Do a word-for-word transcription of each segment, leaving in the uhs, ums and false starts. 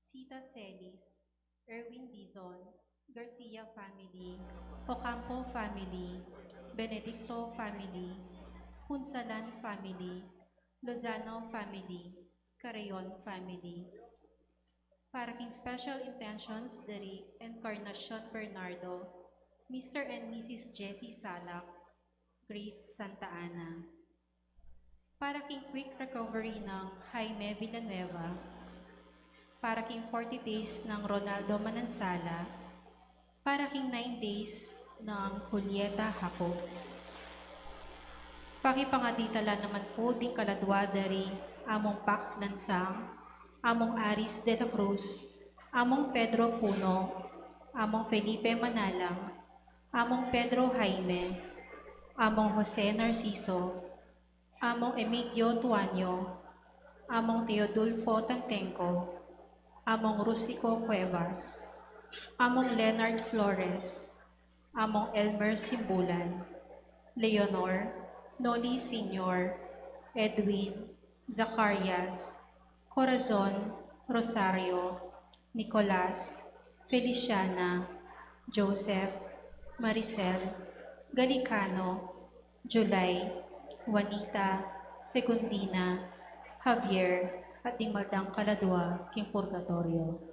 Sita Celis, Erwin Dizon, Garcia family, Ocampo family, Benedicto family, Punsalan family, Lozano family, Carreon family. Para king special intentions dari Encarnacion Bernardo, Mister and Missus Jessie Salak, Grace Santa Ana. Para king quick recovery ng Jaime Villanueva. Para king forty days ng Ronaldo Manansala. Para king nine days ng Julieta Jacob. Pakipangadi tala naman pu ding kaladwa dari Among Pax Lansang, Among Aris de la Cruz, Among Pedro Puno, Among Felipe Manalang, Among Pedro Jaime, Among Jose Narciso, Among Emigdio Tuanyo, Among Teodulfo Tantengco, Among Rustico Cuevas, Among Leonard Flores, Among Elmer Simbulan, Leonor, Noli Senior, Edwin, Zacarias, Corazon, Rosario, Nicolas, Feliciana, Joseph, Maricel, Galicano, July, Juanita, Segundina, Javier, at ding maldang kaladwa king purgatoryo.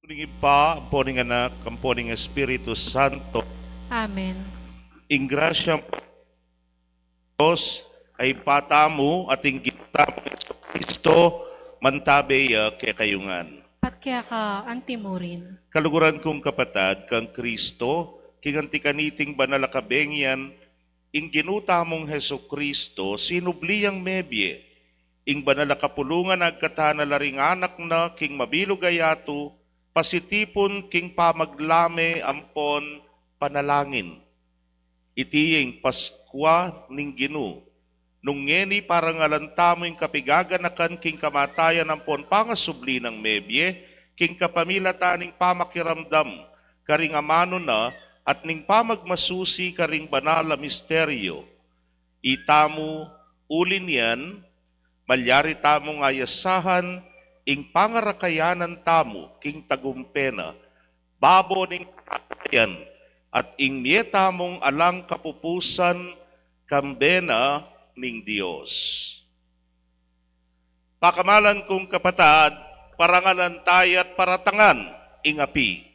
Ning Ibpa, ampo ning Anak, ampo ning Espiritu Santo. Amen. Ing grasya Dios a Ibpa tamu at ing Ginu tamung Jesucristo, mantabe ya kekayu ngan. At keka antimurin. Kaluguran kung kapatad, kang Kristo, king anti kaniting banal a kabengian, ing Ginu tamung Jesucristo, sinubli yang mebie, ing banal a kapulungan agkatan na la ring anak na king mabilug a yatu, pasitipun king pamaglame ampon panalangin. Iti ing Paskua ning Ginu. Nung ngeni parangalan tamu ing kapigaganakan king kamatayan ampon pangasubli nang mebie, king kapamilatan ning pamakiramdam karing amanu na at ning pamagmasusi karing banal a misteryo. Itamu, uli nian, malyari tamung ayasahan ing pangarakayanan tamu king tagumpe na, babo ning kamatayan, at ing mie tamung alang kapupusan, kambe na ning Dios. Pakamalan kung kapatad, parangalan taya at paratangan ing api.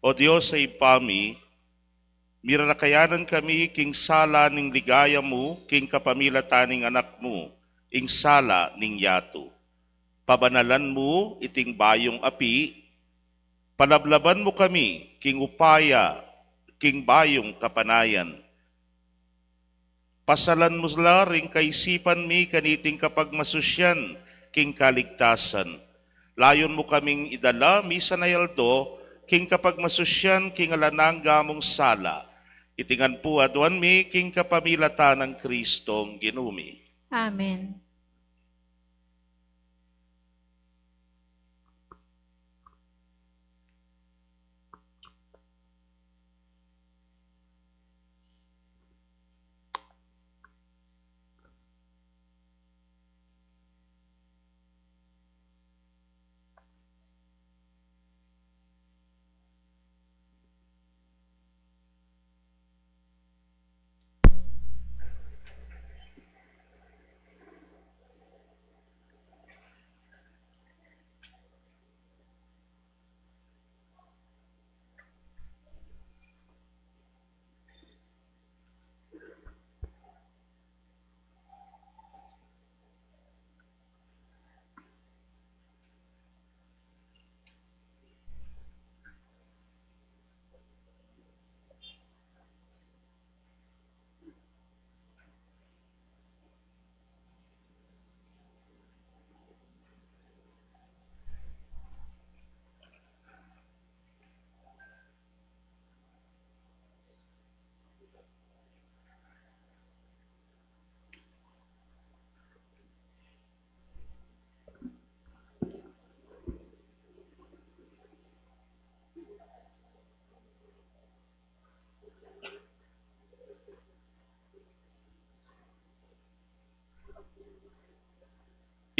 O Dios a Ibpa mi, mirarakayanan kami king sala ning ligaya mu king kapamilatan ning Anak mu, ing sala ning yatu. Pabanalan mu iting bayung api, palablaban mu kami king upaya king bayung kapanayan. Pasalan mu la ring kaisipan mi kaniting kapagmasusyan king kaligtasan. Layun mu kaming idala misan a aldo king kapagmasusyan king alang angga mung sala. Iti ngan pu aduan mi king kapamilatan nang Kristong Ginu mi. Amen.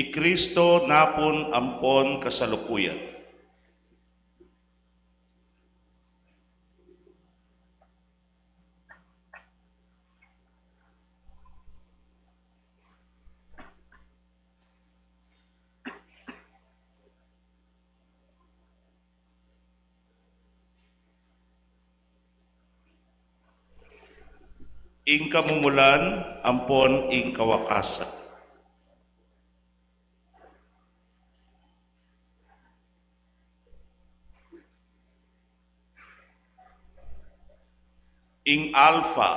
I Kristo napun ampon kasalukuyan. Ing kamumulan ampon ing kawakasan. Ing Alpha.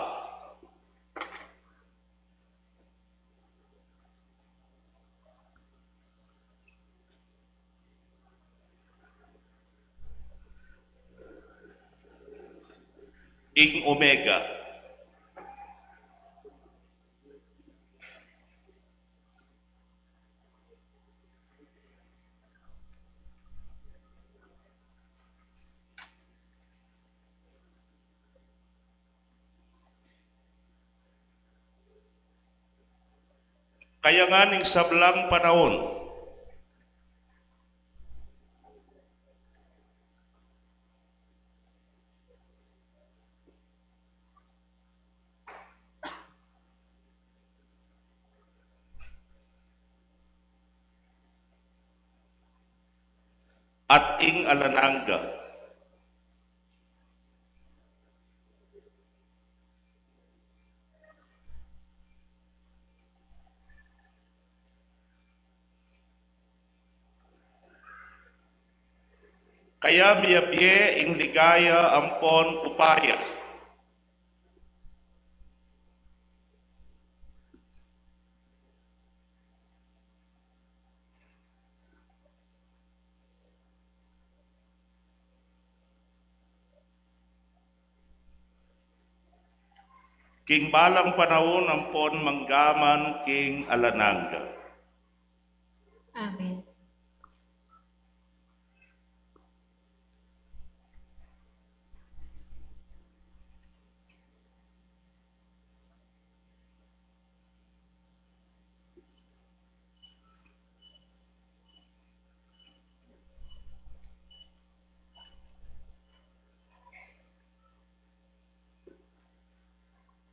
Ing Omega. Kaya ngan ing sablang panaun. At ing alang angga. Kaya miyabie ing ligaya ampon upaya. King balang panaun ampon mangga man king alang angga. Amen.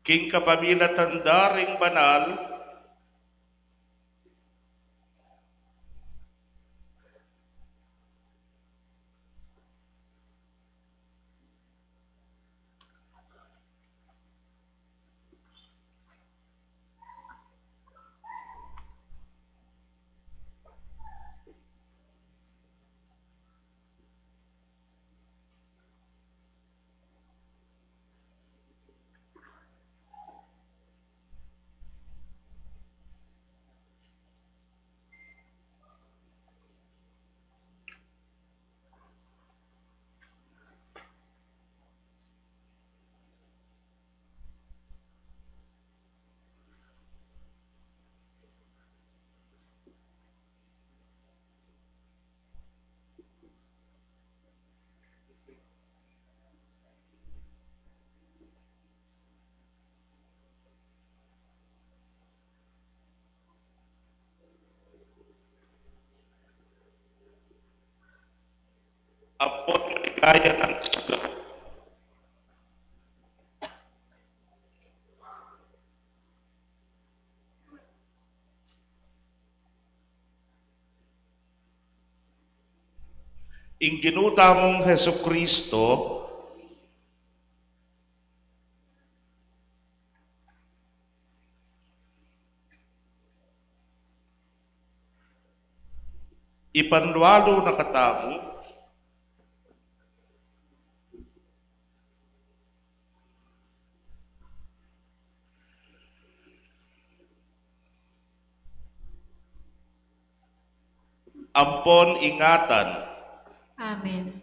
King kapamilatan da ring banal, ampon maligaya nang suga. Ing Ginu tamung Jesucristo, ipanwalu na katamu. Ampon ingatan. Amen.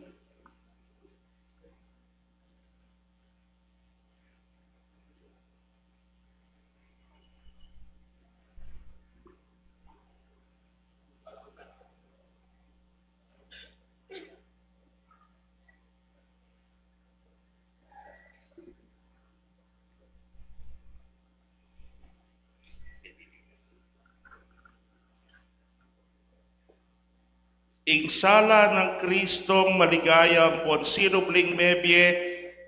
Ing sala nang Kristong maligaya ampon sinubling mebie,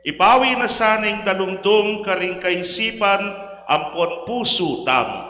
ipawi na sana ing dalumdum karing kaisipan ampon pusu tamu.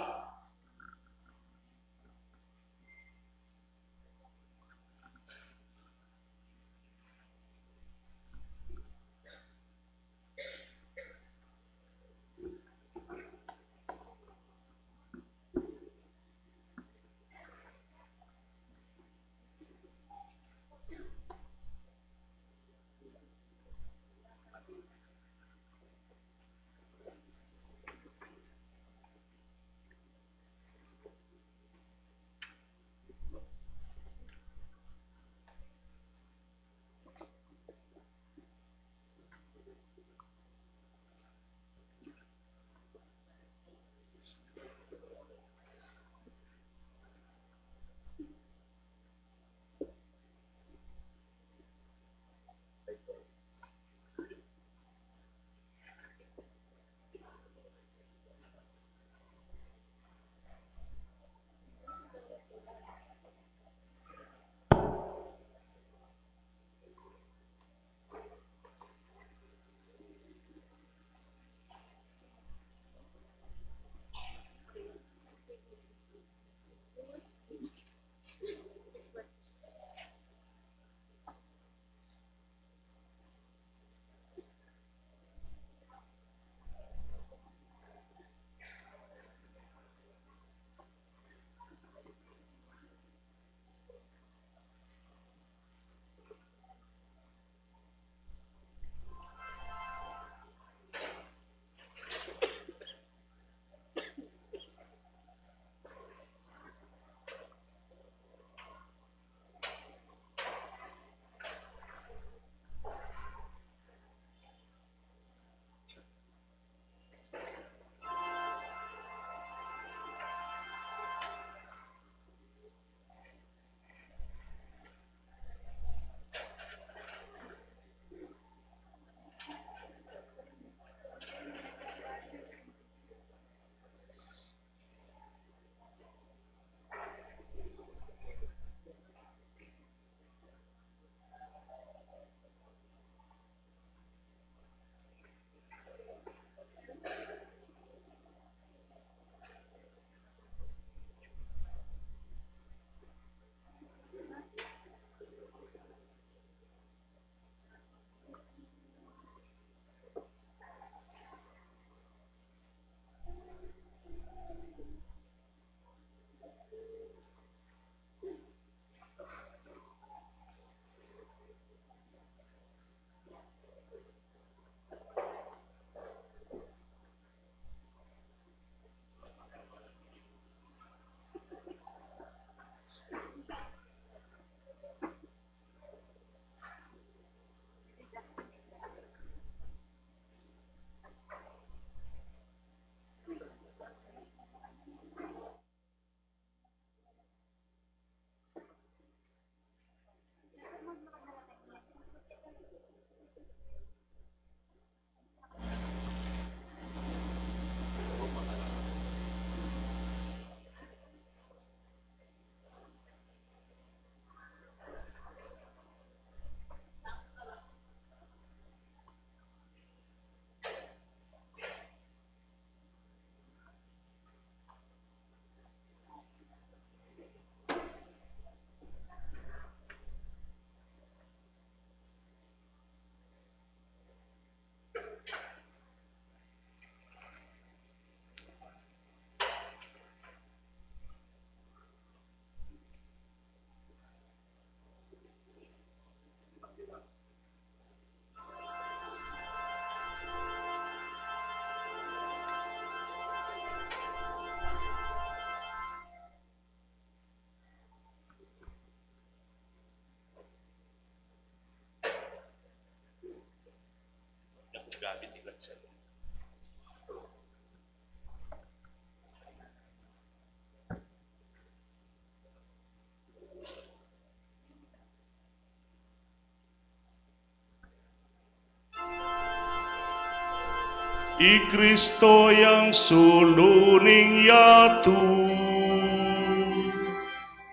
I Kristo yang sulu ning yatu.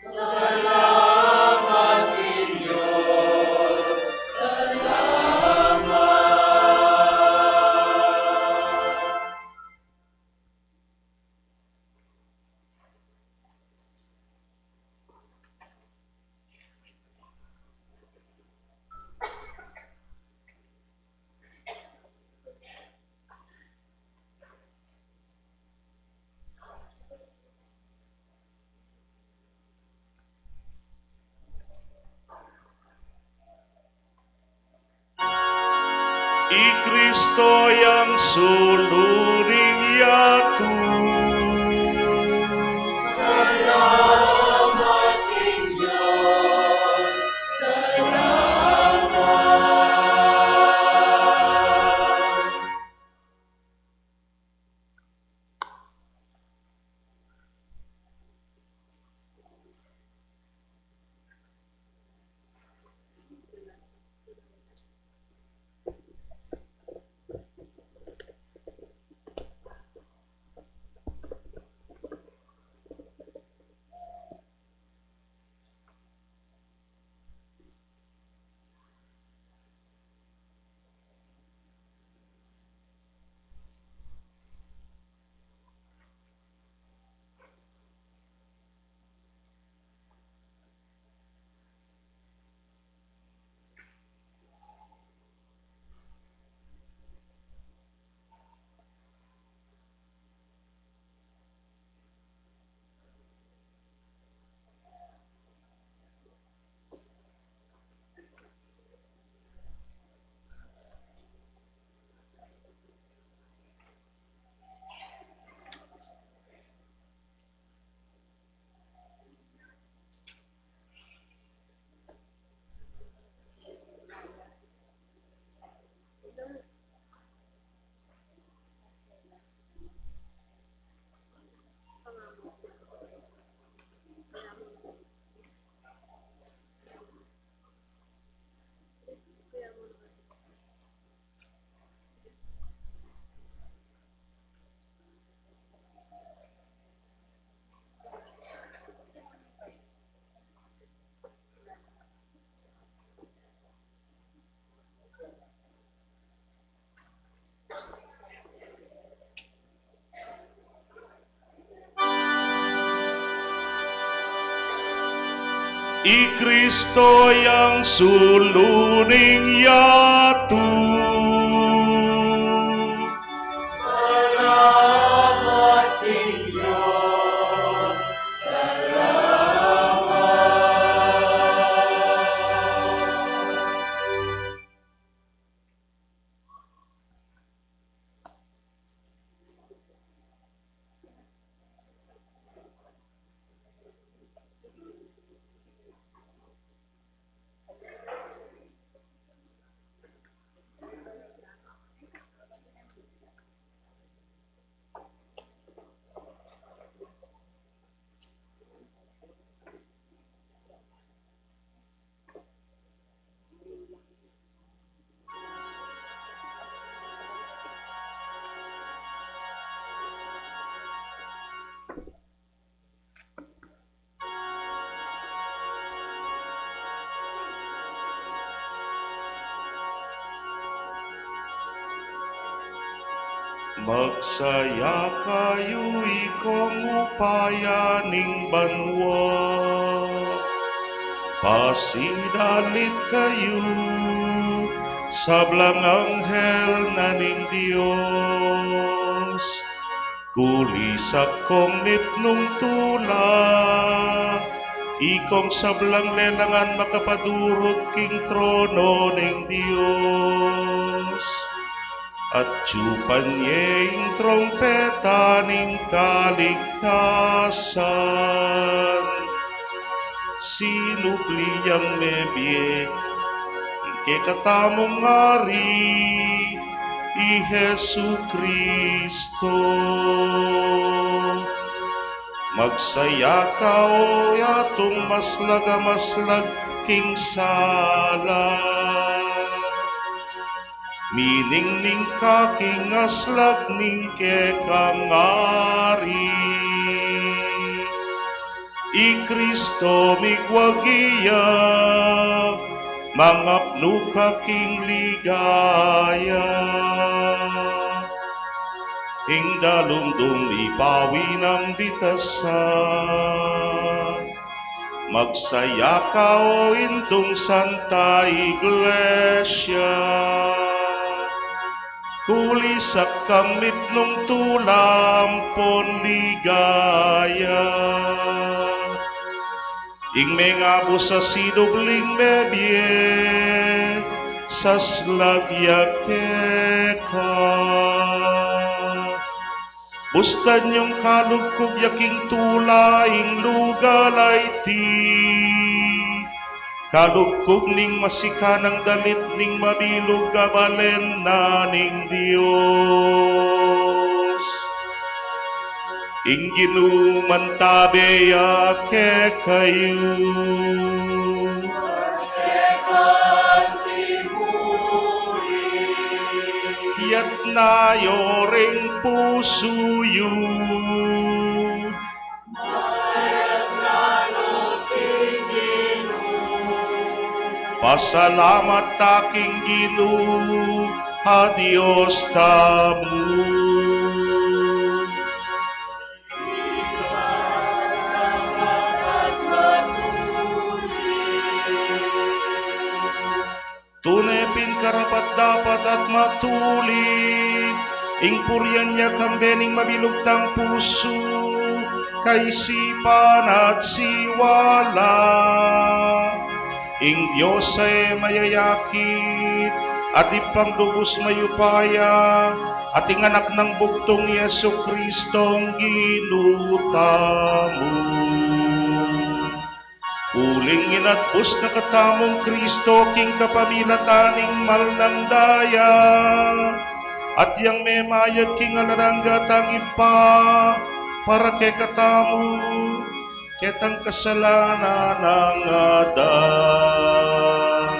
Salamat I Kristo yang sulu ning yatu. Salamat king Dios. Salamat. I Kristo yang sulu ning yatu. Salamat king Dios. Salamat. Magsaya kayu, ikong upaya ning banua. Pasidalit kayu, sablang anghel na ning Dios. Kulisak kong mipnung tula, ikong sablang lelangan makapadurut king trono ning Dios. At tsupan ye ing trumpeta ning kaligtasan. Sinubli yang mebie ing kekatamung Ari, i Jesu-Cristo. Magsaya ka, o yatung maslag a maslag king sala. Miningning ka king aslag ning kekang Ari. I Kristo migwagi ya, mangapnu ka king ligaya. Ing dalumdum ipawi nang bitasan. Magsaya ka, o indung Santa Iglesia. Kulisak kang mipnung tula ampon ligaya. Ing mengabus a sinubling mebie, Saslag ya keka. Bustan yung kalugkug ya king tula ing lugal a iti. Kalugkug ning masikanang dalit ning mabilug a balen na ning Dios. Ing Ginu mantabe ya kekayu. Itas yu ring pusu yu. Pasalamat ta king Ginu a Dios tamu. Tune pin karapat-dapat at matulid ing purian ya kambe ning mabilug tang pusu, kaisipan at siwala. Ing Dios a e mayayakit at Ibpang lubus mayupaya, at ing Anak nang bugtung, i Jesucristong Ginu tamu. Uling inatbus na katamung Kristo king kapamilatan ning mal nang daya, at yang memayad king alang angga tang Ibpa para kekatamu, ketang kasalanan a ngadang.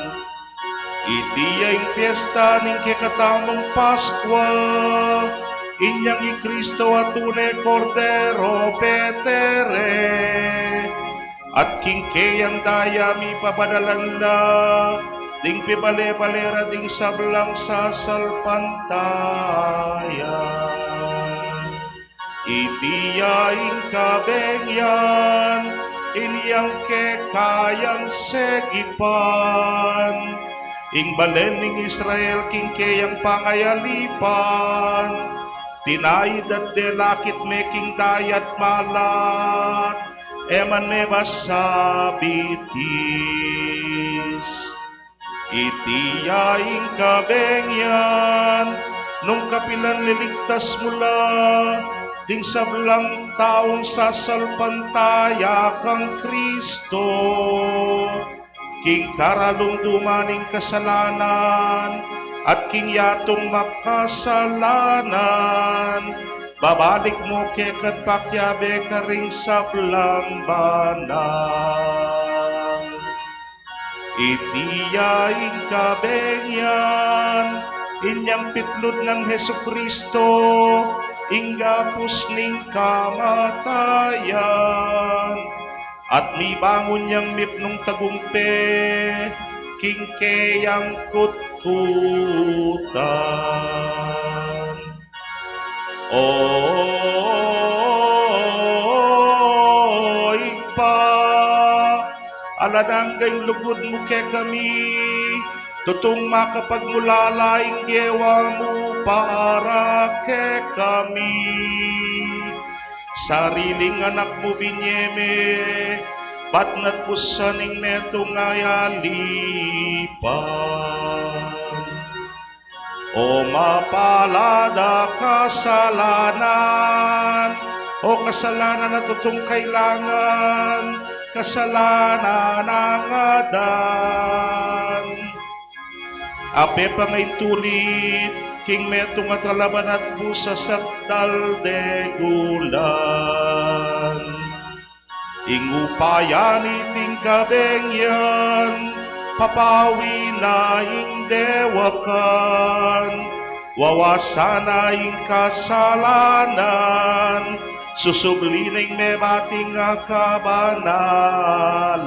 Iti ya ing piesta ning kekatamung Paskua, inyang i Kristo a tune Kordero petere, at king keyang daya mipabadalan la ding pibale-bale ra ding sablang sasalpantaya. Iti ya ing kabeng yan, inyang kekayang segipan, ing balen ning Israel king keyang pangayalipan, tinaid at delakit me king dayat malat, e man me basabitis. Iti ya ing kabeng yan, nung kapilan liligtas mu la ding sablang taung sasalpantaya kang Kristo, king karalumduman ning kasalanan, at king yatung makasalanan, babalik mu keka't pakiabe karing sablang banal. Iti ya ing kabeng yan, inyang pitnud nang Jesucristo ing gapus ning kamatayan, at mibangun yang mipnung tagumpe king keyang kutkutan. O Ibpa, alang angga ing lugud mu kekami, tutung makapagmulala ing gewa mu para kekami. Sariling anak mu binye me, batnat busan ing metung a alipan. O mapalad a kasalanan, o kasalanan a tutung kailangan, kasalanan a ngadang. Ape pa nga itulid king metung a talaban at busa sakdal degulan. Ing upaya niting kabeng yan, papawi na ing dewakan, wawasan na ing kasalanan, susubli na ing mebating a kabanalan,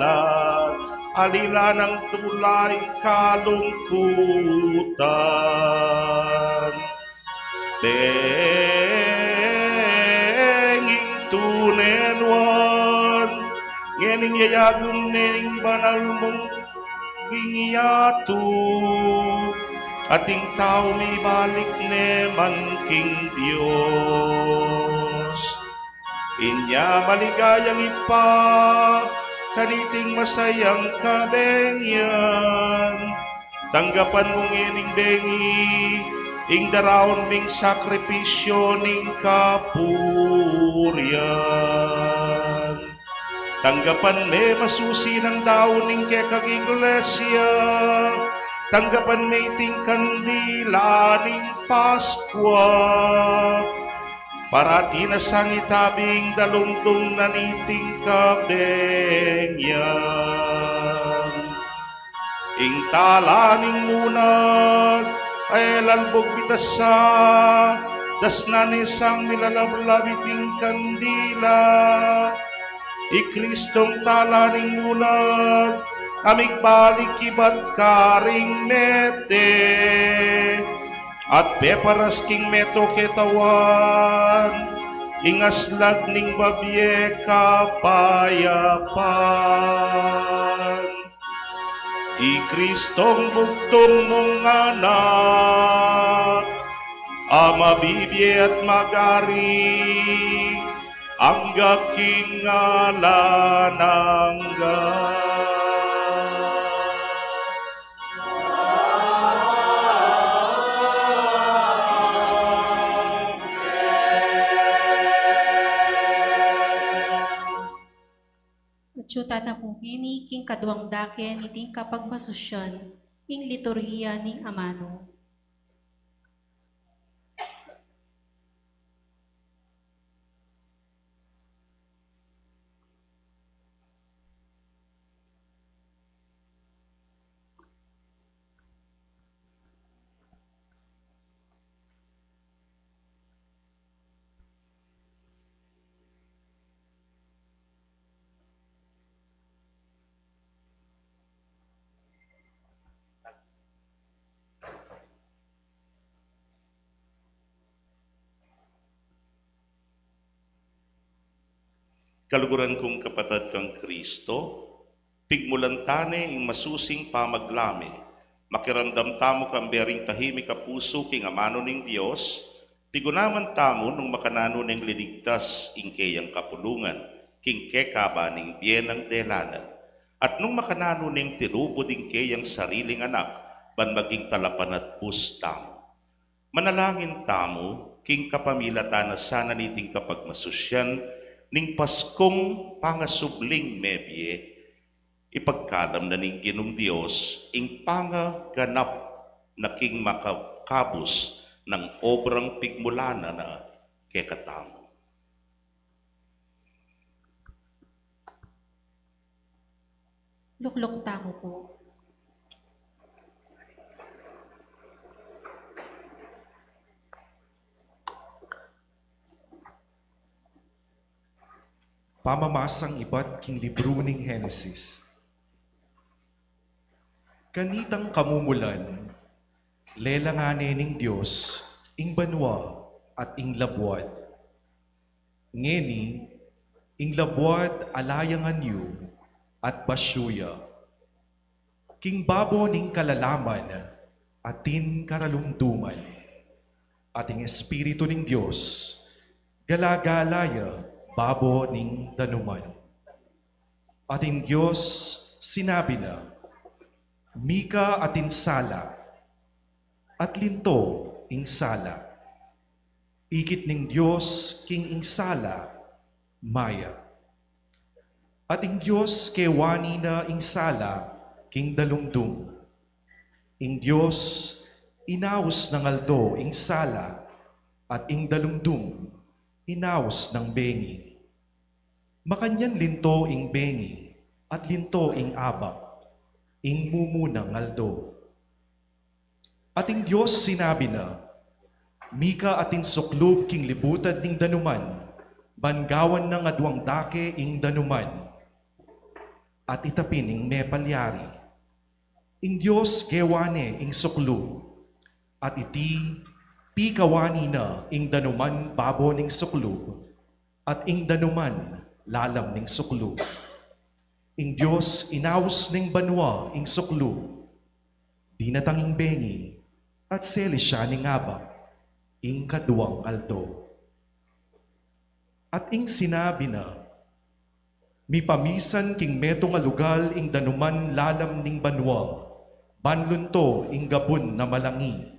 alila nang tula ing kalungkutan. Deng ing tune nuan, ngening yayagum ne ing banal mung king yatu, at ing tau mibalik ne man king Dios. Inya maligayang Ibpa, kaniting masayang kabeng yan, Tanggapan mu ngening bengi ing daraun ming sakripisyu ning kapurian. Tanggapan me masusi nang daun ning kekang iglesia. Tanggapan me iting kandila ning Paskua. Para atin a sangitabi ing dalumdum na niting kabengian. Ing tala ning munag a e lalbug bitasa, dasnan ne sang milalablab iting kandila. I Kristong tala ning munag a migbalik ibat karing mete at peparas king metung ketawan ing aslag ning babie kapayapan. I Kristong bugtung mung anak a mabibie at magari angga king alang angga. Atiu tana pu ngeni king kaduang dake niting kapagmasusyan, ing liturgia ning amanu. Kaluguran kung kapatad kang Kristo, pigmulan tane ing masusing pamaglame. Makiramdam tamu kambe ring tahimik a pusu king amanu ning Dios, pigunaman tamu nung makananu neng liligtas ing keyang kapulungan king kekaba ning bie nang delanan, at nung makananu neng tilubud ing keyang sariling anak ban maging talapanatpus tamu. Manalangin tamu king kapamilatan na sana niting kapagmasusyan ning Paskung pangasubling mebie, ipagkalam na ning Ginung Dios ing pangaganap na king makakabus nang obrang pigmulanan na kekatamu. Lukluk tamu pu. Pamamasang ibat king libru ning Henesis. Kanitang kamumulan, lelangan ne ning Dios ing banua at ing labuad. Ngeni, ing labuad ala yang anyu at basyu ya. King babo ning kalalaman atin karalumduman, at ing Espiritu ning Dios gala-gala ya babo ning danuman. At ing Dios sinabi na, "Mika atin sala," at linto ing sala. Ikit ning Dios king ing sala, maya. At ing Dios kewani na ing sala king dalumdum. Ing Dios inaus nang aldo ing sala, at ing dalumdum inaus nang bengi. Makanyan linto ing bengi, at linto ing abak, ing mumunang aldo. At ing Dios sinabi na, "Mika atin suklub king libutad ning danuman, ban gawan nang aduang dake ing danuman, at itapin ing mepalyari." Ing Dios gewa ne ing suklub, at iti pikawani na ing danuman babo ning suklub, at ing danuman lalam ning suklub. Ing Dios inaus ning banua ing suklub. Dinatang ing bengi, at selis ya ning abak, ing kaduang aldo. At ing sinabi na, "Mipamisan king metung a lugal ing danuman lalam ning banua, Banlun to ing gabun na malangi,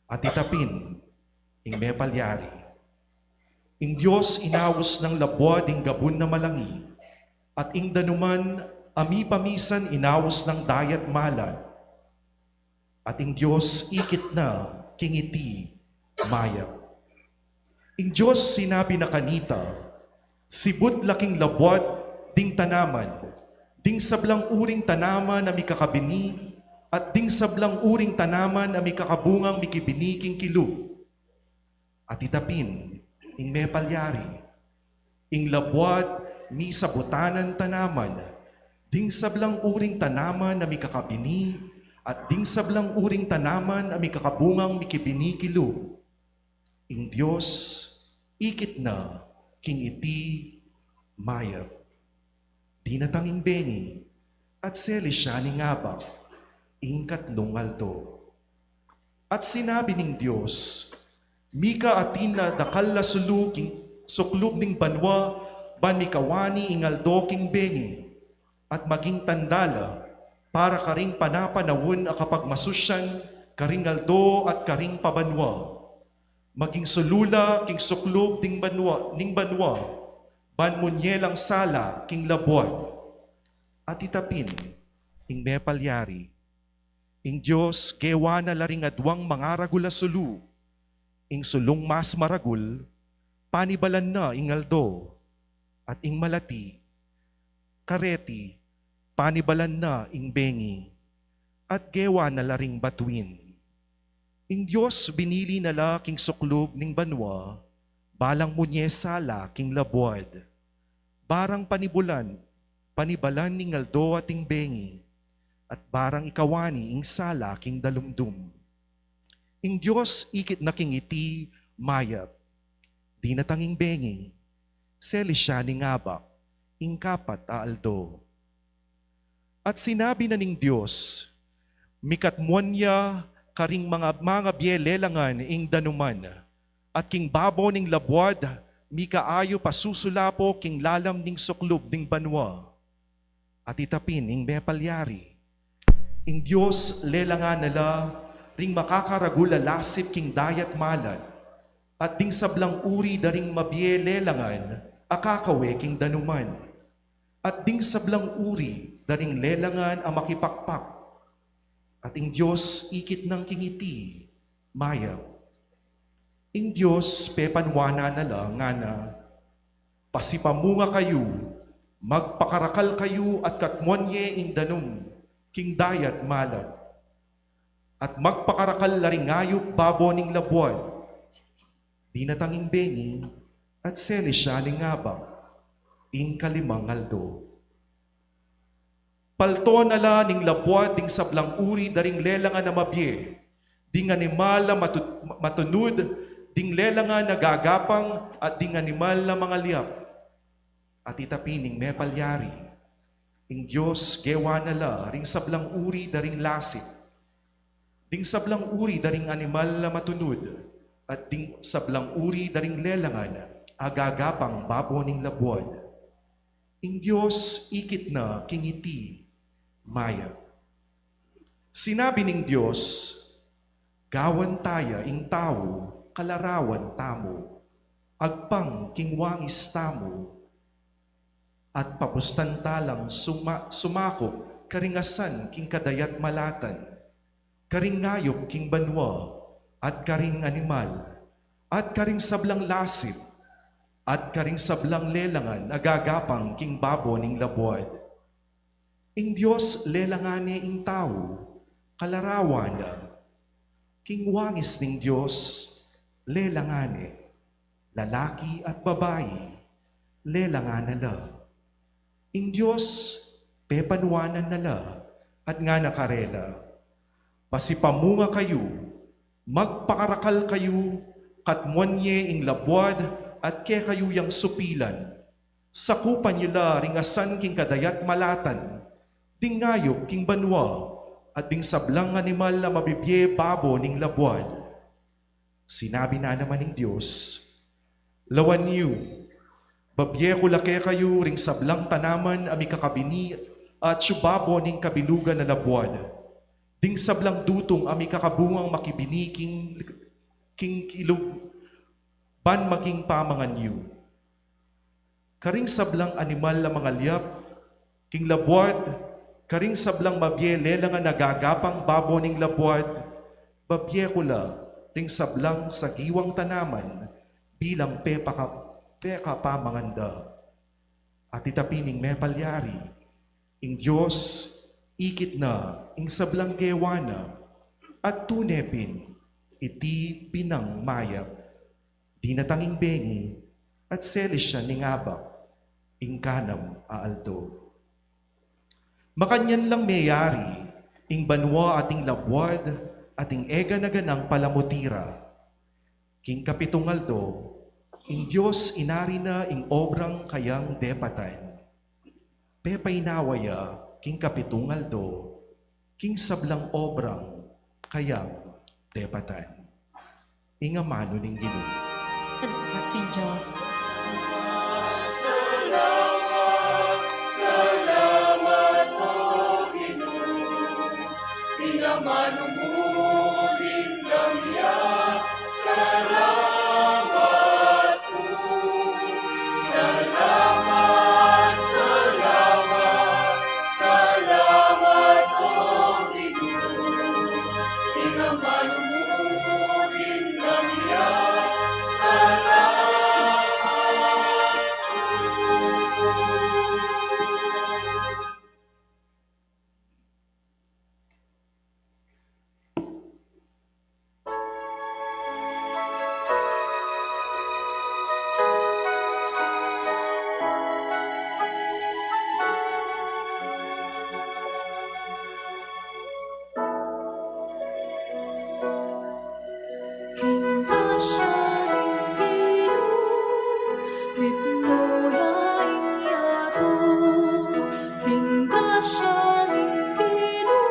at ita pin ing mepalyari. Ing Dios inaus nang labuad ing gabun na malangi, at ing danuman a mipamisan inaus nang dayat malat. At ing Dios ikit na king iti mayap. Ing Dios sinabi na kanita, "Sibud la king labuad ding tanaman, ding sablang uring tanaman a mikakabini, at ding sablang uring tanaman a mikakabungang mikibini king kilub." At ita pin ing mepalyari, ing labuad misabutanan tanaman, ding sablang uring tanaman a mikakabini, at ding sablang uring tanaman a mikakabungang mikibini kilub. Ing Dios ikit na king iti mayap. Dinatang ing bengi, at seli sya ning abak ing katlung aldo. At sinabi ning Dios, "Mika atin a dakal a sulu king suklub ning banua, ban mikawani ing aldo king bengi, at maging tanda la para karing panapanaun a kapagmasusyan karing aldo at karing pabanua. Maging sulu la king suklub ning banua, ning banua, ban munye lang sala king labuad." At ita pin ing mepalyari, ing Dios gewa na la ring aduang mangaragul a sulu. Ing sulung mas maragul, panibalan na ing aldo, at ing malati, kareti, panibalan na ing bengi, at gewa na la ring batuin. Ing Dios binili na la king suklub ning banua balang munye sala king labuad, barang panibulan, panibalan ing aldo at ing bengi, at barang ikawani ing sala king dalumdum. Ing Dios ikit na king iti mayap. Dinatang ing bengi, seli sya ning abak ing kapat a aldo. At sinabi na ning Dios, "Mikatmuan ya karing manga, mangabie lelangan ing danuman, at king babo ning labuad mika ayup a susulapo king lalam ning suklub ning banua." At ita pin ing mepalyari, ing Dios lelangan na la ring makakaragul a lasip king dayat malat, at ding sablang uri da ring mabie lelangan a kakawe king danuman, at ding sablang uri da ring lelangan a makipakpak. At ing Dios ikit nang king iti mayap. Ing Dios pepanuanan na la, ngana, "Pasipamunga kayu, magpakarakal kayu, at katmuan ye ing danum king dayat malat, at magpakarakal la ring ayup babo ning labuad." Dinatang ing bengi, at seli sya ning abak ing kalimang aldo. Palto na la ning labuad ding sablang uri da ring lelangan a mabie, ding animal a matu-, matunud, ding lelangan a gagapang, at ding animal a mangaliap. At ita pin ing mepalyari, ing Dios gewa na la ring sablang uri da ring lasip, ding sablang uri da ring animal a matunud, at ding sablang uri da ring lelangan a gagapang babo ning labuad. Ing Dios ikit na king iti mayap. Sinabi ning Dios, "Gawan taya ing tau kalarawan tamu, agpang king wangis tamu, at papustan ta lang suma-, sumakup karing asan king kadayat malatan, karing ayup king banua, at karing animal, at karing sablang lasip, at karing sablang lelangan a gagapang king babo ning labuad." Ing Dios lelangan ne ing tau kalarawan na. King wangis ning Dios lelangan ne, lalaki at babai lelangan na la. Ing Dios pepanuanan na la at ngana karela, "Pasipamunga kayu, magpakarakal kayu, katmuan ye ing labuad at kekayu yang supilan. Sakupan yu la ring asan king kadayat malatan, ding ayup king banua, at ding sablang animal a mabibie babo ning labuad." Sinabi na naman ning Dios, "Lawan yu, babie ku la kekayu ring sablang tanaman a mikakabini atyu babo ning kabilugan a labuad, Ding sablang dutung a mikakabungang makibini king, king ilug, ban maging pamangan yu. Karing sablang animal a mangalyap king labuad, karing sablang mabie lelang a nagagapang babo ning labuad, babie ku la ring sablang sagiwang tanaman bilang pepaka-, pekapamangan da. At ita pin ing mepalyari, ing Dios ikit na ing sablang gewa na, at tune pin iti pinang mayap. Dinatang ing bengi at selis ya ning abak ing kanam a aldo. Makanyan lang meyari ing banua at ing labuad at ing eganaganang palamuti ra. King kapitung aldo, ing Dios inari na ing obrang kayang depatan. Pepainawa ya king kapitung aldo king sablang obrang kayang depatan. Ing amanu ning Ginu. Salamat king Dios. Salamat, salamat, O Ginu. Ing amanu mu dimdam ya. Salamat. Salamat, salamat, salamat, O Ginu. Ing amanu mu dimdam ya. Salamat. King grasya ning Ginu, mitmu ya ing yatu. King grasya ning Ginu,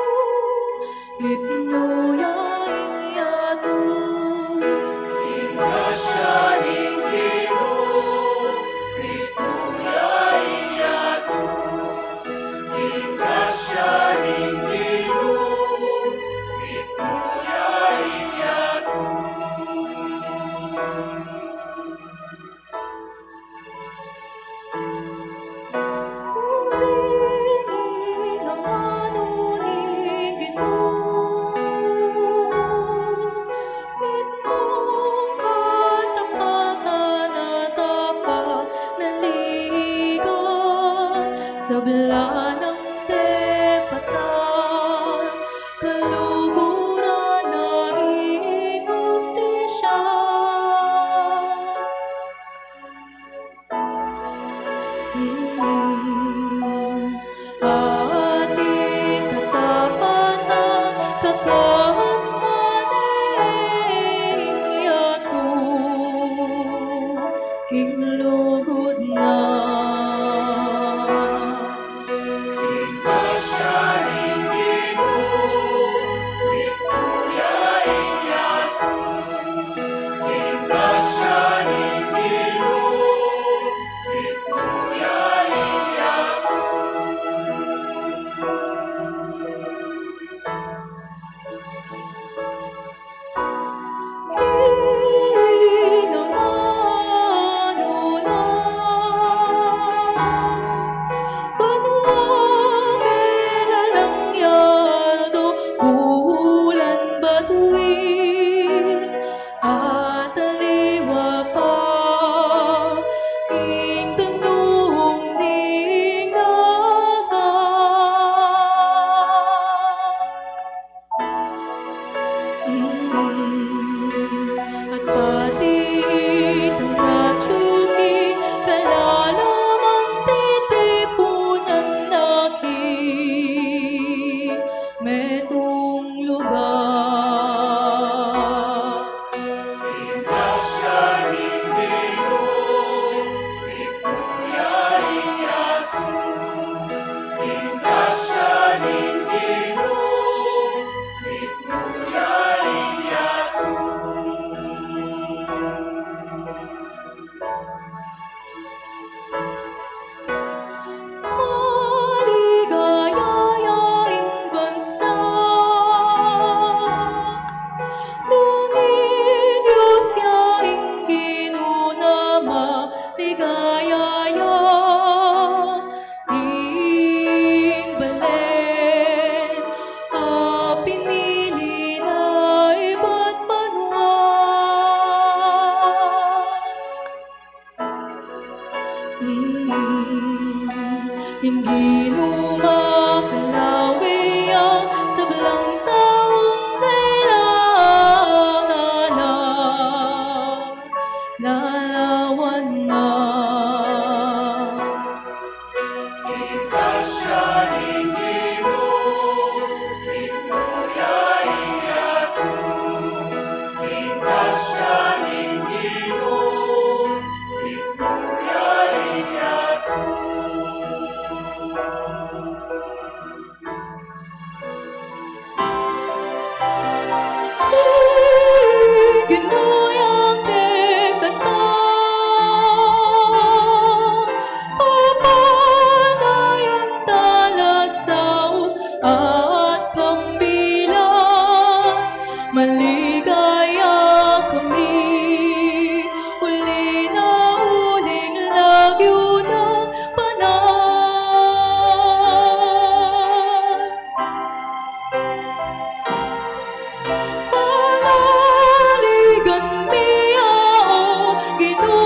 mitmu ya ing yatu. King grasya ning Ginu, mitmu ya ing yatu. King grasya ning Ginu, mitmu ya ing yatu. Uling ing amanu ning Ginu, mitmung katapatan at apanaligan, sabla nang depatan, kaluguran na ing hustisya. Ati katapatan, katawan na ing yatu, king lugud na. King grasya ning Ginu, mitmu ya ing yatu. King grasya ning Ginu, mitmu ya ing yatu. King amanu na, banua melalang ya aldo, bulan, batuan, at aliwa pa, ing danum ning dagat. At pati itang atyu king kalalam, titipunan na king metung lugar. King grasya ning Ginu, mitmu ya ing yatu. King grasya ning Ginu, mitmu ya ing yatu. Maligaya ya ing bansa Alang taung kailangan na, lalawan na. Ginuyang kekata, kapanayan, talasau at kambilang, maligaya kami, uli na uling lagyu ng banal. Panaligan mi ya, O Ginu,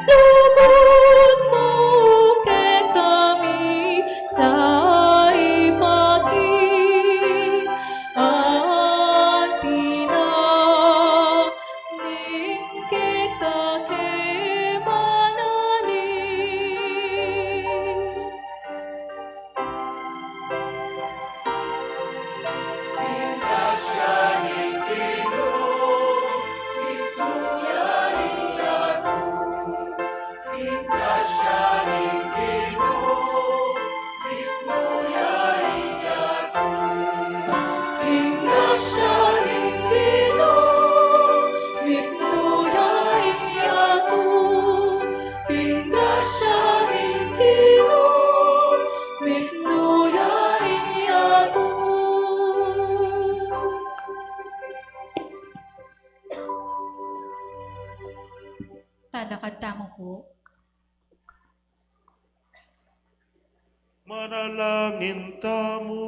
lugud mu kekami sa ipaki, anti na ning kekake manani. King grasya ning Ginu, mitmu ya ing yaku. Talakad tamu pu. Manalangin tamu.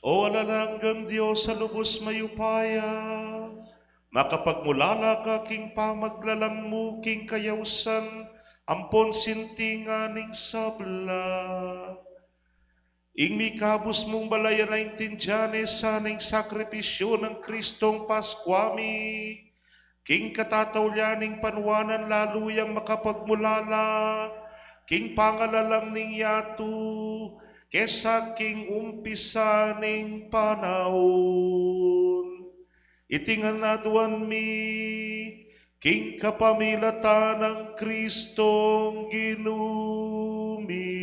O alang anggang Dios a lubus mayupaya, makapagmulala ka king pamaglalang mu king kayausan ampon sintingan ning sabla. Ing mikabus mung balayan a intindian ne sana ing sakripisyu nang Kristong Paskwa mi, king katataulian ning panuanan lalu yang makapagmulala king pangalalang ning yatu kesa king umpisa ning panaun. Iti ngan aduan mi king kapamilatan nang Kristong Ginu mi.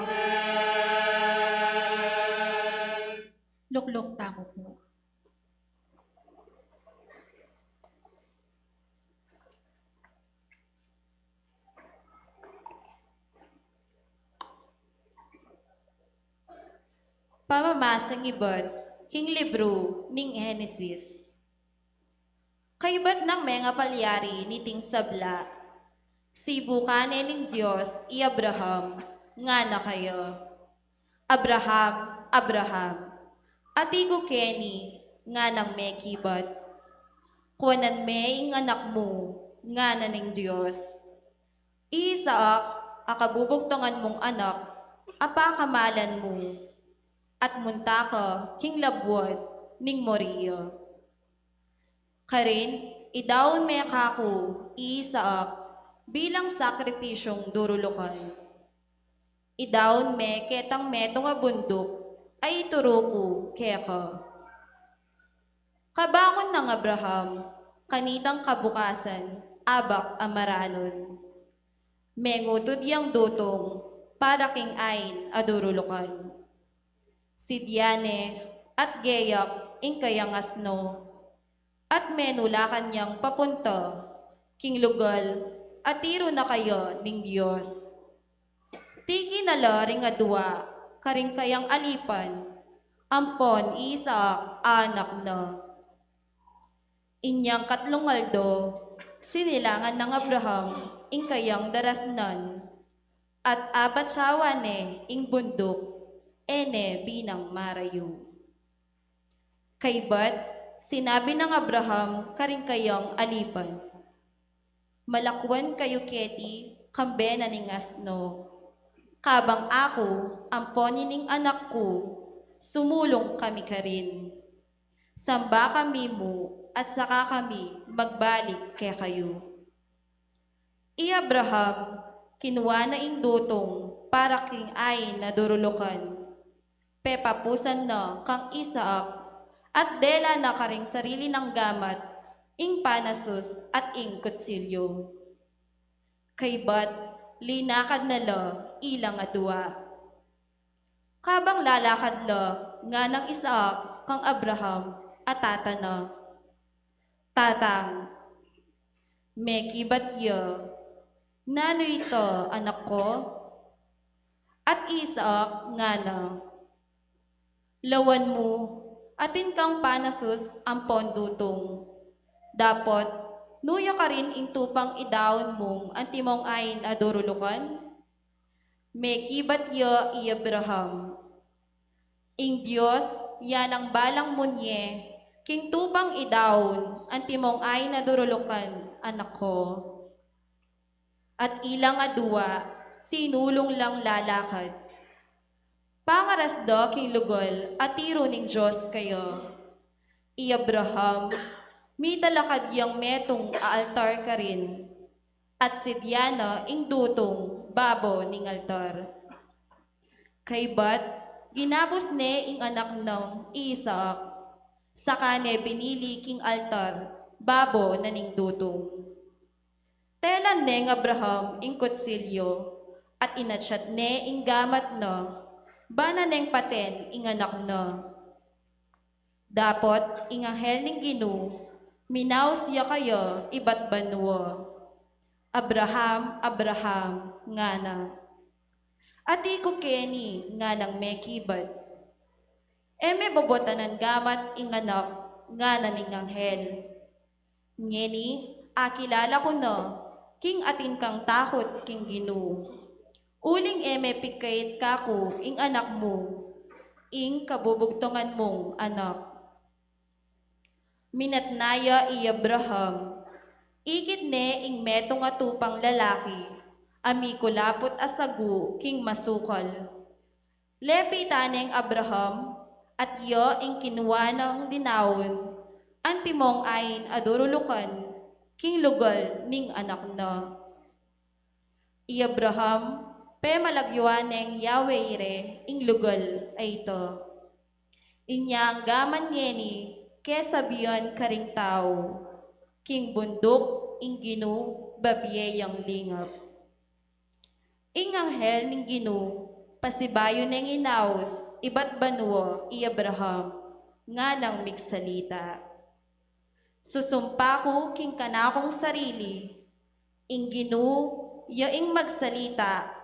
Amen. Lukluk tamu pu. Pamamasang ibat king libru ning Henesis. Kaybat nang mengapalyari niting sabla, sibukan ne ning Dios i Abraham, ngana kaya, "Abraham, Abraham." "Ati ku keni," nganang mekibat. "Kuanan me ing anak mu," ngana ning Dios. "I Isaac a kabubugtungan mung anak a pakamalan mu, at munta ka king labuad ning Moria. Karin, idaun me kaku i Isaac bilang sakripisyung durulukan. Idaun me ketang metung a bunduk a ituru ku keka. Kabangun nang Abraham kanitang kabukasan, abak a maranun, mengutud yang dutung para king ain a durulukan. Sidya ne at geyak ing kayang asno, at menulakan yang papunta king lugal a tiru na kaya ning Dios. Tiki na la ring adua karing kayang alipan, ampon i Isaac a anak na." Inyang katlung aldo, sinilangan nang Abraham ing kayang darasnan, at abatsawan ne ing bunduk, e ne binang marayu. Kaybat, sinabi nang Abraham karing kayang alipan, Malakwan kayu keti kambe na ning asno. Kabang aku ampon ining anak ku, sumulung kami karin. Samba kami mu at saka kami magbalik kekayu. I Abraham kinua na ing dutung para king ain a durulukan, pepapusan na kang Isaac, at dela na karing sarili nang gamat ing panasus at ing kutsilyu. Kaybat linakad na la ilang adua. Kabang lalakad la, nganang Isaac kang Abraham a tata na, "Tatang, mekibat ya, nanu ita, anak ku?" At Isaac ngana, "Lawan mu, atin kang panasus ampon dutung. Dapot, nuya karin ing tupang idaun mung antimong ain a durulukan?" Mekibat ya i Abraham, "Ing Dios ya nang balang munye king tupang idaun antimong ain a durulukan, anak ku." At ilang adua sinulung lang lalakad. Pangaras da king lugal a tiru ning Dios kaya. I Abraham, mitalakad yang metung a altar karin, at sidya na ing dutung babo ning altar. Kaybat, ginabus ne ing anak nang i Isaac, saka ne binili king altar babo na ning dutung. Telan neng Abraham ing kutsilyu, at inatyat ne ing gamat na, bana neng paten ing anak na. Dapot ing anghel ning Ginu minaus ya kaya ibat banua, "Abraham, Abraham," ngana. "Ati ku keni," nganang mekibat. "E me bobotanan gamat ing anak," ngana ning anghel. "Ngeni, akilala ku na king atin kang takut king Ginu, uling e me pigkait kaku ing anak mu, ing kabubugtungan mung anak." Minatna ya i Abraham, ikit ne ing metung a tupang lalaki a mikulaput a sagu king masukal. Lepitan neng Abraham, at ya ing kinua nang dinaun antimong ain a durulukan king lugal ning anak na. I Abraham, pemalagyuan neng Yahweh Yireh ing lugal a ita. Inya anggaman ngeni kesabian karing tau, "King bunduk ing Ginu babie yang lingap." Ing anghel ning Ginu pasibayu neng inaus ibat banua i Abraham, nganang migsalita, "Susumpa ku king kanakung sarili, ing Ginu ya ing magsalita,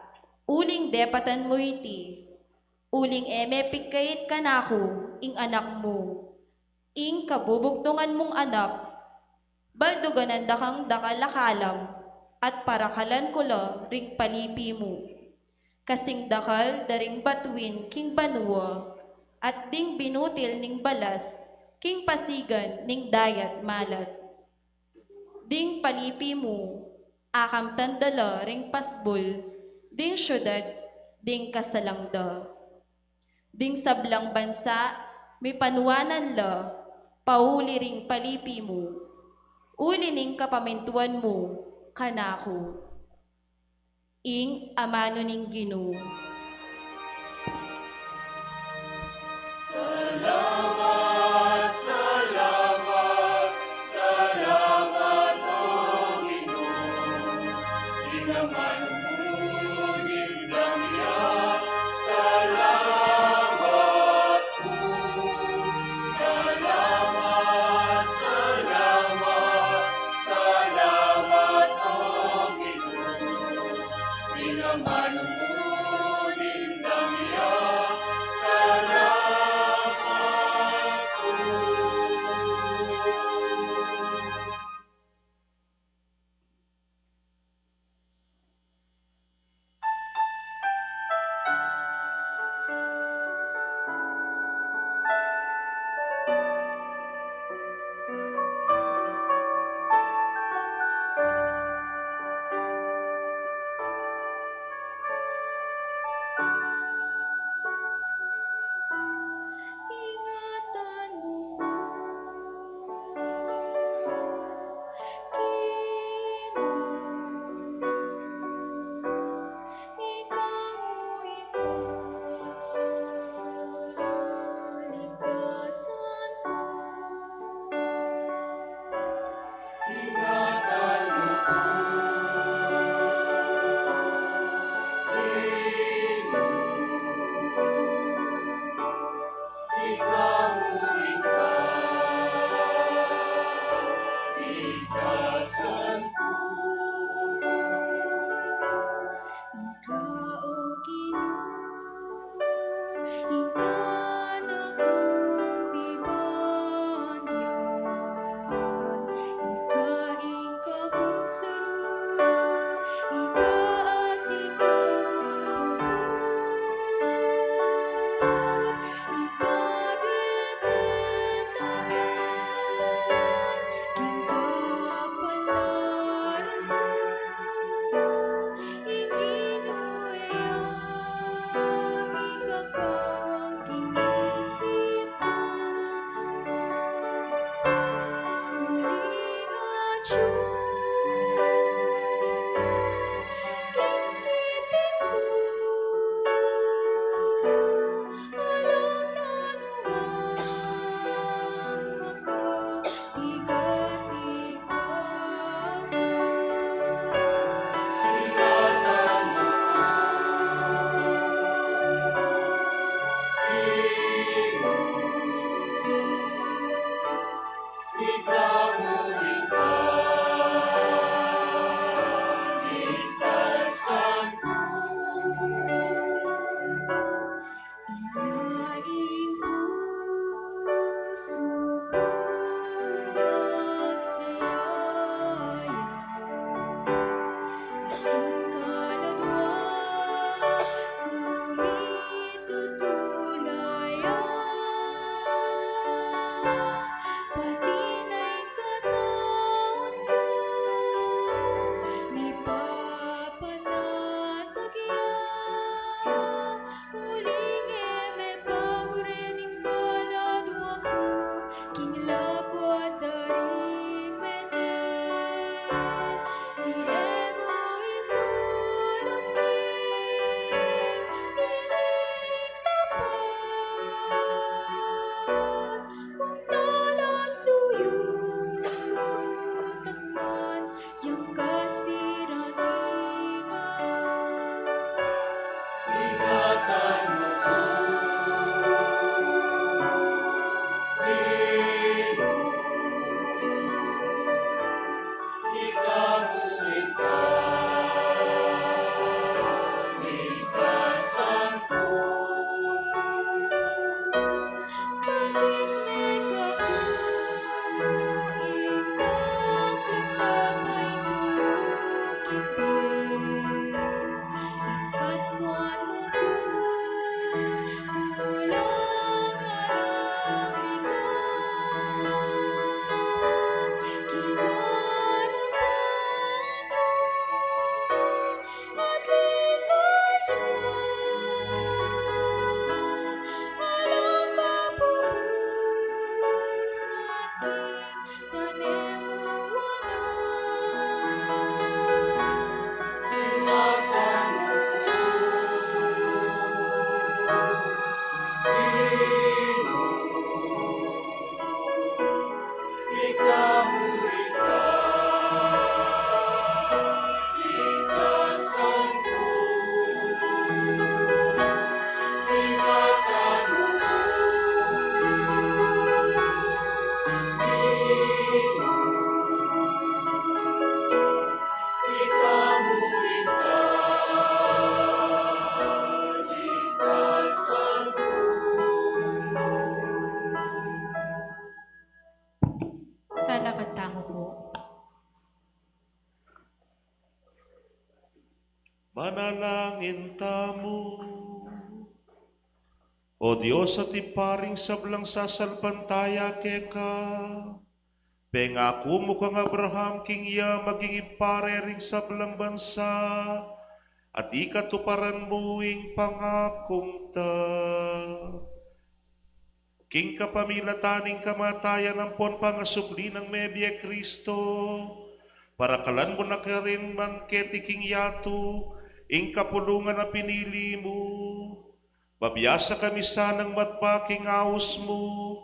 uling depatan mu iti, uling e me pigkait kanaku ing anak mu, ing kabubugtungan mung anak. Balduganan da kang dakal a kalam, at parakalan ku la ring palipi mu, kasing dakal da ring batuin king banua, at ding binutil ning balas king pasigan ning dayat malat. Ding palipi mu, akamtan da la ring pasbul ding siudad ding kasalang da. Ding sablang bansa, mipanuanan la pauli ring palipi mu, uli ning kapamintuan mu kanaku." Ing amanu ning Ginu. Salamat, salamat, salamat, O Ginu. Ing amanu mu ning langya. Salamat, salamat, salamat, salamat, O Ginu. Ing amanu mu ning langya, salamat. Manalangin tamu. O Dios, a Ibpa ring sablang sasalpantaya keka, pengaku mu kang Abraham king iya maging ibpa re ring sablang bansa, at ikatuparan mu ing pangaku ta. King kapamilatan ning kamatayan ampon pangasubli nang mebie Kristo, parakalan mu na karin man keti king yatu ing kapulungan a pinili mu. Mabiasa kami sanang matpa king aus mu,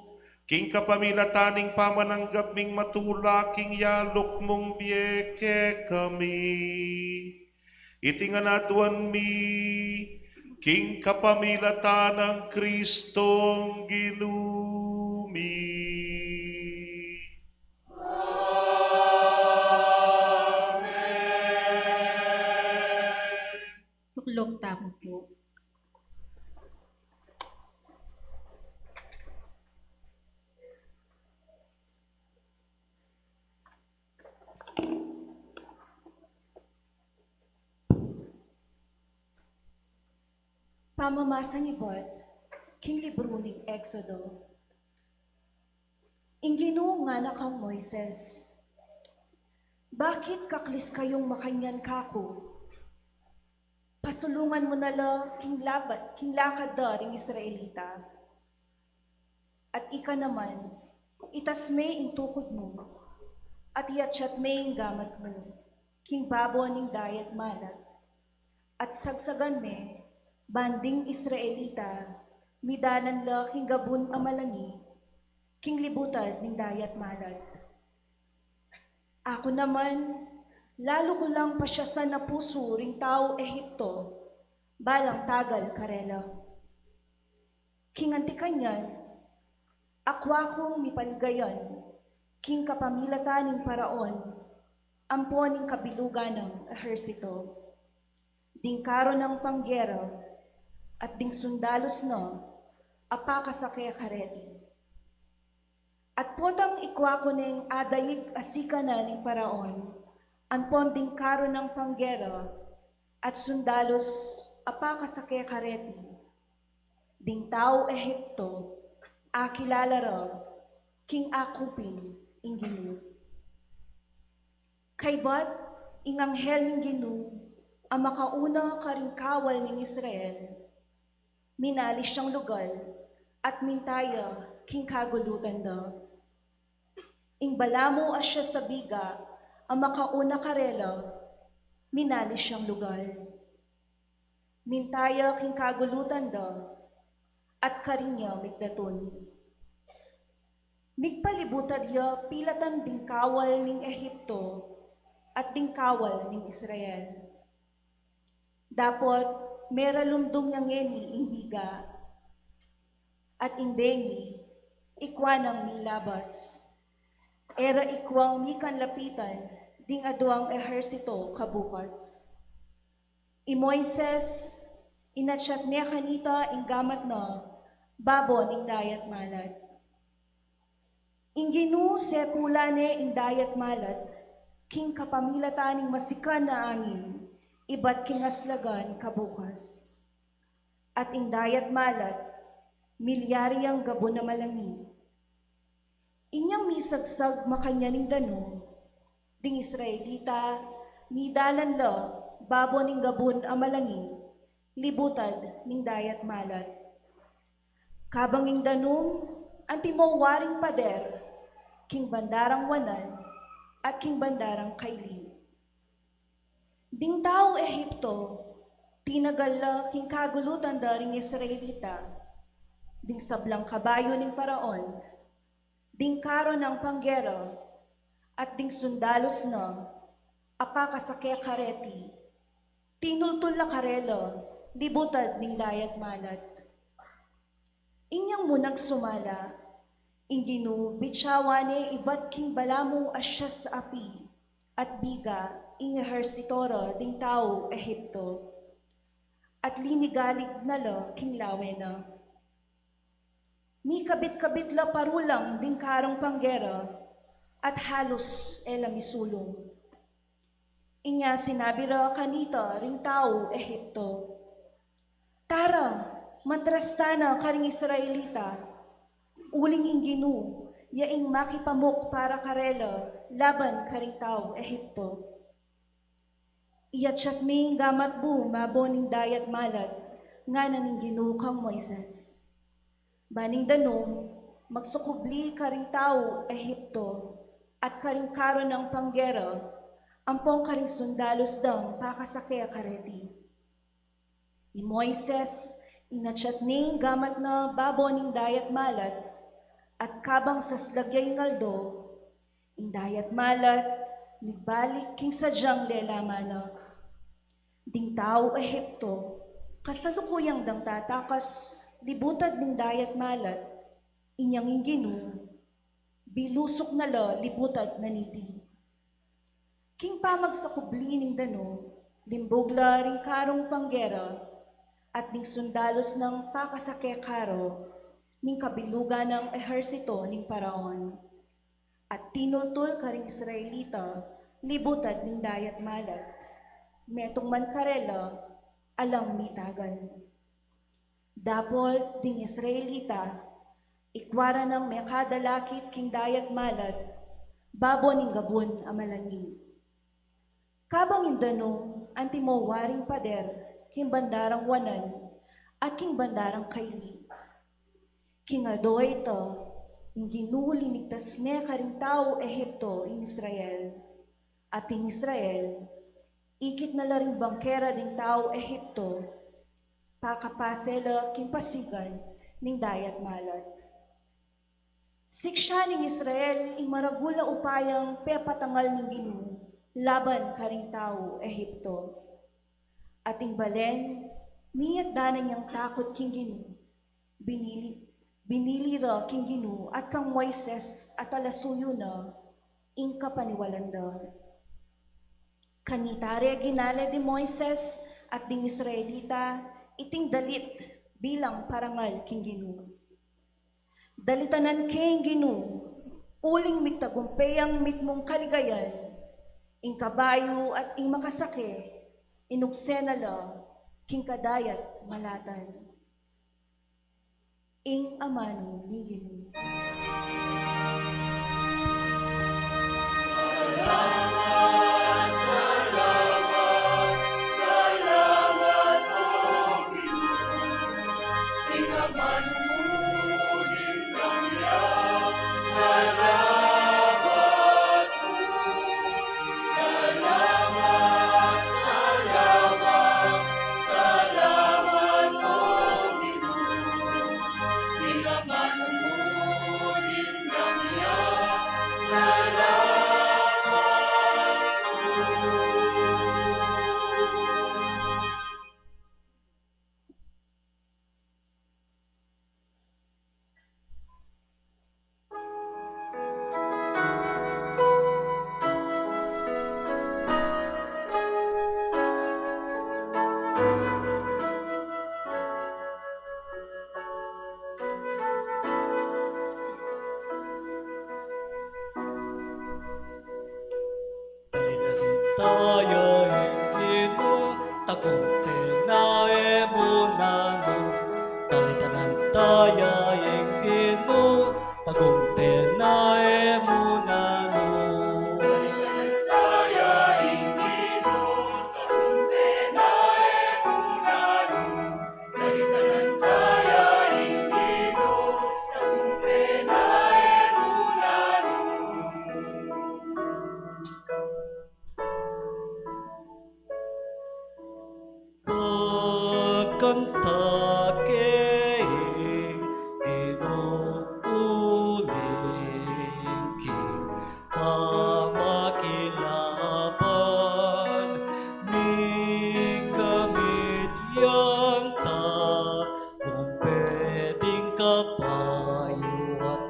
king kapamilatan ning pamananggap ming matula king yaluk mung bie kekami. Iti ngan aduan mi, king kapamilatan nang Kristong Ginu mi. Tuklok tamu pu. Pamamasang ibat king libru ning Exodo. Ing Ginu ngana kang Moises, "Bakit kaklis kayung makanyan kaku? Pasulungan mu na la king labat, king lakad da ring Israelita. At ika naman, itas me ing tukud mu, at iatyat me ing gamat mu king babo ning dayat malat, at sagsagan me, ban ding Israelita midalan la king gabun a malangi, king libutad ning dayat malat. Aku naman, lalu ku lang pasyasan a pusu ring tau Ehipto, balang tagal karela. King anti kanyan, akwa kung mipaligayan king kapamilatan ning Paraon ampon ning kabilugan nang ehersito, ding karu nang panggera, at ding sundalus na a pakasake kareti. At potang ikwa ku neng adaig a sikanan ning Paraon ampon ding karu nang panggera at sundalus a pakasake kareti, ding tau Ehipto akilala ra king aku pin ing Ginu. Kaybat ing anghel ning Ginu a makauna karing kawal ning Israel, minalis yang lugal at minta ya king kagulutan da. Ing balamu a siasabiga a makauna karela, minalis yang lugal. Minta ya king kagulutan da, at karin ya migdatun. Migpalibutad ya pilatan ding kawal ning Ehipto at ding kawal ning Israel. Dapot mera lumdum ya ngeni ing biga, at ing bengi ikwa nang milabas. E ra ikwang mikanlapitan ding aduang ehersito kabukas. I Moises, inatyat ne kanita ing gamat na babo ning dayat malat. Ing Ginu sepulan ne ing dayat malat king kapamilatan ning masikan a angin ibat king aslagan kabukas. At ing dayat malat milyari yang gabun a malangi. Inyang misagsag makanyan ing danum, ding Israelita midalan la babo ning gabun a malangi, libutad ning dayat malat. Kabang ing danum antimo waring pader king bandarang wanan at king bandarang kaili. Ding tau Ehipto tinagal la king kagulutan da ring Israelita, ding sablang kabayu ning Paraon, ding karu nang panggera, at ding sundalus na a pakasake kareti, tinultul la karela libutad ning dayat malat. Inyang mu nagsumala, ing Ginu bityawan ne ibat king balamu a sias a api at biga ing ehersito ra ding tau Ehipto, at linigalig na la king lawe na. Mikabit-kabit la parulang ding karung panggera, at halus e la misulung. Inya sinabi ra kanita ring tau Ehipto, "Tara, matras tana karing Israelita, uling ing Ginu ya ing makipamuk para karela laban karing tau Ehipto." "Iyatyat me ing gamat mu babo ning dayat malat," ngana ning Ginu kang Moises. "Ba ning danum, magsukubli karing tau Ehipto at karing karu nang panggera ampong karing sundalus dang pakasake kareti." I Moises, inatyat ne ing gamat na babo ning dayat malat, at kabang saslag ya ing aldo, ing dayat malat migbalik king sadyang lelama na. Ding tau Ehipto, kasalukuyang dang tatakas libutad ning dayat malat, inyang ing Ginu bilusuk na la libutad na niti. King pamagsakubli ning danum, limbug la ring karung panggera at ding sundalus nang pakasake karu ning kabilugan nang ehersito ning Faraon, at tinultul karing Israelita libutad ning dayat malat. Metung man karela, alang mitagan. Dapot ding Israelita, ikwa ra nang mekadalakit king dayat malat babo ning gabun a malani. Kabang ing danum, antimo waring pader king bandarang wanan at king bandarang kaili. King aldo a ita, ing Ginu linigtas ne karing tau Ehipto ing Israel. At ing Israel, ikit na la ring bangkera ding tau Ehipto, pakapase la king pasigan ning dayat malat. Siksian ning Israel ing maragul a upayang pepatangal ning Ginu laban karing tau Ehipto. At ing balen, miyatda na yang takut king Ginu, binili, binili ra king Ginu at kang Moises a talasuyu na ing kapaniwalan da. Kanita re ginale di Moises at ding Israelita iting dalit bilang parangal king Ginu. Dalitanan ke ing Ginu, uling migtagumpe yang mitmung kaligayan, ing kabayu at ing makasake, inukse na la king kadayat malatan. Ing amanu ning Ginu. Dalitanan taya ing Ginu, tagumpay na e mu nanu. Dalitanan taya ing Ginu, tagumpay na e mu nanu. Dalitanan taya ing Ginu, tagumpay na e mu nanu. Pagkanta ke ing Ginu uling king pamakilaban, mikamit yang tagumpay ding kabayu at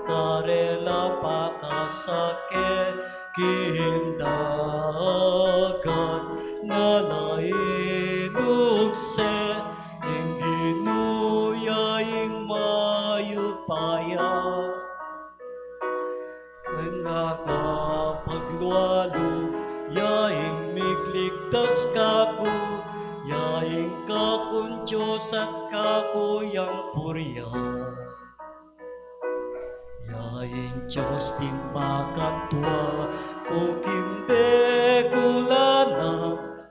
karela pakasake king dagat, na la inukse ning Ginu ya ing mayupaya. Ing kapaglualu ya Ligtas kaku, ya ing kakung Dios at kaku yang purian. Ya ing Dios ding pakatua ku, king bekulan a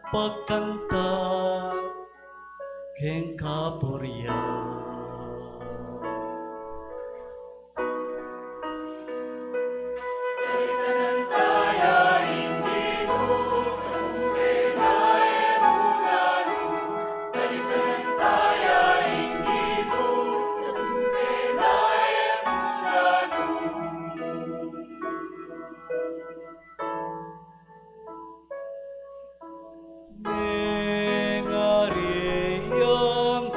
pagkanta king kapurian. Mengari yang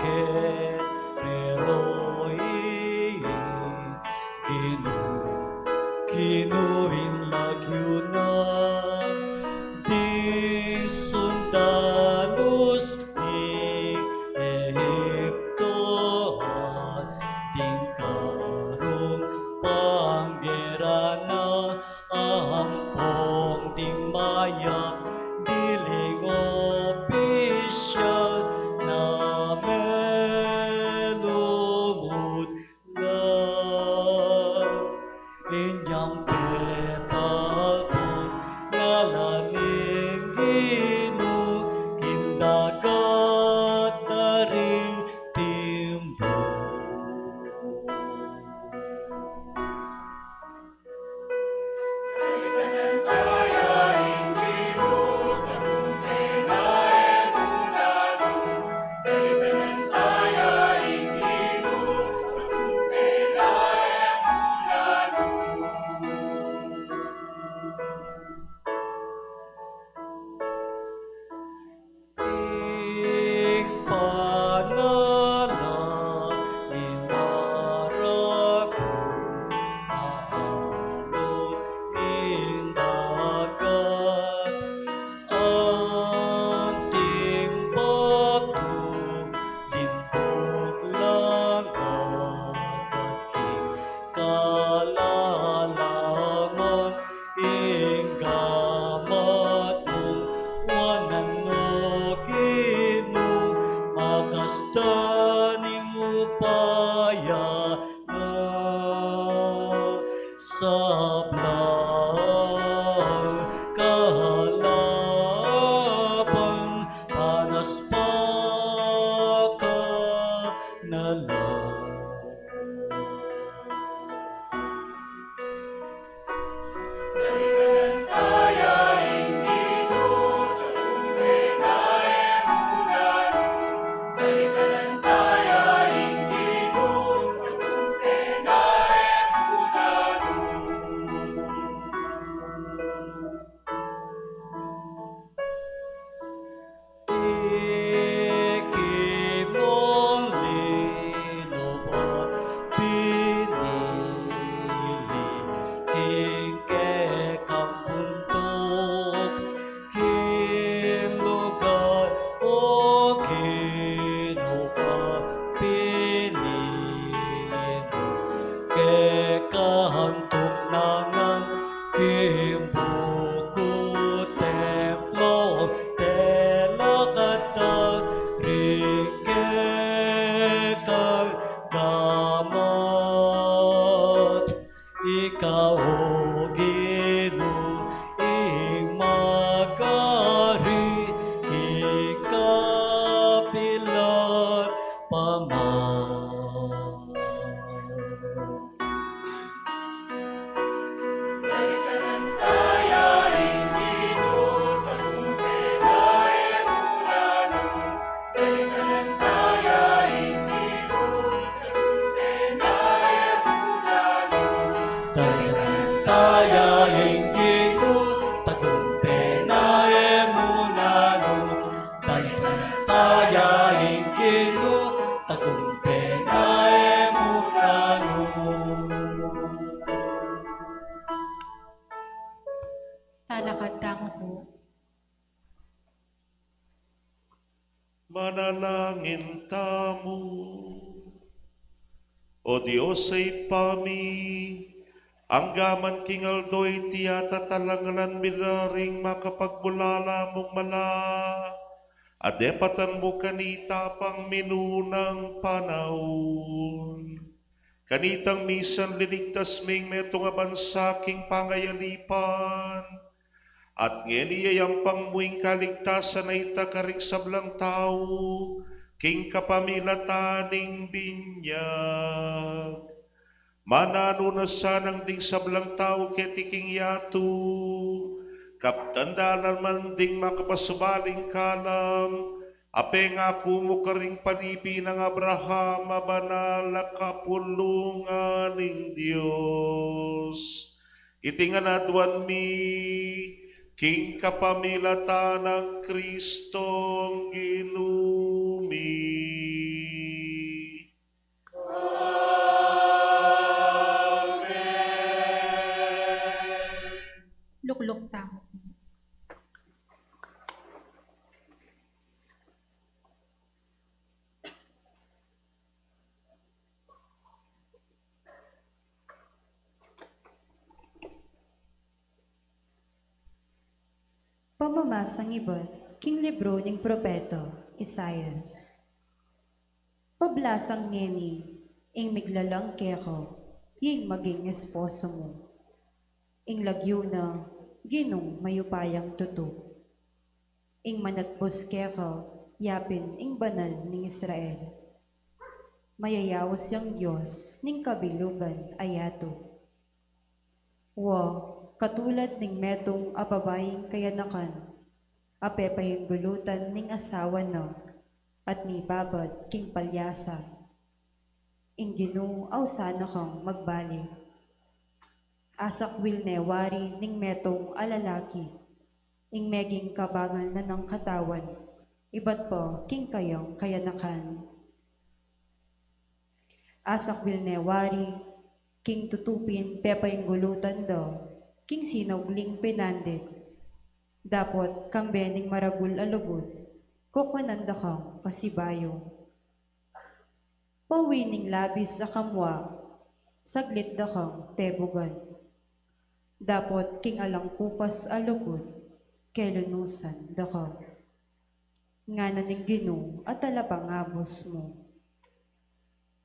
kereroy, Ginu, Ginu ing lagyu na, ding sundalus ning Ehipto at ding karung panggera na, ampong ding mayap biling opisyal na melumut na. Inyang pepalbu ngalan ning Ginu, king dagat na ring timbang. Tikpan na la ing maragul a alon ning dagat, anting batu, limbog, langaw, king kalalaman ing gamat mu, wanan, o Ginu, makastan ing upaya na sablang kalaban, panaspakan na la. Tiki mung linub at pinili king kekang bunduk, king lugar, o Ginu, a pinili mu, kekang tugnangan, king bukut templo, telakad da ring kekang gamat. Ika, o Ginu, ing magari king kapilan pa man. Dalinan taya ing Ginu, tagumpay na e mu nanu. Dalinan taya ing Ginu, tagumpay na e mu nanu. Talakad tamu pu. Manalangin tamu. O Dios a Ibpa mi, Angga man king aldo iti, a tatalanganan mi la ring makapagbulala mung mala, a depatan mu kanita pang minunang panaun. Kanitang misan linigtas ming metung a bansa king pangayalipan, at ngeni yayampang mu ing kaligtasan a ita karing sablang tau, king kapamilatan ning binyag. Mananu na sanang ding sablang tau keti king yatu, kaptan da la man ding makapasubaling kalam, a pengaku mu karing panipi nang Abraham a banal a kapulungan ning Dios. Iti ngan aduan mi, king kapamilatan nang Kristong Ginu mi. Amen. Lukluk tamu. Pamamasang ibat king libru ning propeta Isaias. Pablasang ngeni ing miglalang keka, ing maging esposo mu. Ing lagyu na, Ginung mayupayang tutu. Ing manatbus keka, yapin ing Banal ning Israel. Mayayaus yang Dios ning kabilugan a yatu. Wa, katulad ning metung a babaing kayanakan, a pepainggulutan ning asawa na, at mibabat king palyasa. Ing Ginu ausan na kang magbalik. Asakwil ne wari ning metung a lalaki, ing meging kabangal na nang katawan, ibat pa king kayang kayanakan. Asakwil ne wari, king tutu pin pepainggulutan da, king sinaugling pinandik. Dapot kambe ning maragul a lugud, kukwanan da kang pasibayu. Pawi ning labis a kamua, saglit da kang tebugan. Dapot king alang kupas a lugud, kelunusan da ka. Ngana ning Ginu a talapangabus mu.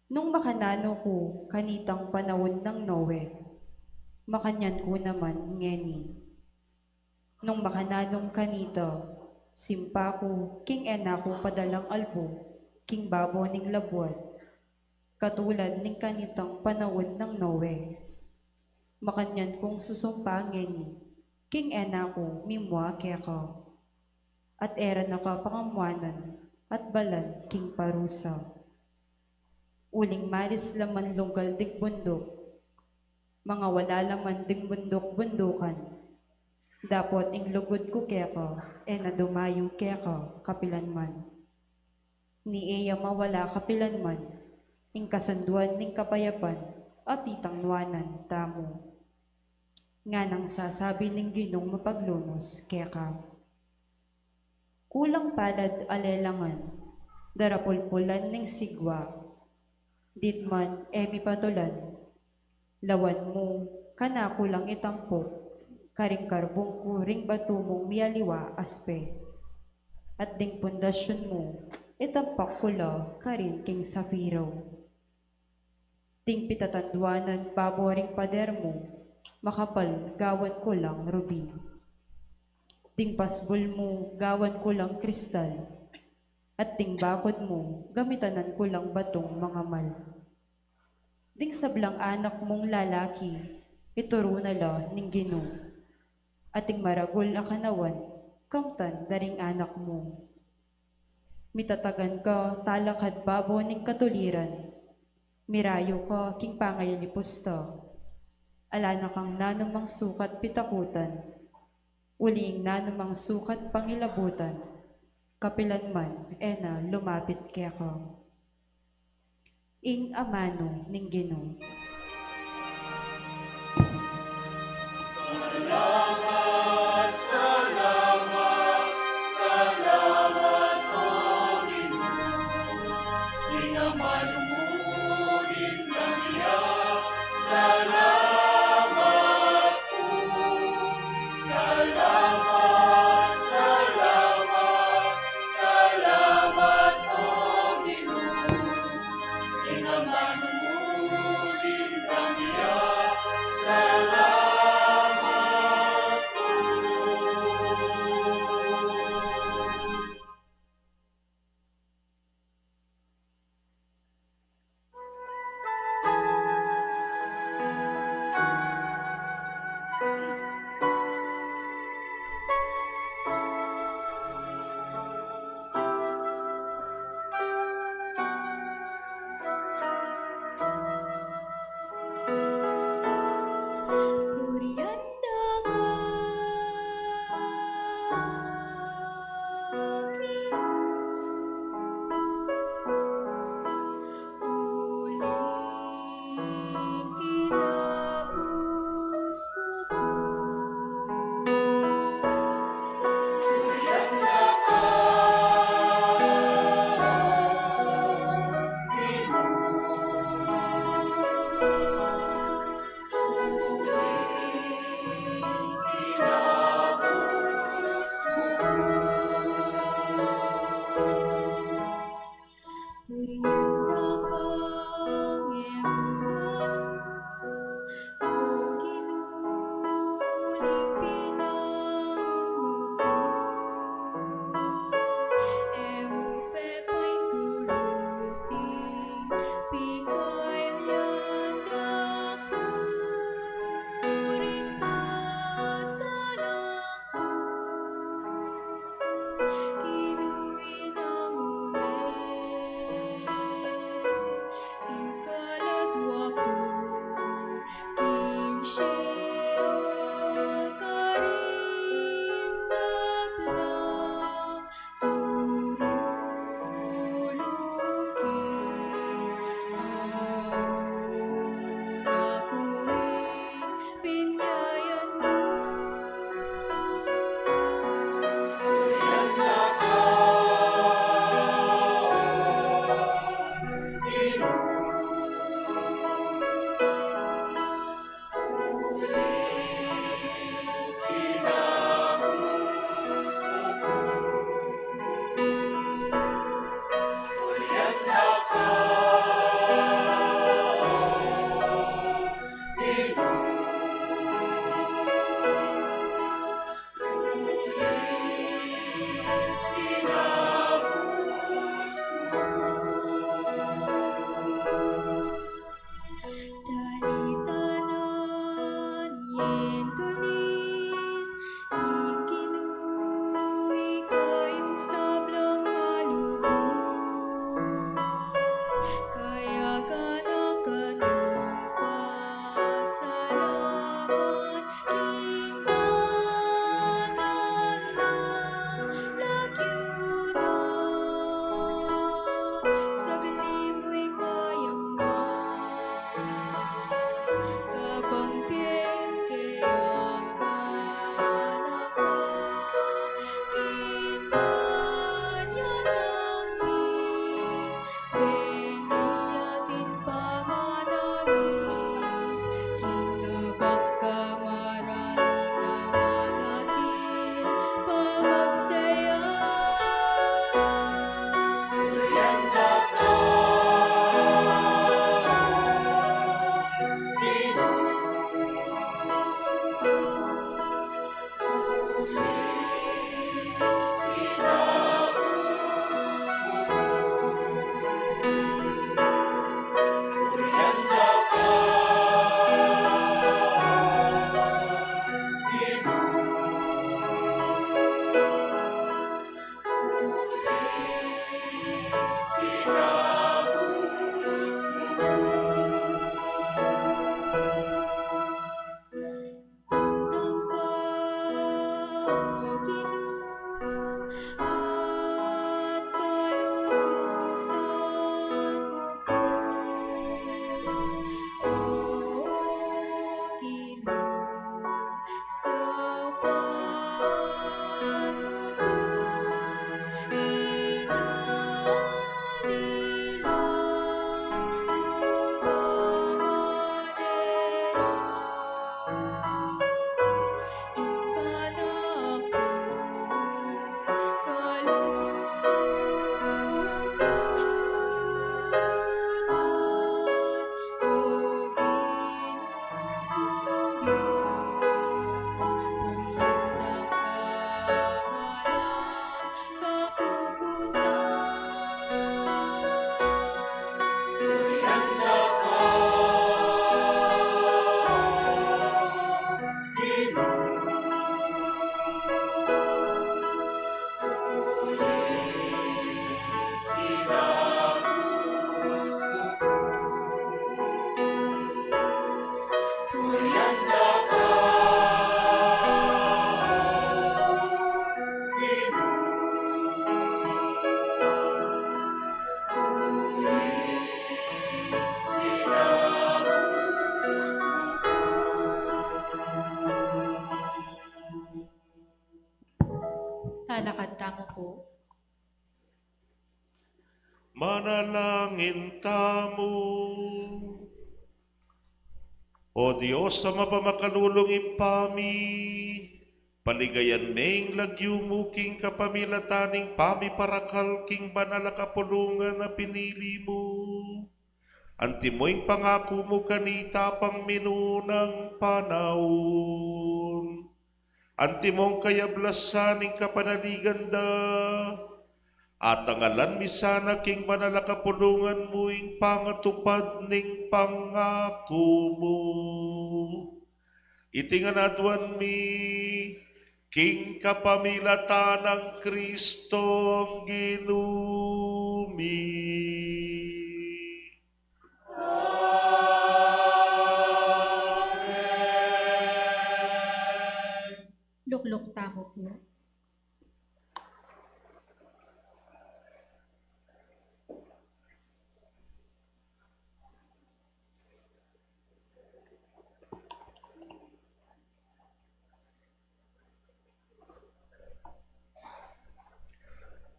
Nung makananu ku kanitang panaun nang Noe, makanyan ku naman ngeni. Nung makananu kanita, simpa ku king e na ku padalang albu king babo ning labuad, katulad ning kanitang panaun nang Noe. Makanyan kung susumpa ngeni, king e na ku mimua keka. At e ra na ka pangamuanan at balan king parusa. Uling malis la man lunggal ding bunduk, mangawala la man ding bunduk-bundukan, dapot ing lugud ku keka e na dumayu keka kapilanman. Ni e ya mawala kapilanman ing kasunduan ning kapayapan a pitangnuanan tamu. Nganang sasabi ning Ginung mapaglunus keka. Kulang palad a lelangan, darapulpulan ning sigwa, ditman e mipatulan, lawan mu, kanaku lang itampuk, karing karbung ku ring batu mung mialiwa aspe, at ding pundasyun mu, itampak ku la karin king sapiro. Ding pitatanduanan babo ring pader mu, makapal gawan ku lang rubi. Ding pasbul mu, gawan ku lang kristal. At ding bakud mu, gamitanan ku lang batung mangamal. Ding sablang anak mung lalaki, ituru na la ning Ginu. At ding maragul a kanawan, kamtan da ring anak mu. Mitatagan ka talakad babo ning katuliran. Mirayu ka king pangayalipus ta. Ala na kang nanumang sukat pitakutan. Uling nanumang sukat pangilabutan, kapilanman e na lumapit keka. Ing amanu ning Ginu. Salamat, salamat, salamat, O Ginu. Ing amanu mu, ing kamiya, salamat. Manalangin tamu. O Dios a mapamakalulung Ibpa mi, paligayan me ing lagyu mu king kapamilatan ning pamiparakal king banal a kapulungan a pinili mu. Antimo ing pangaku mu kanita pang minunang panaun. Antimong kayablasan ning kapanaligan da, atangalan mi sana king banal a kapulungan mu ing pangatupad ning pangaku mu. Iti ngan aduan mi, king kapamilatan nang Kristong Ginu mi. Lukluk tamu pu.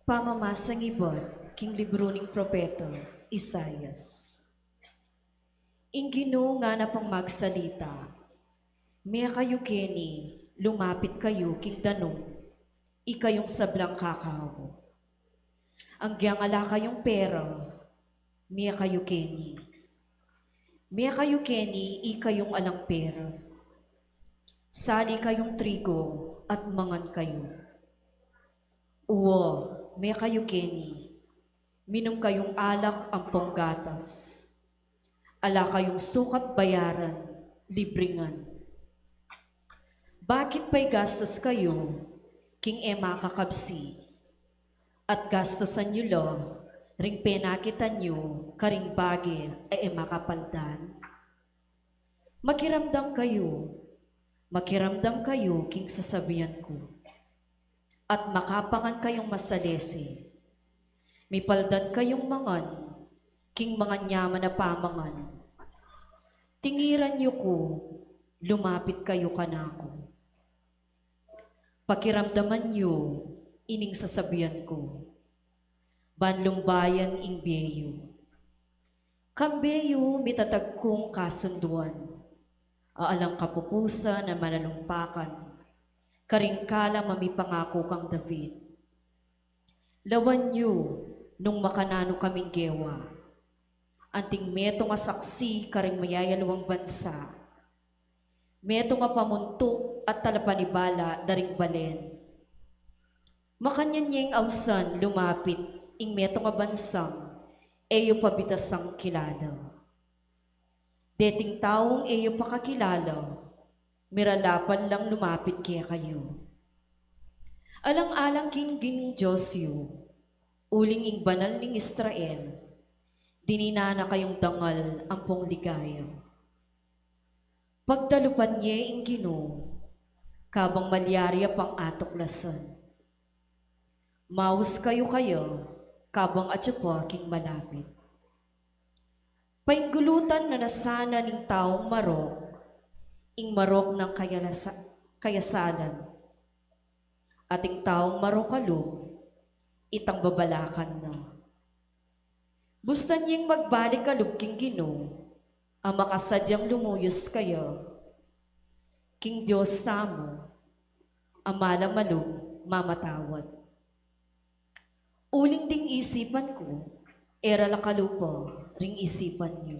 Pamamasang ibat king libru ning propeta Isaias. Ing Ginu ngana pang magsalita, "Mie kayu keni, lumapit kayu king danum, ikayung sablang kakau. Agyang ala kayung pera, mie kayu keni. Mie kayu keni, ikayung alang pera. Sali kayung trigo at mangan kayu. Uwa, mie kayu keni, minum kayung alak ampong gatas. Ala kayung sukat bayaran, libre ngan. Bakit paigastus kayu king e makakabsi, at gastusan yu la ring penakitan yu karing bage a e makapaldan? Makiramdam kayu, makiramdam kayu king sasabian ku, at makapangan kayung masalese. Mipaldan kayung mangan king manganyaman a pamangan. Tingiran yu ku, lumapit kayu kanaku. Pakiramdaman yu ining sasabian ku, ban lumbayan ing bie yu. Kambe yu mitatag kung kasunduan, a alang kapupusan a malalumpakan, karing kalam a mipangaku kang David. Lawan yu nung makananu kaming gewa. Anting metung a saksi karing mayayaliwang bansa, metung a pamuntuk at talapanibala da ring balen. Makanyan yeng ausan lumapit ing metung a bansang e yu pa bitasang kilala. Deting taung e yu pa kakilala, miralapal lang lumapit kekayu. Alang-alang king Ginung Dios yu, uling ing Banal ning Israel, dininan na kayung dangal ampong ligaya. Pagdalupan ye ing Ginu, kabang malyari ya pang atuklasan. Maus kayu kaya, kabang atyu pa king malapit. Painggulutan na na sana ning taung marok ing marok nang kayalasa-, kayasalan. At ing taung marok a lub, itang babalakan na. Bustan yeng magbalik a lub king Ginu, a makasadyang lumuyus kaya king Dios tamu, a malam a lub mamatawad. Uling ding isipan ku, e ra la kalupa ring isipan yu.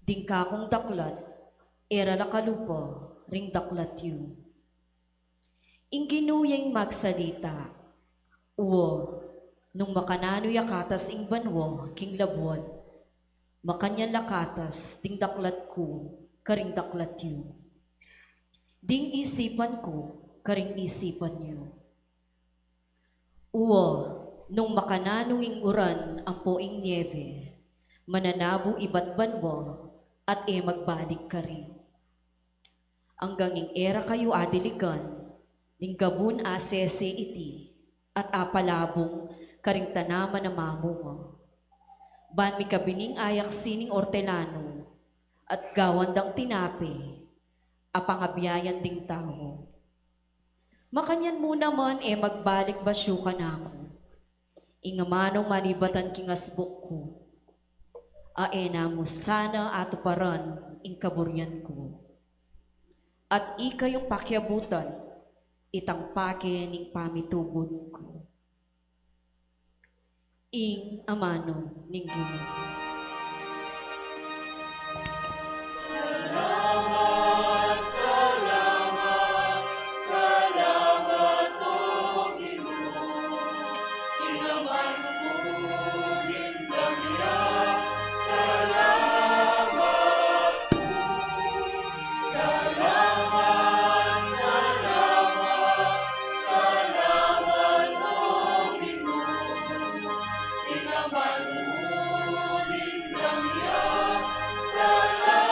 Ding kakung daklat, e ra la kalupa ring daklat yu. Ing Ginu ya ing magsalita, uwa, nung makananu ya katas ing banua king labuad, makanyan la katas ding daklat ku karing daklat yu, ding isipan ku karing isipan yu. Uwa, nung makananu ing uran ampo ing niebe, mananabu ibat banua at e magbalik karin. Anggang ing e ra kayu adiligan ning gabun a sese iti at apalabung karing tanaman a mamunga. Ban mikabining ayak sining ortelanu at gawan dang tinape a pangabiayan ding tau. Makanyan mu naman e magbalik basyu kanaku. Ing amanung manibatan king asbuk ku, a e na mu sana atuparan ing kaburian ku. At ika yung pakiabutan, itang pake ning pamitubud ku. Ing amanu ning Ginu. Salamat, salamat, salamat, O Ginu. Ing amanu ning Ginu. Salamat. Salamat, salamat, salamat, O Ginu. Ing amanu ning Ginu. Salamat.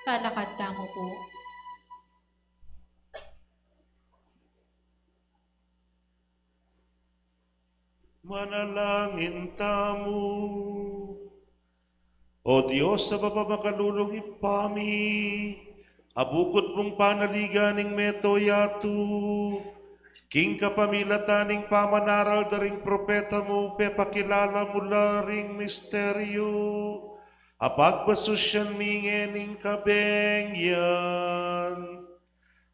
Talakad tamu pu. Manalangin tamu. O Dios a Ibpa, makalulung Ibpa mi, a bukud mung panaligan ing mabilug a yatu, king kapamilatan ning pamanaral da ring propeta mu, pepakilala mu la ring misteryu a pagbasusyan mi ngening kabengyan.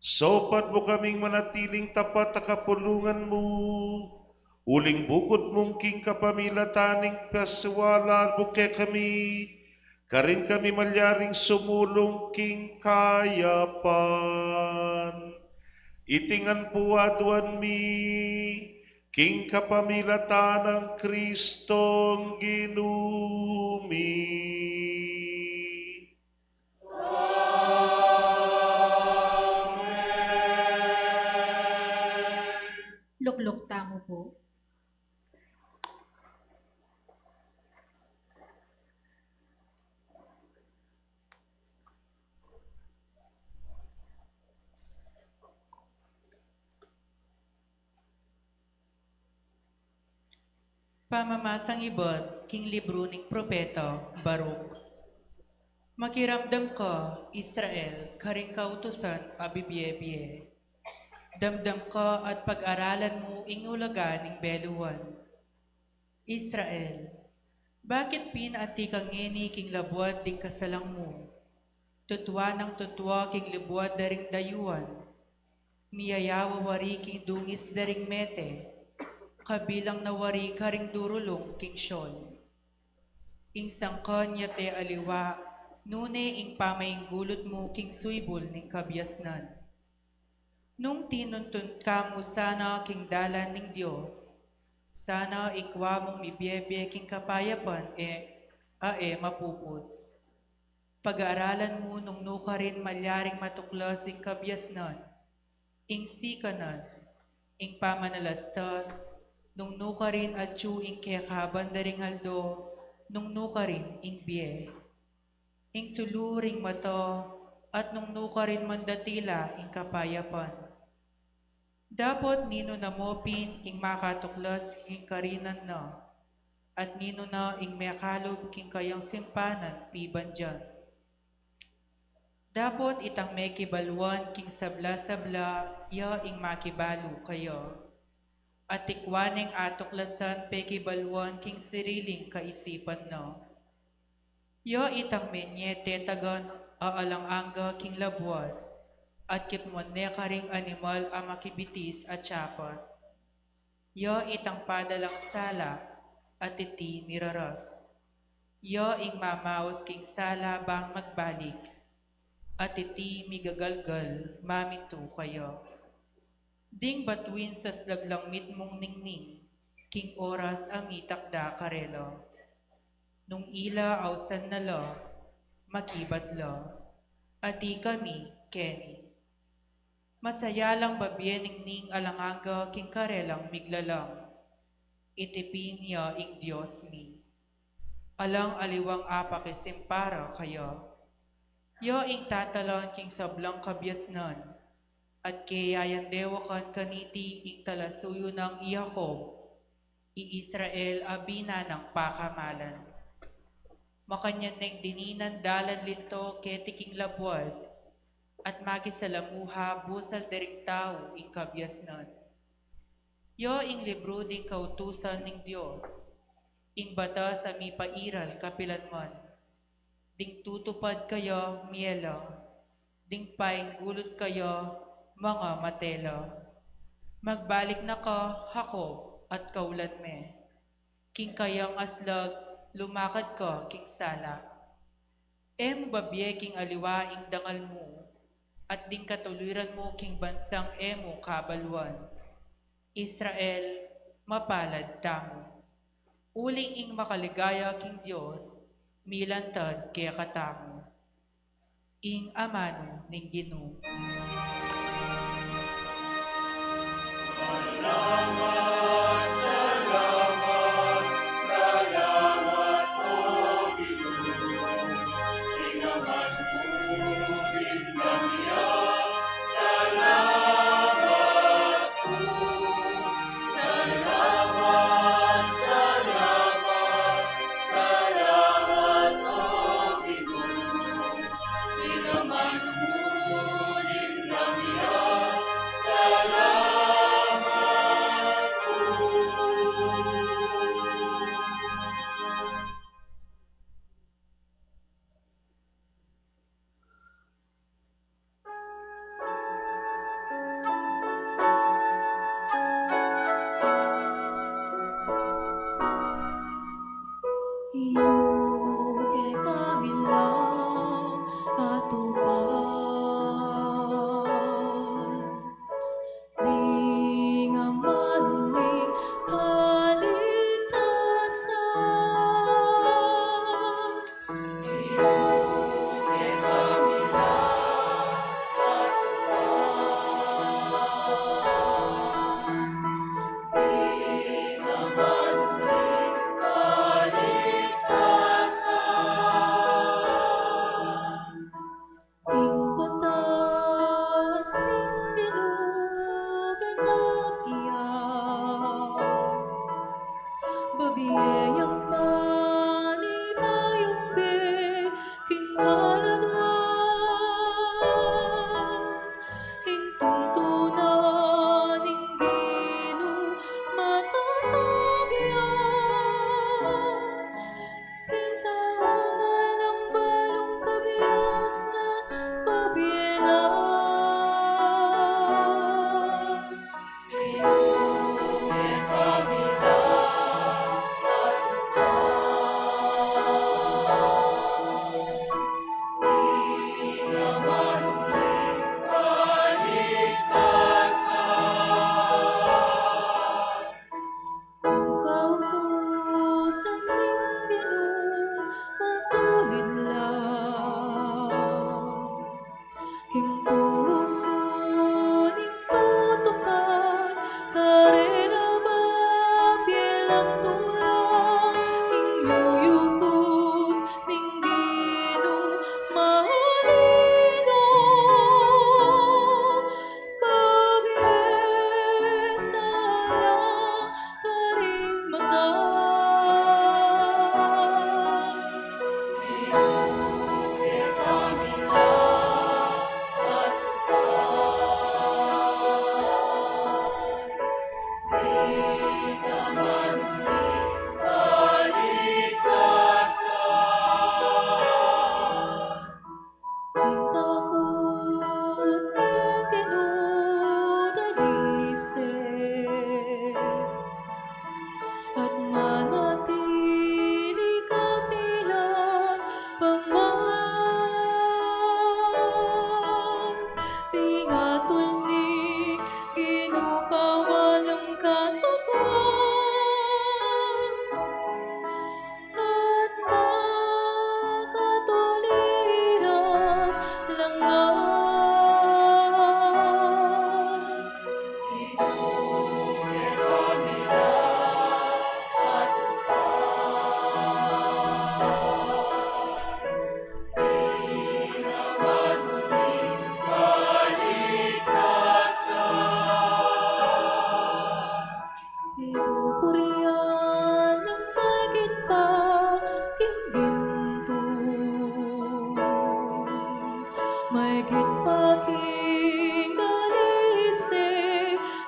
Saupan mu kaming manatiling tapat a kapulungan mu, uling bukud mung king kapamilatan ning pasiwala mu kekami, karin kami malyaring sumulung king kayapan. Iti ngan pu aduan mi, king kapamilatan nang Kristong Ginu mi. Amen. Lukluk tamu pu. Pamamasang ibat king libru ning propeta Baruk. Makiramdam ka, Israel, karing kautusan a bibie-bie. Damdam ka at pag-aralan mu ing ulaga ning beluan. Israel, bakit pin atiu ka ngeni king labuad ding kasalang mu? Tutua nang tutua king labuad da ring dayuan. Miyayawa wari king dungis da ring mete, kabilang na wari karing durulung king Sheol. Ing sangkan ya te aliwa, nune ing pamainggulut mu king suibul ning kabiasnan. Nung tinuntun ka mu sana king dalan ning Dios, sana ikwa mung mibie-bie king kapayapan e, a e mapupus. Pag-aralan mu nung nu karin malyaring matuklas ing kabiasnan, ing sikanan, ing pamanalastas, nung nu karin atyu ing kekaban da ring aldo, nung nu karin ing bie. Ing sulu ring mata, at nung nu karin mandatila ing kapayapan. Dapot ninu na mu pin ing makatuklas king karinan na, at ninu na ing mekalub king kayang simpanan pibandian. Dapot itang mekibaluan king sabla-sabla, ya ing makibalu kaya. At ikwa neng atuklasan pekibaluan king sariling kaisipan na. Ya itang menye tetagan a alang angga king labuad, at kipmuan ne karing animal a makibitis a tiapat. Ya itang padalang sala, at iti miraras. Ya ing mamaus king sala bang magbalik, at iti migagalgal mamintu kaya. Ding batuin saslag lang mitmung ningning, king oras a mitakda karela. Nung ila ausan na la, makibat la, ati kami keni. Masaya lang babie ningning alang angga king karelang miglalang. Iti pin ya ing Dios mi. Alang aliwang apakisimpara kaya. Ya ing tatalan king sablang kabiasnan, at keyayan dewakan kaniti ing talasuyu nang i Jacob, i Israel a bina nang pakamalan. Makanyan neng dininan dalan linto keti king labuad, at makisalamuha busal da ring tau ing kabiasnan. Ya ing libru ding kautusan ning Dios, ing batas a mipairal kapilanman. Ding tutupad kaya, mie la. Ding painggulut kaya, mangamate la. Magbalik na ka, Jacob, at kaulan me. King kayang aslag, lumakad ka king sala. E mu babie king aliwa ing dangal mu, at ding katuliran mu king bansang e mu kabaluan. Israel, mapalad tamu. Uling ing makaligaya king Dios, milantad kekatamu. Ing amanu ning Ginu. Salamat, salamat, salamat, O Ginu. Ing amanu kaladwa, ing tuntunan ning Ginu matatagian, ing tau ngan lang balung kabias na pabie na. Ing kautusan ning Ginu matulid la king pusu ning tutukan, karela babie lang tulang ing yuyutus ning Ginu malino. Babie sa la karing mata. Ing takut king Ginu dalise, at manatili ka pilan pangman. Ing atul ning Ginu kawalang katapuan. At makatuliran lang nga. Pinupurian nang maigit pa king gintu, maigit pa king dalise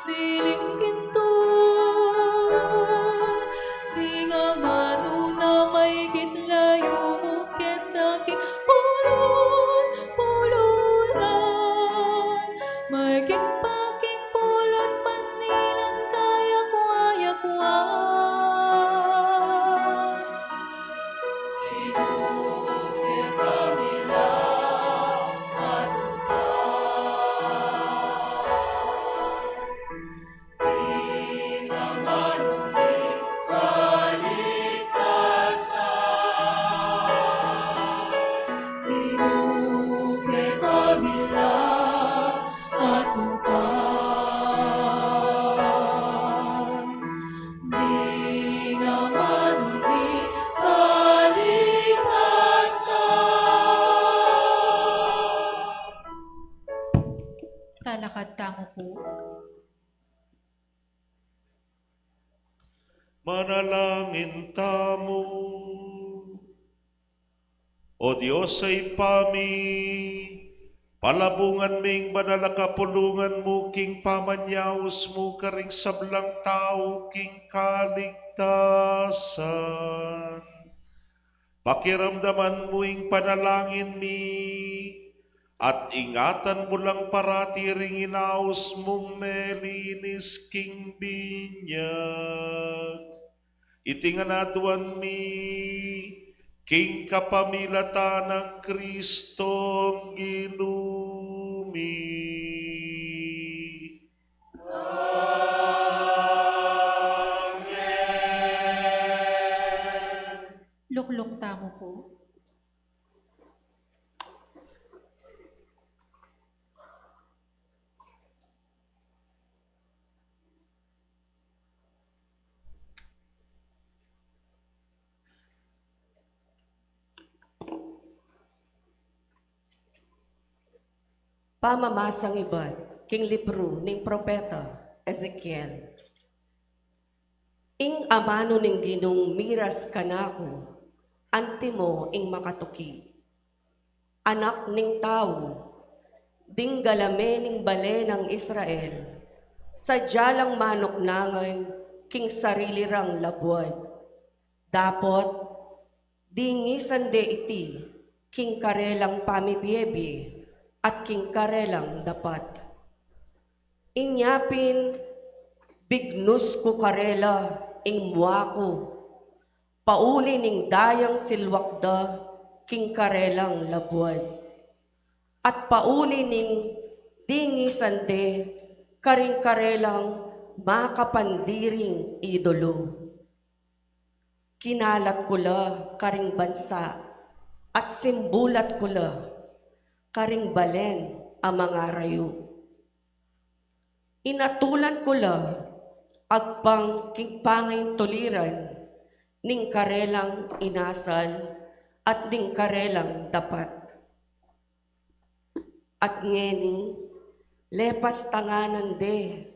niling gintu. Ding amanu na maigit la yumu kesa king pulun-pulunan, maigit pa king pulun manilang kayakwa-yakwa. Talakad tamu pu. Manalangin tamu. O Dios a Ibpa mi, palabungan mi ing banal a kapulungan mu king pamanyaus mu karing sablang tau king kaligtasan. Pakiramdaman mu ing panalangin mi, at ingatan mu lang parati ring inaus mung melinis king binyag. Iti ngan aduan mi king kapamilatan nang Kristong Ginu mi. Amen. Lukluk tamu pu. Pamamasang ibat king libru ning propeta Ezekiel. Ing amanu ning Ginung miras kanaku, antimo ing makatuki. Anak ning tau, ding galame ning bale nang Israel, sadya lang manuknangan king sarili rang labuad. Dapot, dingisan de iti king karelang pamibiebie at king karelang dapat. Inya pin, bignus ku karela ing mua ku, pauli ning dayang silwak da king karelang labuad, at pauli ning dingisan de karing karelang makapandiring idolo. Kinalat ku la karing bansa at simbulat ku la karing balen a mangarayu. Inatulan ku la agpang king pangaintuliran ning karelang inasal at ning karelang dapat. At ngeni, lepastanganan de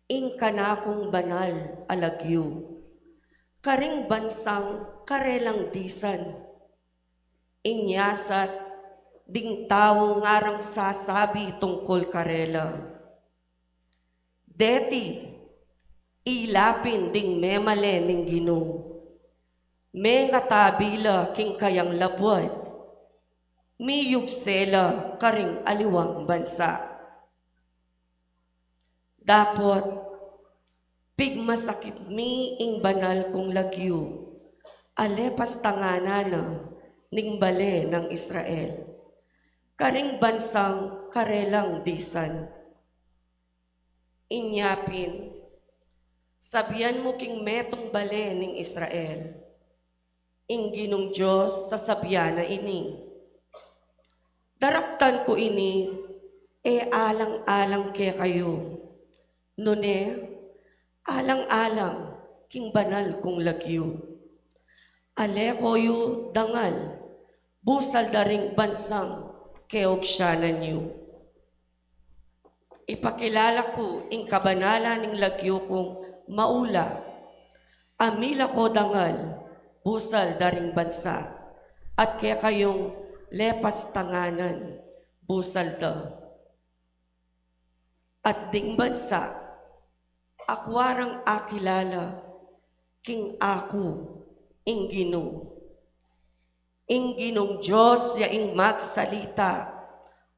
ing kanakung banal a lagyu karing bansang karelang disan. Inyasat ding tau ngarang sasabi tungkul karela, "Deti, ila pin ding memale ning Ginu, mengatabi la king kayang labuad, miyugse la karing aliwang bansa." Dapot, pigmasakit mi ing banal kung lagyu a lepastanganan na ning bale nang Israel karing bansang karelang disan. Inya pin, sabian mu king metung bale ning Israel, "Ing Ginung Dios sasabian na ini: Daraptan ku ini e alang-alang kekayu, nune alang-alang king banal kung lagyu. Ale ko yu dangal busal da ring bansang keuksianan yu. Ipakilala ku ing kabanalan ning lagyu kung maula a mila ko dangal busal da ring bansa, at kekayung lepastanganan busal da. At ding bansa, akua rang akilala king aku ing Ginu. Ing Ginung Dios ya ing magsalita,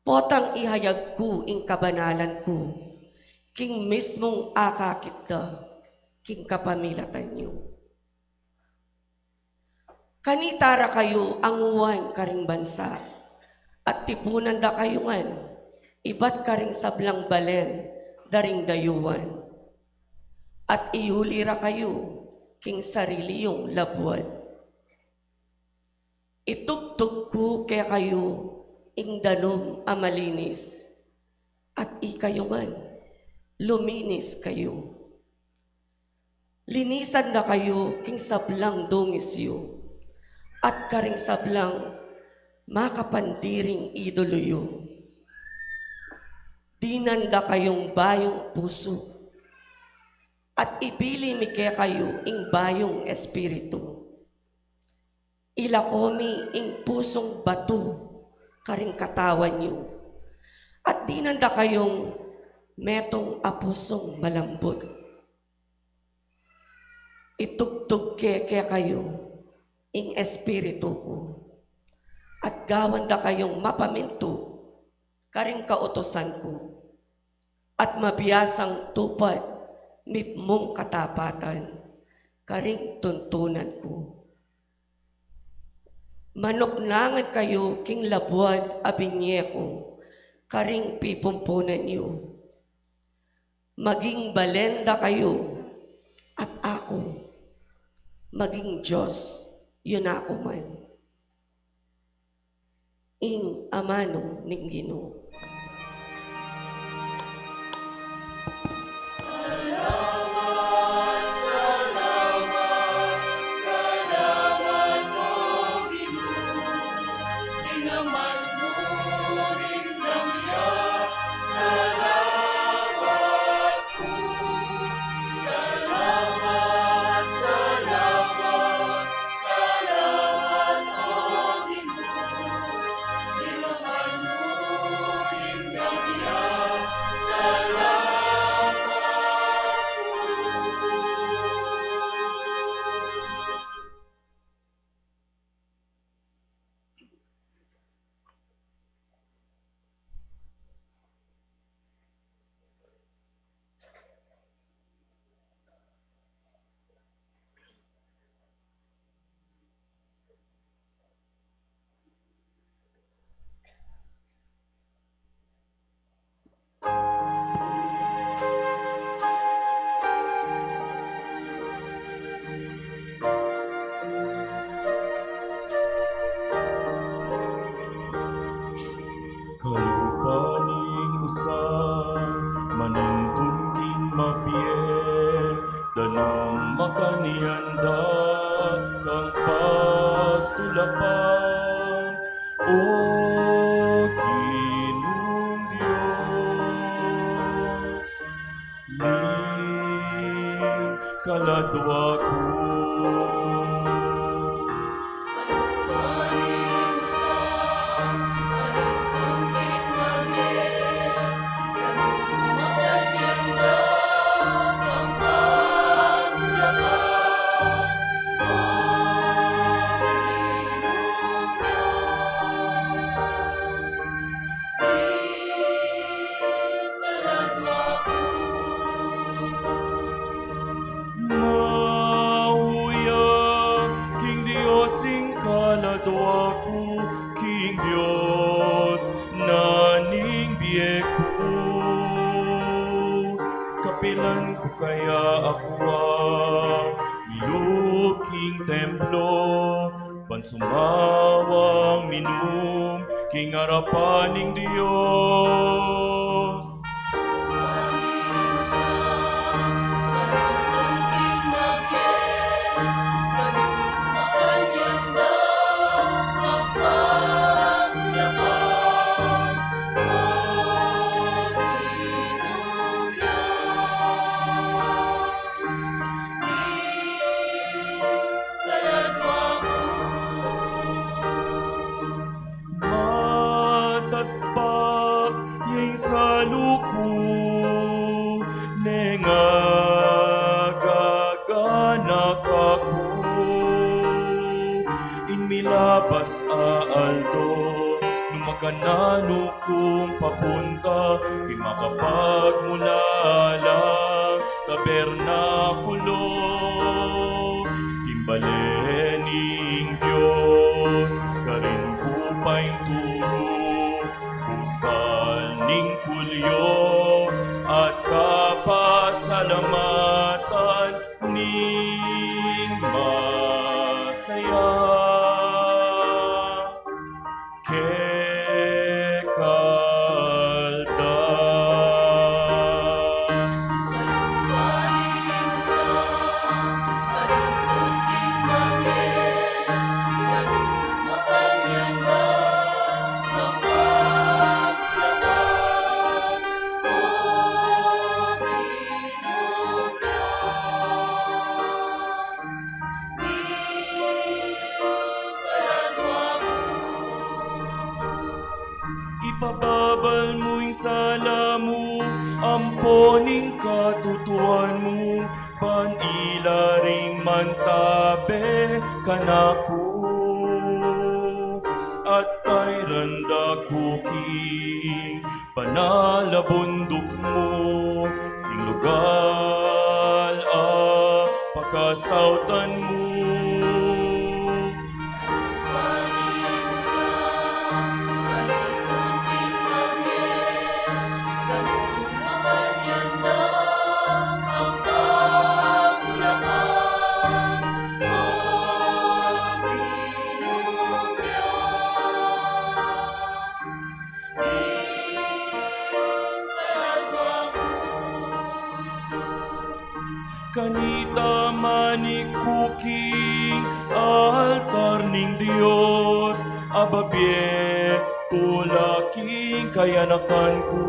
potang ihayag ku ing kabanalan ku king mismung akakit da king kapamilatan yu. Kanita ra kayu anguan karing bansa, at tipunan da kayu ngan ibat karing sablang balen da ring dayuan, at iuli ra kayu king sarili yung labuad. Itugtug ku kekayu ing danum a malinis, at ikayu ngan luminis kayu. Linisan da kayu king sablang dungis yu, at karing sablang makapandiring idolo yu. Dinan da kayung bayung pusu, at ibili mi kekayu ing bayung espiritu. Ilako mi ing pusung batu karing katawan yu, at dinan da kayung metung a pusung malambut. Itugtug ke kekayu ing espiritu ku, at gawan da kayung mapamintu karing kautusan ku, at mabiasang tupad mipmung katapatan karing tuntunan ku. Manuknangan kayu king labuad a binye ku karing pipumpunan yu. Maging balen da kayu, at aku maging Dios yu na ku man. Ing amanu ning Ginu. Dua ku. Mauyag king Dios ing kaladua ku, king Dios na ning bie ku. Kapilan ku kaya aku a milub king templo, ban sumawang minum king arapan ning Dios. Masaspak ing salu ku, nung agaganak aku. Ing milabas a aldo, nung makananu kung papunta, king makapagmulalang tabernakulo, king bale ning Dios, karin ku painturu, busal ning kulyo at kapasalamatan ning masaya. Kekal da. Ipababal mu ing sala mu, ampon ing katutuan mu, ban ila ring mantabe kanaku. At tayran da ku king banal a bunduk mu, king lugal a pakasautan mu. Kanita manik ku king altar ning Dios, a babie tula king kayanakan ku.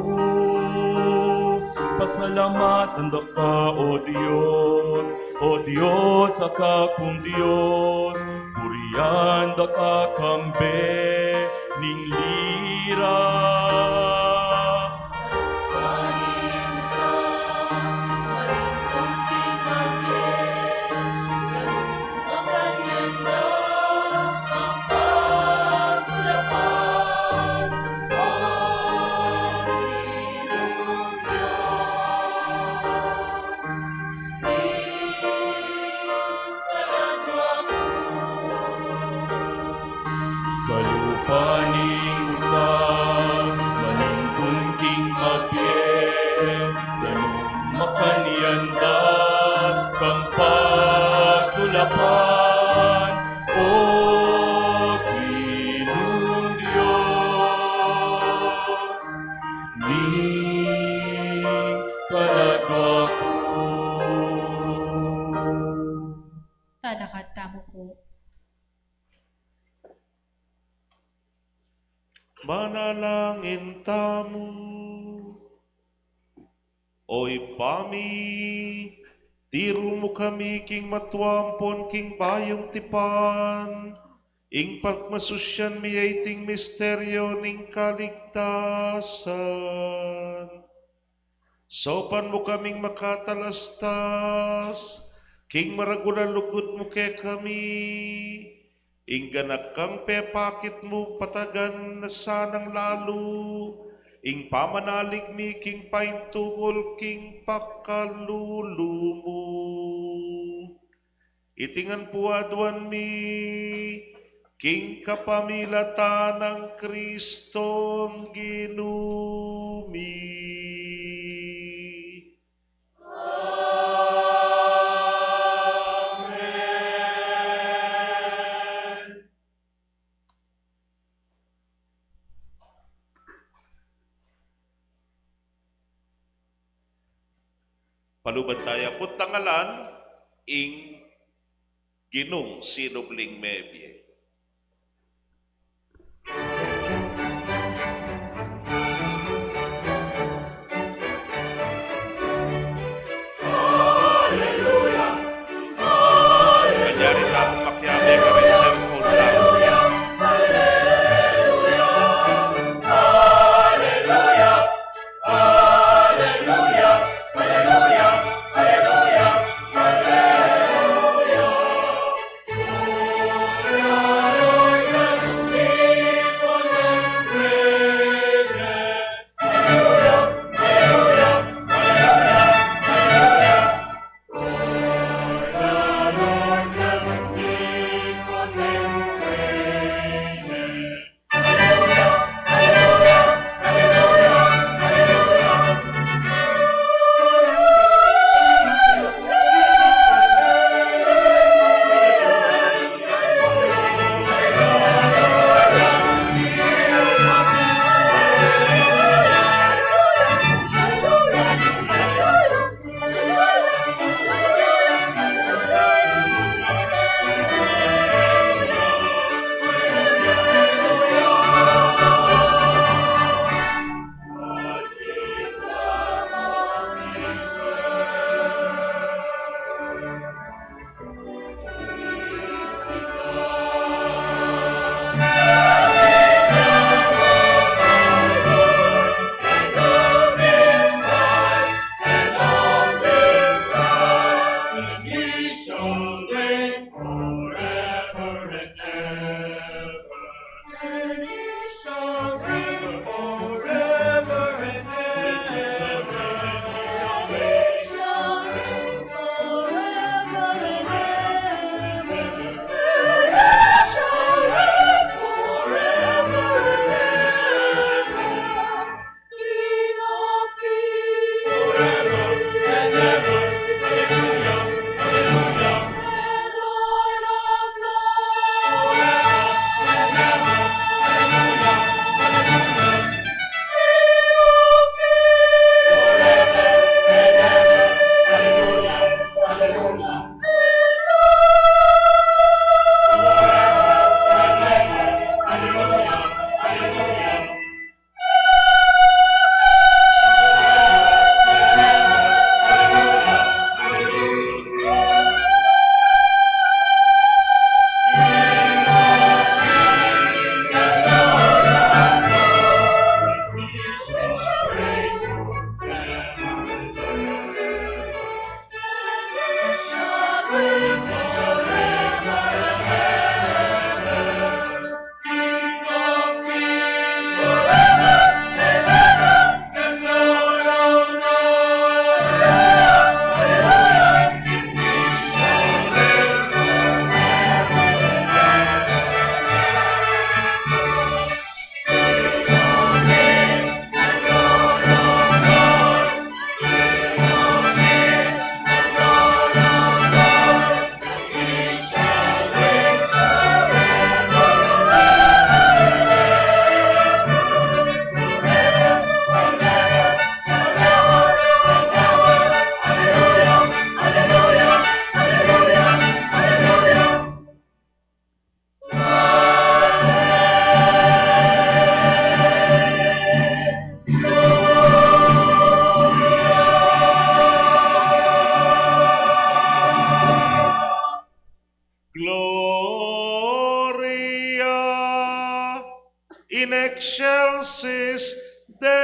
Pasalamatan da ka, O Dios, O Dios, a kakung Dios, purian da ka kambe ning lira. Kalupa ning usa, manintun king mabie, nanu makanyan da kang patulapan, O Ginung Dios ning kaladua ku. Talakad tamu pu. Manalangin tamu. O Ibpa mi, Diru mu kami king matua ampon king bayung tipan, ing pagmasusyan mi ya iting misteryu ning kaligtasan. Saupan mu kaming makatalastas king maragul a lugud mu kekami, ing ganaka pepakit mu patagan na sanang lalu ing pamanalig mi king paintungul king pakalulu mu. Iti ngan pu aduan mi king kapamilatan nang Kristong Ginu mi. Paluban taya put tangalan ing Ginung sinubling mebie. Aleluya. Aleluya. Kanyari tamu makiabe kari cellphone lang. Aleluya. Aleluya. Aleluya. Aleluya. Aleluya. Aleluya. in excelsis Deo.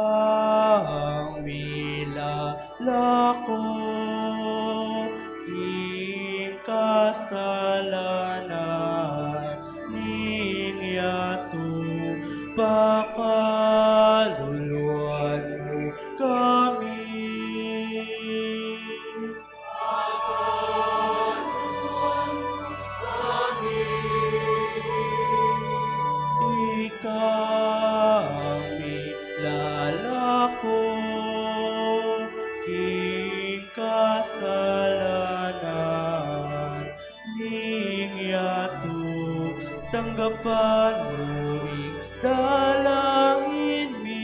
Ikang milalako king kasalanan ning yatu, pakaluluan mu kami. Ikang milalako king kasalanan ning yatu, tanggapan mu ing dalangin mi.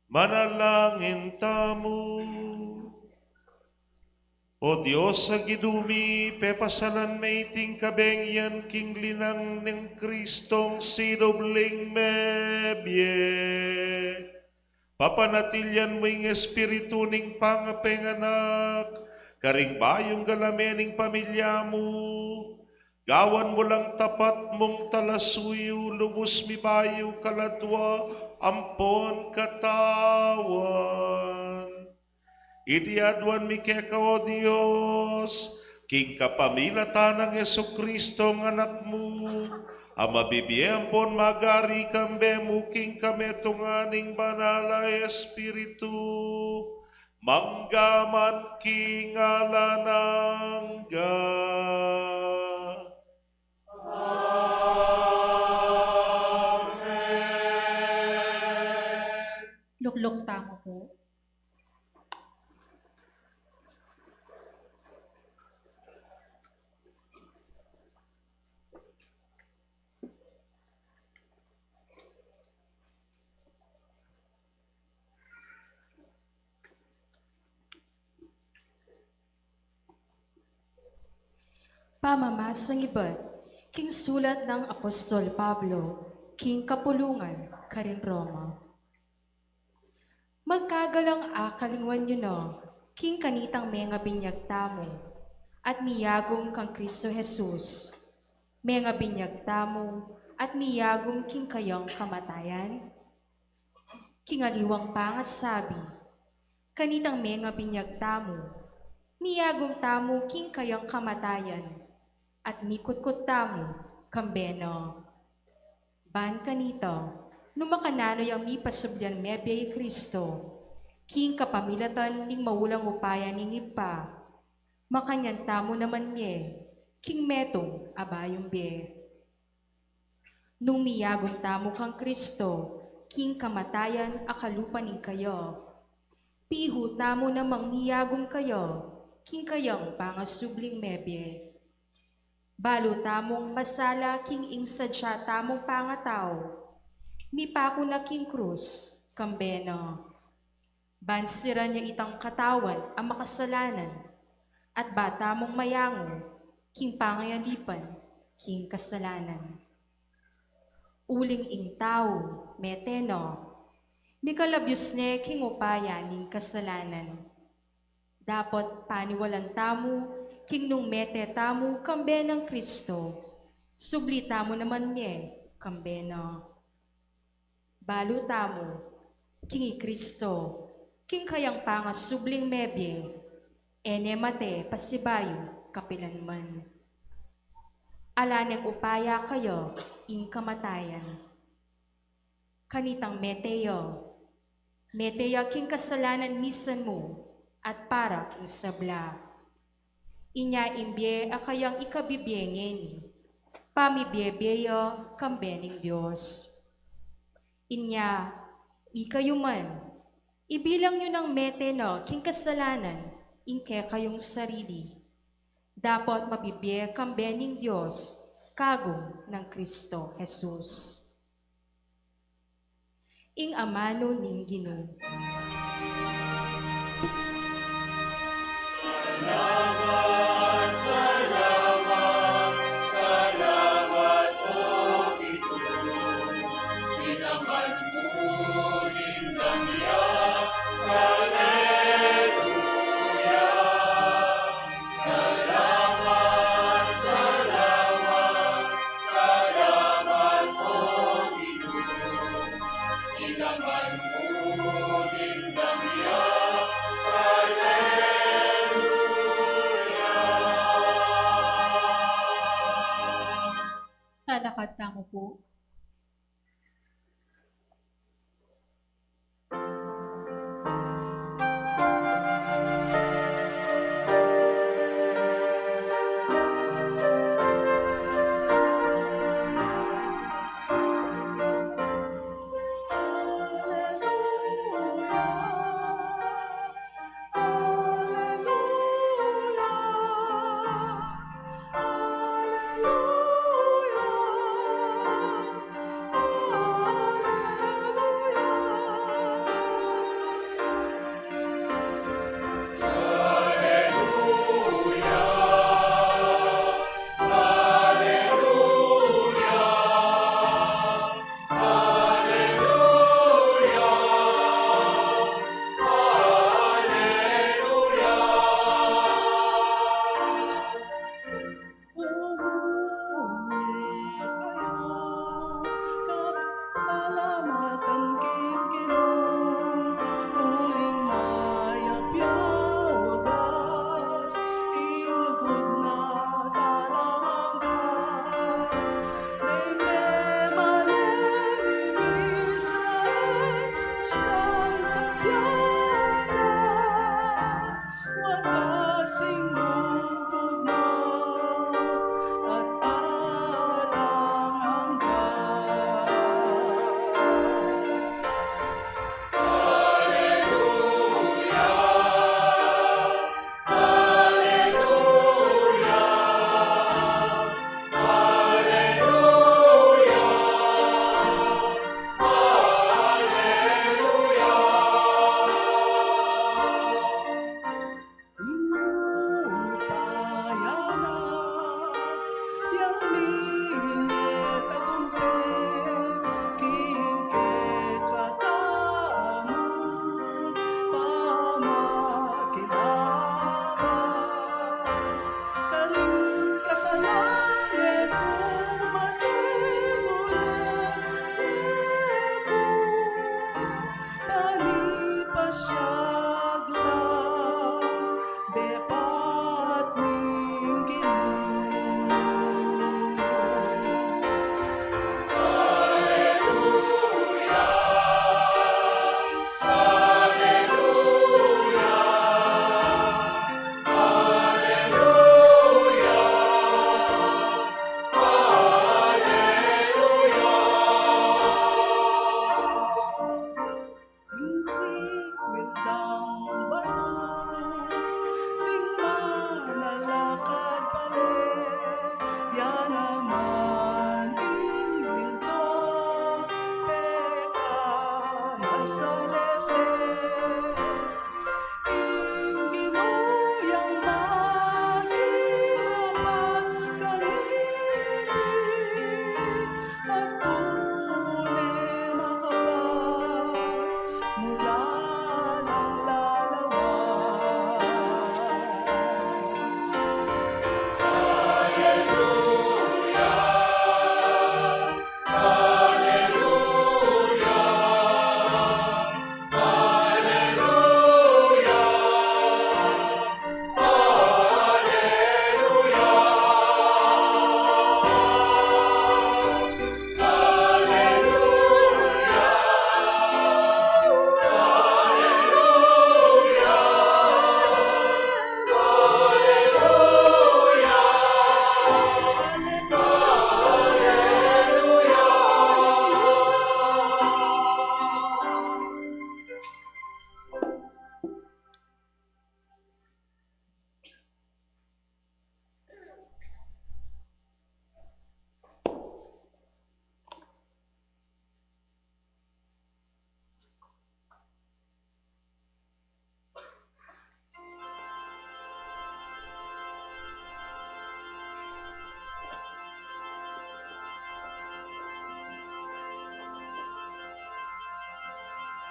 Manalangin tamu. O Dios a Ginu mi, pepasalan me iting kabengi king linang nang Kristong sinubling mebie. Papanatilian mu ing espiritu ning pangapenganak karing bayung galame ning pamilya mu. Gawan mu lang tapat mung talasuyu, lubus mibayu kaladua ampon katawan. Iti aduan mi keka, O Dios, king kapamilatan nang Jesucristo, Anak mu, a mabibie ampon magari kambe mu king kametungan ning Banal a Espiritu, mangga man king alang angga. Amen. Lukluk tamu pu. Pamamasang ibat king sulat nang Apostol Pablo king kapulungan karin Roma. Magkagalang akalingwan yu no king kanitang mengabinyag tamu at miyagum kang Kristo Jesus, mengabinyag tamu at miyagum king kayang kamatayan? King aliwang pangasabi, kanitang mengabinyag tamu, miyagum tamu king kayang kamatayan, at mikutkut tamu kambe na. Ban kanita, nu makananu yang mipasublian mebie i Kristo, king kapamilatan ning maulang upaya ning Ibpa, makanyan tamu naman mie king metung a bayung bie. Nung miyagum tamu kang Kristo king kamatayan a kalupa ning kaya, pihu tamu namang miyagum kaya king kayang pangasubling mebie. Balu tamung masala king ing sadya tamung pangatau, mipaku na king krus kambe na. Ban siran ya itang katawan a makasalanan, at ba tamung mayangu king pangayalipan king kasalanan. Uling ing tau, mete na, mikalabius ne king upaya ning kasalanan. Dapot paniwalan tamu king nung mete tamu kambe nang Kristo, subli tamu naman mie kambe na. Balu tamu king i Kristo, king kayang pangasubling mebie, e ne mate pasibayu kapilanman. Ala neng upaya kaya ing kamatayan. Kanitang mete ya, mete ya king kasalanan misan mu at para king sabla. Inya ing bie a kayang ikabibie ngeni, pamibie-bie ya kambe ning Dios. Inya ikayu man, ibilang yu nang mete na king kasalanan ing kekayung sarili, dapot mabibie kambe ning Dios kagum nang Kristo Jesus. Ing amanu ning Ginu. Salamat, salamat. Tamu pu.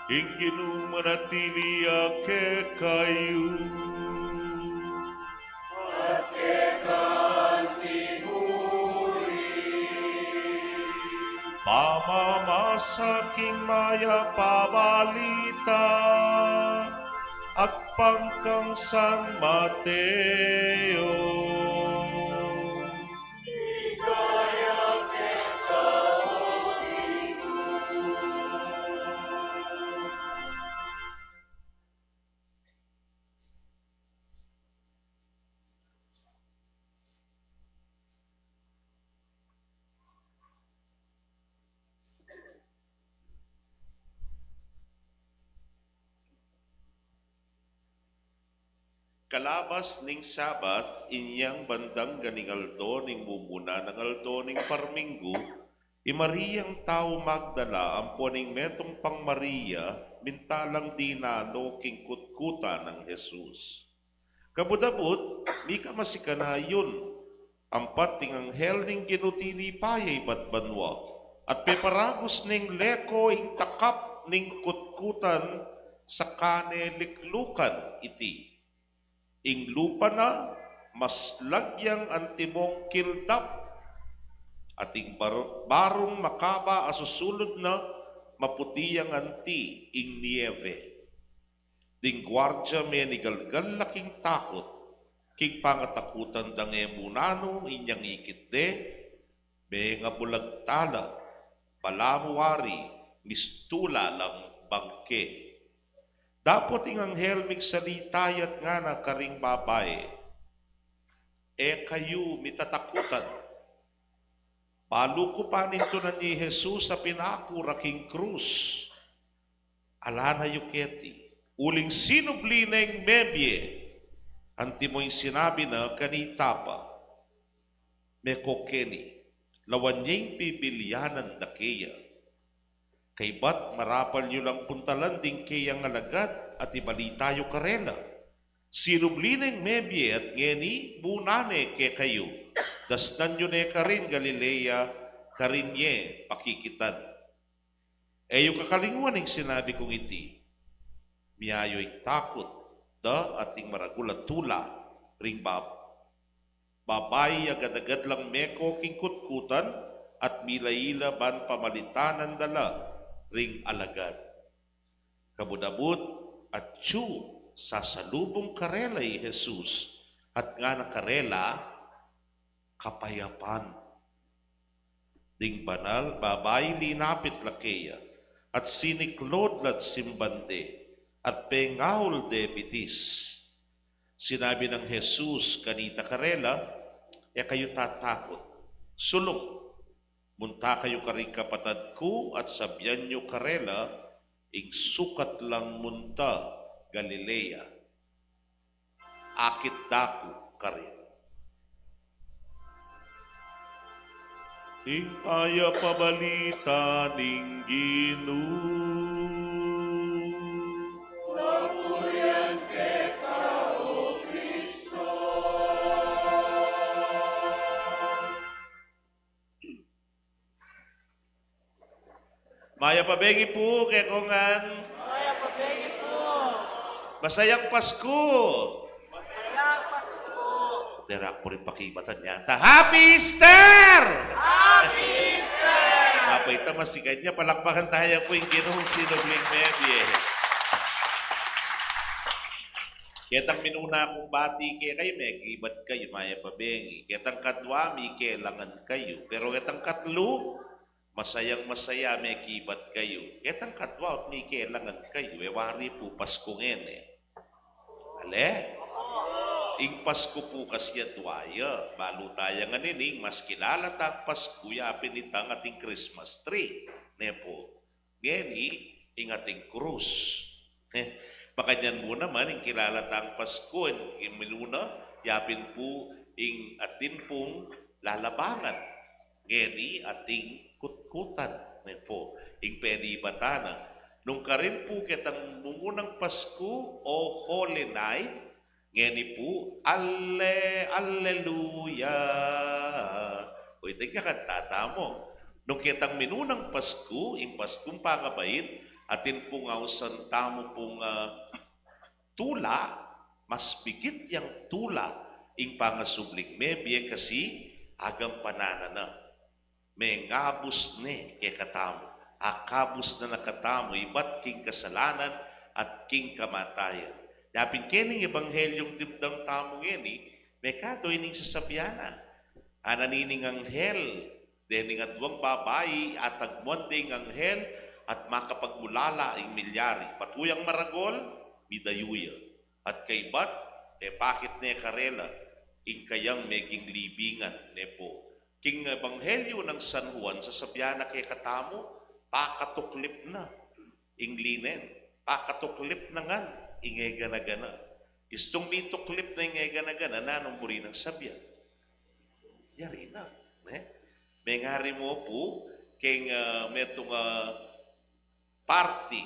Ing Ginu manatili ya kekayu. At keka anti muli. Pamamasa king Mayap a Balita agpang kang San Mateo. Ligaya keka, Kalabas ning Sabat, inyang bandang ganing aldo ning mumuna nang aldo ning parminggu, i Mariang tau Magdala ampon ing metung pang Maria, minta lang dinalo king kutkutan nang Jesus. Kabud-abud, mika masikan a yun, ampat ing anghel ning Ginu tinipa ya ibat banua, at peparagus neng leko ing takap ning kutkutan, saka ne liklukan iti. Ing lupa na, maslag yang antimong kildap, at ing bar-, barung makaba a susulud na, maputi yang anti ing niebe. Ding guardia menigalgal la king takut, king pangatakutan dang e mu nanu inyang ikit de, mengabulag tala, balamu wari, mistula lang bangke. Dapot ing anghel migsalita ya't ngana karing babai, "E kayu mitatakutan. Balu ku panintunan ye i Jesus a pinaku ra king krus. Ala na yu keti, uling sinubli neng mebie, antimo ing sinabi na kanita pa. Meko keni, lawan ye ing bibilianan da keya. Kaybat marapal yu lang puntalan ding keyang alagad at ibalita yu karela. Sinubli neng mebie at ngeni, muna ne kekayu. Dasnan yu ne karin Galilea, karin ye pakikitan." E yu kakalingwan ing sinabi kung iti. Miyayu ing takut da at ing maragul a tula ring bab-, babai. Agad-agad lang meko king kutkutan at mila-ila ban pamalitanan da la ring alagad. Kabud-abud, atyu, sasalubung karela i Jesus at ngana karela, "Kapayapan." Ding banal babai linapit la keya, at siniklod la't simban de, at pengaul de bitis. Sinabi nang Jesus kanita karela, "E kayu tatakut. Sulung, munta kayu karing kapatad ku at sabian yu karela, ing sukat lang munta Galilea, akit da ku karin." Ing mayap a balita ning Ginu. Papurian keka, O Kristo. Mayap a bengi pu kekongan. Mayap a bengi pu. Masayang Pasku. Masayang Pasku. Tera ku rin pakibatan yata. Happy Easter! Happy Easter! Mapait a masikan ya, palakpakan taya pu ing Ginung sinubling mebie. Ketang minuna kung bati kekayu, mekibat kayu, mayap a bengi. Ketang kadwa, mikelangan kayu. Pero ketang katlu, masayang masaya, mekibat kayu. Ketang kadwa, mikelangan kayu. E wari pu, Pasku ngeni. Ale? Ing Pasku pu kasi adwa ya. Balu taya ngan ining mas kilala tang Pasku, yapin itang ating Christmas tree. Ne pu. Ngeni, ing ating krus. Eh, makanyan mu naman, ing kilala tang Pasku, ing, ing minuna, yapin pu, ing atin pung lalabangan. Ngeni, ating kutkutan. Ne pu, ing penibatan na. Nung karin pu ketang mumunang Pasku o Holy Night, ngeni pu, alle-, alleluia. O, iti ing kakanta tamu. Nung ketang minunang Pasku, ing Paskung pangabait, atin pung ausan tamu pung, ah, tula, mas bigit yang tula, ing pangasubling mebie kasi, agampanan na na. Mengabus ne kekatamu, akabus na na katamu ibat king kasalanan at king kamatayan. Yapin keni ing Ebanghelyung dimdam tamu ngeni, mekadu ining sasabian na. Ngana nining anghel, dening aduang babai, atagmuan de ing anghel, at makapagmulala ing milyari. Patuyang maragul, midayu ya. At kaybat, e pakit ne karela, ing kayang meging libingan, ne pu. King Ebanghelyo nang San Juan, sasabian na kekatamu, pakatuklip na ing linen, pakatuklip na ngan ing e gana-gana. Istung mituklip na ing egana-gana, nanung buri nang sabyan? Yari na, ne? Mengari mu pu, keng, ah, metung, ah, party,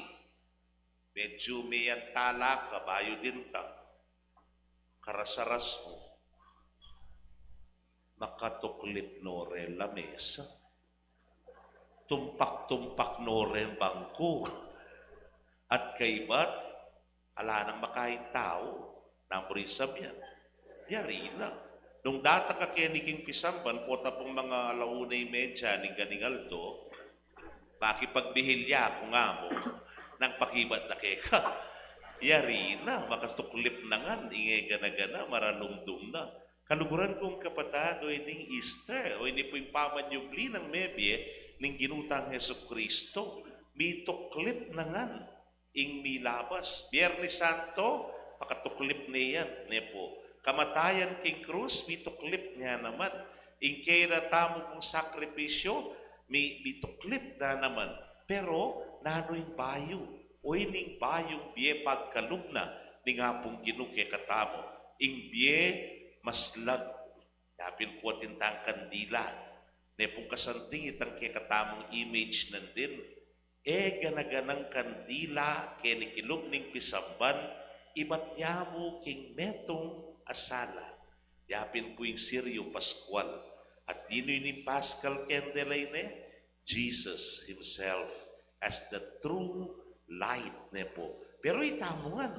medyu miyantala ka, bayu dinta, karasaras mu, makatuklip no ren lamesa. Tumpak-tumpak no ren bangku. At kaybat, ala nang makain tau, nanung buri sabyan? Yari na. Nung datang ka keni king pisamban, pota pung mga ala una y medya ning ganing aldo, makipagbihilya ku, nga mu, nang pakibat na keka. Yari na, makatuklip na ngan ing egana-gana, maralumdum na. Kaluguran kung kapatad, o ining Easter, o ini pu ing pamanyubli nang mebie ning Ginu tang Jesucristo, mituklip na ngan ing milabas. Biernes Santo, makatuklip ne yan, ne pu? Kamatayan king krus, mituklip ne naman. Ing kera tamu pung sakripisyu, mi-, mituklip na naman. Pero nanu ing bayu? O ining bayung bie pagkalub na ning Apung Ginu kekatamu, ing bie maslag. Yapin pu atin tang kandila, ne pung kasanting itang kekatamung image nandin. Egana-ganang kandila keni kilub ning pisamban, ibat ya mu king metung a sala. Yapin pu ing Sirio Pascual. At ninu ining Paschal candle a ini? Jesus himself as the true light, ne pu? Pero itamu ngan,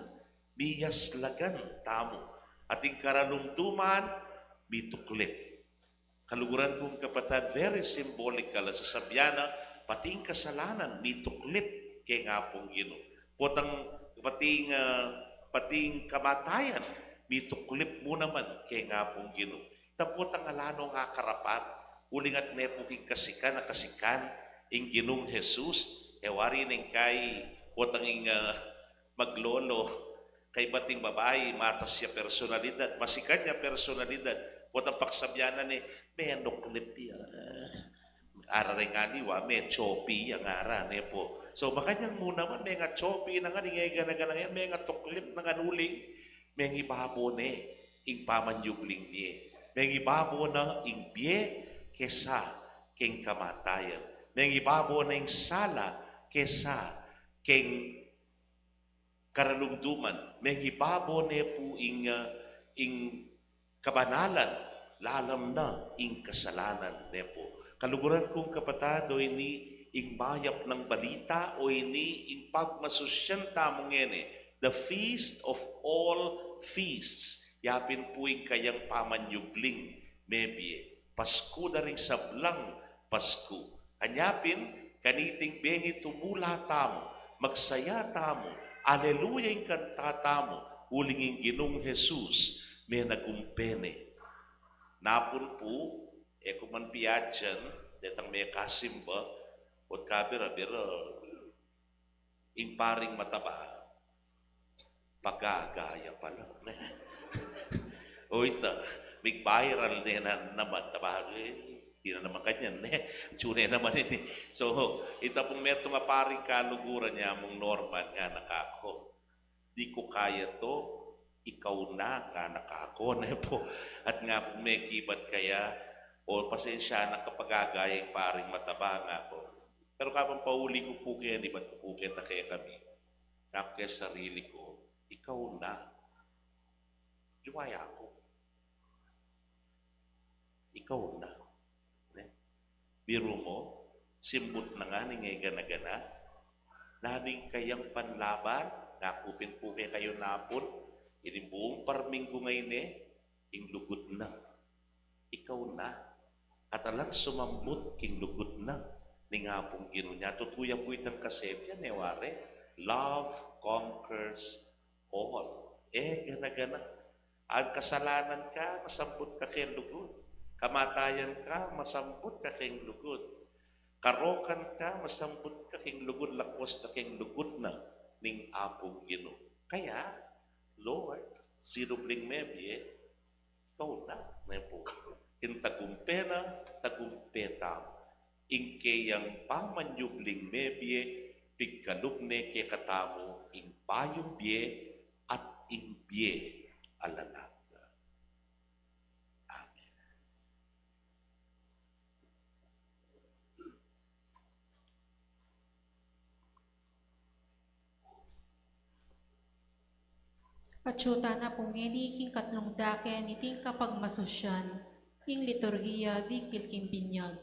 miyaslagan tamu. At ing karalumduman, mituklip. Kaluguran kung kapatad, very symbolical a sasabyan na, pati ing kasalanan, mituklip keng Apung Ginu. Potang, pati ing, ah, pati ing kamatayan, mituklip mu naman keng Apung Ginu. Tapotang ala nong akarapat, uling at ne pu king kasikan a kasikan ing Ginung Jesus, e wari neng kai, potang ing, ah, maglolo, kaybat ing babai, matas ya personalidad, masikan ya personalidad, potang pagsabyan na ne, menuklip ya. Ara reng aliwa, mechopi ya ngara, ne pu? So, makanyan mu naman, mengachopi na ngan ing egana-gana yan, mengatuklip na ngan uling, mengibabo ne ing pamanyubling mie. Mengibabo na ing bie kesa keng kamatayan. Mengibabo na ing sala kesa keng karalumduman. Mengibabo ne pu ing, ah, ing kabanalan, lalam na ing kasalanan, ne pu? Kaluguran kung kapatad, o ini ing mayap nang balita, o ini ing pagmasusyan tamu ngeni, the feast of all feasts. Yapin pu ing kayang pamanyubling mebie, Pasku da ring sablang Pasku. Anya pin, kaniting bengi tumula tamu, magsaya tamu, aleluya ing kanta tamu, uling ing Ginung Jesus menagumpe ne. Napun pu, e ku man piadyan detang mekasimba, ot kabira-bira, ing paring mataba, pagagaya pala, ne? O ita, mig-viral ne na naman, taba, e, di na naman kanyan, ne? Tune naman ini. So, ita pung metung a paring kaluguran ya mung Norman, ngana kaku, "Di ku kaya to, ikaw na," ngana kaku, ne pu? At nga pung mekibat kaya, "O, pasensya na ka, pagagaya ing paring mataba," ngaku. Pero kabang pauli ku pu keni, ibat ku pu keta kekami, ngaku ke sarili ku, "Ikaw na. Liwaya ku. Ikaw na." Ne? Biru mu, simbut na ngan ing egana-gana. Nanu ing kayang panlaban? Ngaku pin pu kekayu napun, ining buung parminggu ngeni, ing lugud na. Ikaw na. At alang sumambut king lugud na ning Apung Ginu, nya tutu ya pu itang kasebian, e ware, love conquers all. Egana-gana. Ing kasalanan ka, masambut ka keng lugud. Kamatayan ka, masambut ka keng lugud. Karokan ka, masambut ka keng lugud, lakwas na keng lugud na ning Apung Ginu. Kaya, Lord, sinubling mebie, ikaw na, ne pu? Ing tagumpe na, tagumpe tamu. Ing keyang pamanyubling mebie, pigkalub ne kekatamu ing bayung bie at ing ye alalapda. Amen. Atyu tana pu ngeni king katlung dake niting kapagmasusyan, ing liturhiya dikil king binyag.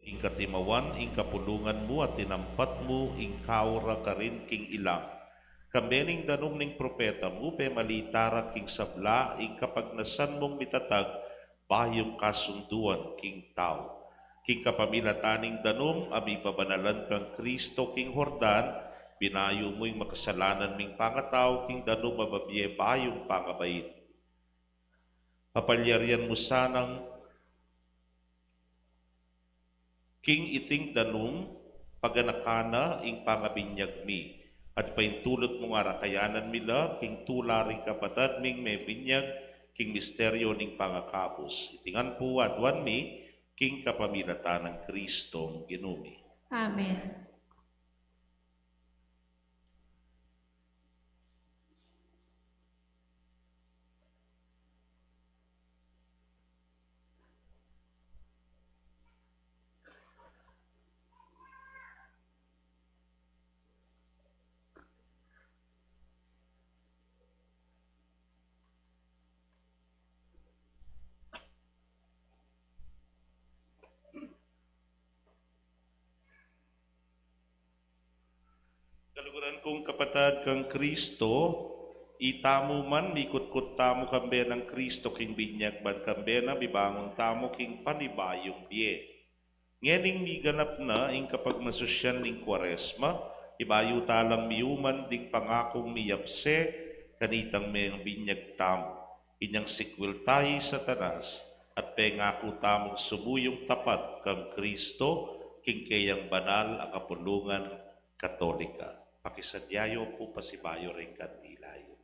Ing katimawan, ing kapulungan mu at tinampat mu, ing kaura karin king ilang. Kambe ning danum ning propeta mu, pemalita ra king sabla, ing kapagnasan mung mitatag, bayung kasunduan king tau. King kapamilatan ning danum a mibabanalan kang Kristo king Jordan, binayu mu ing makasalanan ming pangatau king danum a babie bayung pangabait. Papalyarian mu sanang king iting danum, paganakan na ing pangabinyag mi, at paintulut mung arakayanan mi la king tula ring kapatad ming mebinyag king misteryo ning pangakabus. Iti ngan pu aduan mi king kapamilatan nang Kristong Ginu mi. Amen. Kaluguran kung kapatad kang Kristo, itamu man mikutkut tamu kambe nang Kristo king binyag, ban kambe na mibangun tamu king panibayung bie. Ngening miganap na ing kapagmasusyan ning Kuaresma, ibayu ta lang miuman ding pangakung miyapse kanitang mebinyag tamu. Inyang sikwil ta i Satanas, at pengaku tamung sumuyung tapat kang Kristo, king keyang banal a kapulungan Katolika. Pakisadya yu pu pasibayu ring kandila yu.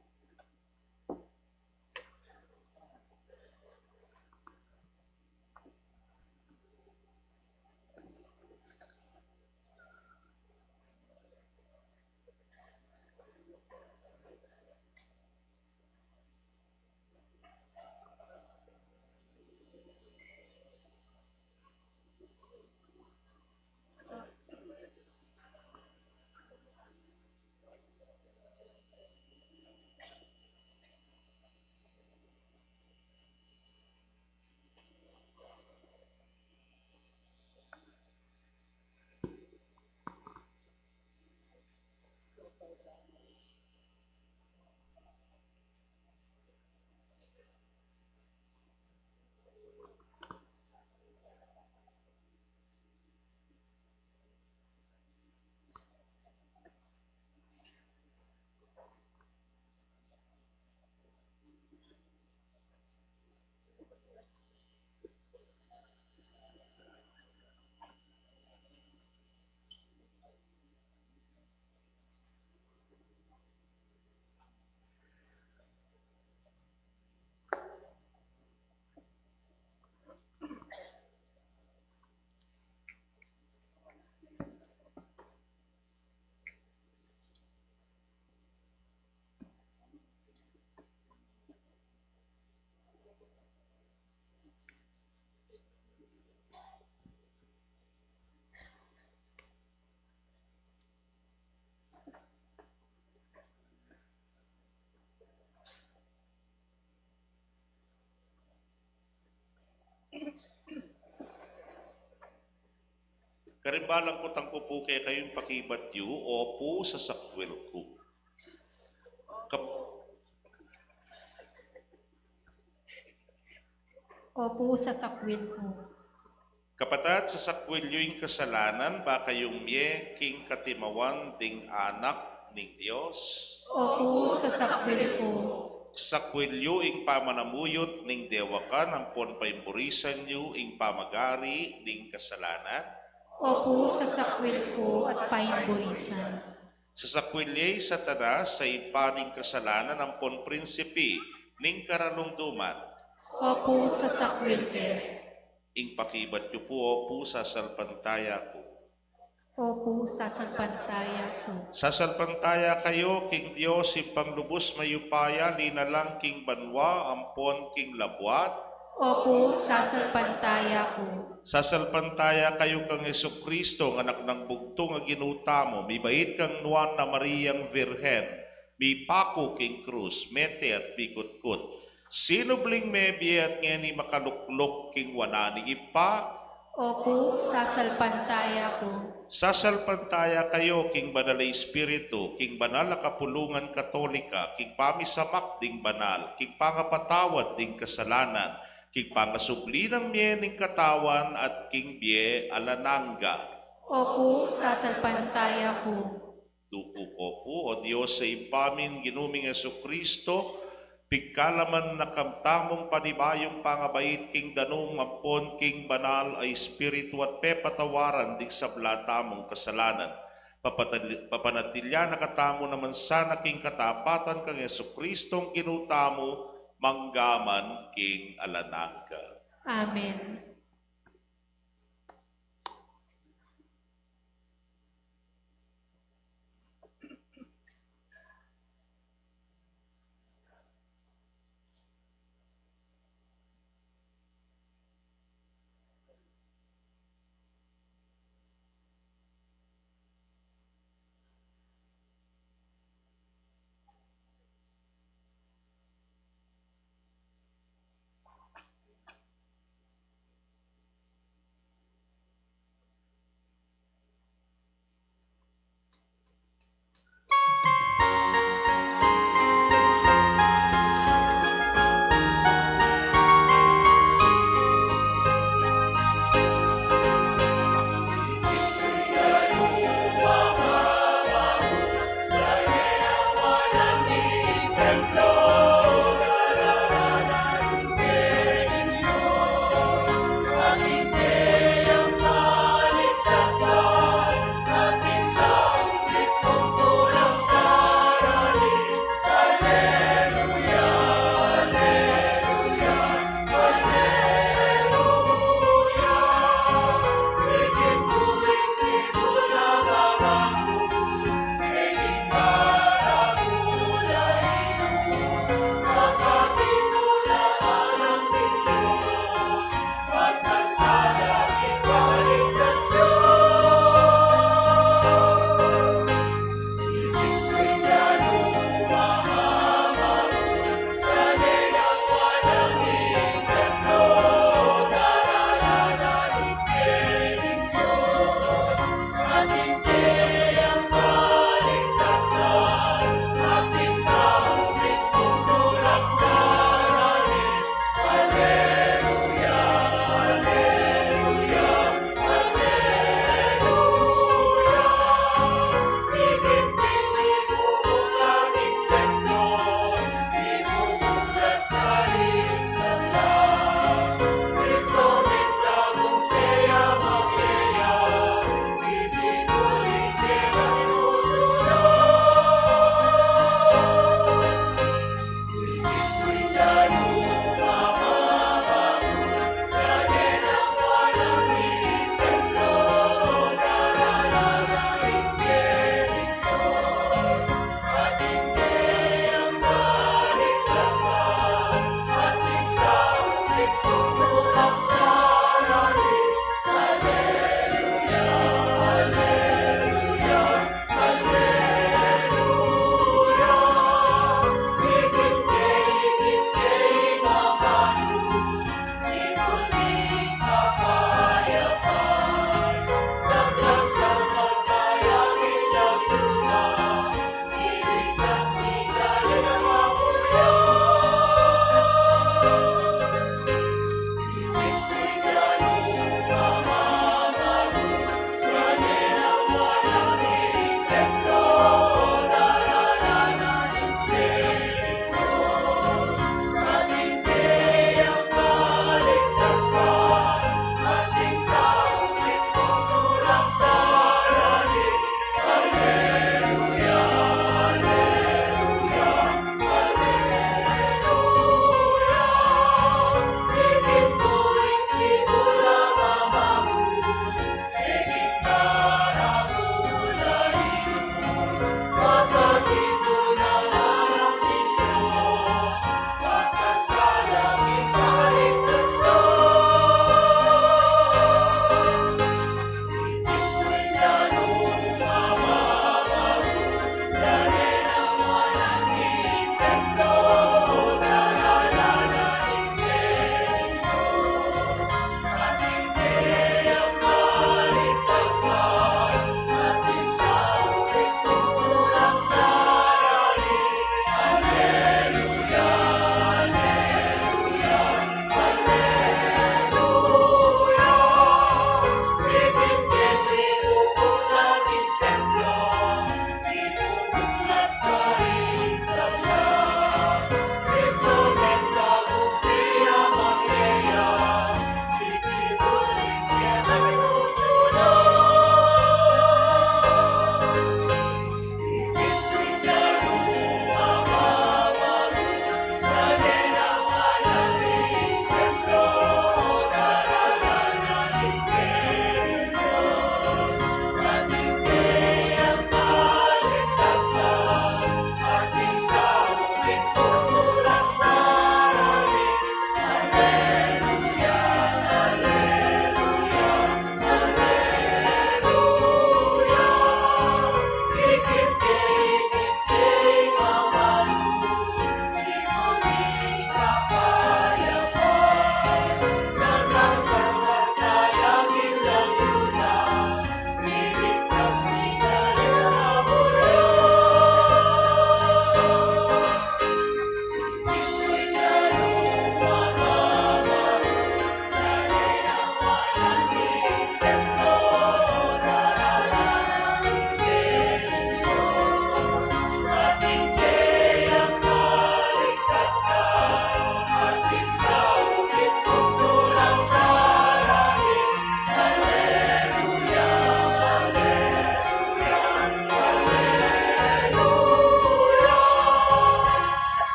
Karin ba langkutan ku pu kekayu ing pakibat yu, Opu, sasakwil ku. Kap- Opu, sasakwil ku. Kapatad, sasakwil yu ing kasalanan, ba kayung mie king katimawan ding Anak ning Dios. Opu, sasakwil ku. Sakwil yu ing pamanamuyut ning dewakan ampon paimburisan yu ing pamagari ning kasalanan. Opu, sasakwil ku at paimburisan. Sasakwil ye i Satanas, a ibpa ning kasalanan ampon prinsipi ning karalumduman. Opu, sasakwil ke. Ing pakibat yu pu, Opu, sasalpantaya ku. Opu, sasalpantaya ku. Sasalpantaya kayu king Dios Ibpang lubus mayupaya, linalang king banua ampon king labuad. Opu, sasalpantaya ku. Sasalpantaya kayu kang Jesucristo, a Anak nang bugtung a Ginu tamu, mibait kang Nuan a Mariang Virgen, mipaku king krus, mete at mikutkut. Sinubling mebie at ngeni makalukluk king wanan ning Ibpa, Opu, sasalpantaya ku. Sasalpantaya kayu king Banal a Espiritu, king banal a kapulungan Katolika, king pamisamak ding banal, king pangapatawad ding kasalanan, king pangasubli nang mie ning katawan, at king bie alang angga. Opu, sasalpantaya ku. Duku ko pu, O Dios a Ibpa mi, Ginu ming Jesucristo, pigkalaman na katamung panibayung pangabait king danum ampon king Banal a Espiritu at pepatawaran ding sabla tamung kasalanan. Papatal-, papanatilian na katamu naman sana king katapatan kang Jesucristong Ginu tamu, mangga man king alang angga. Amen.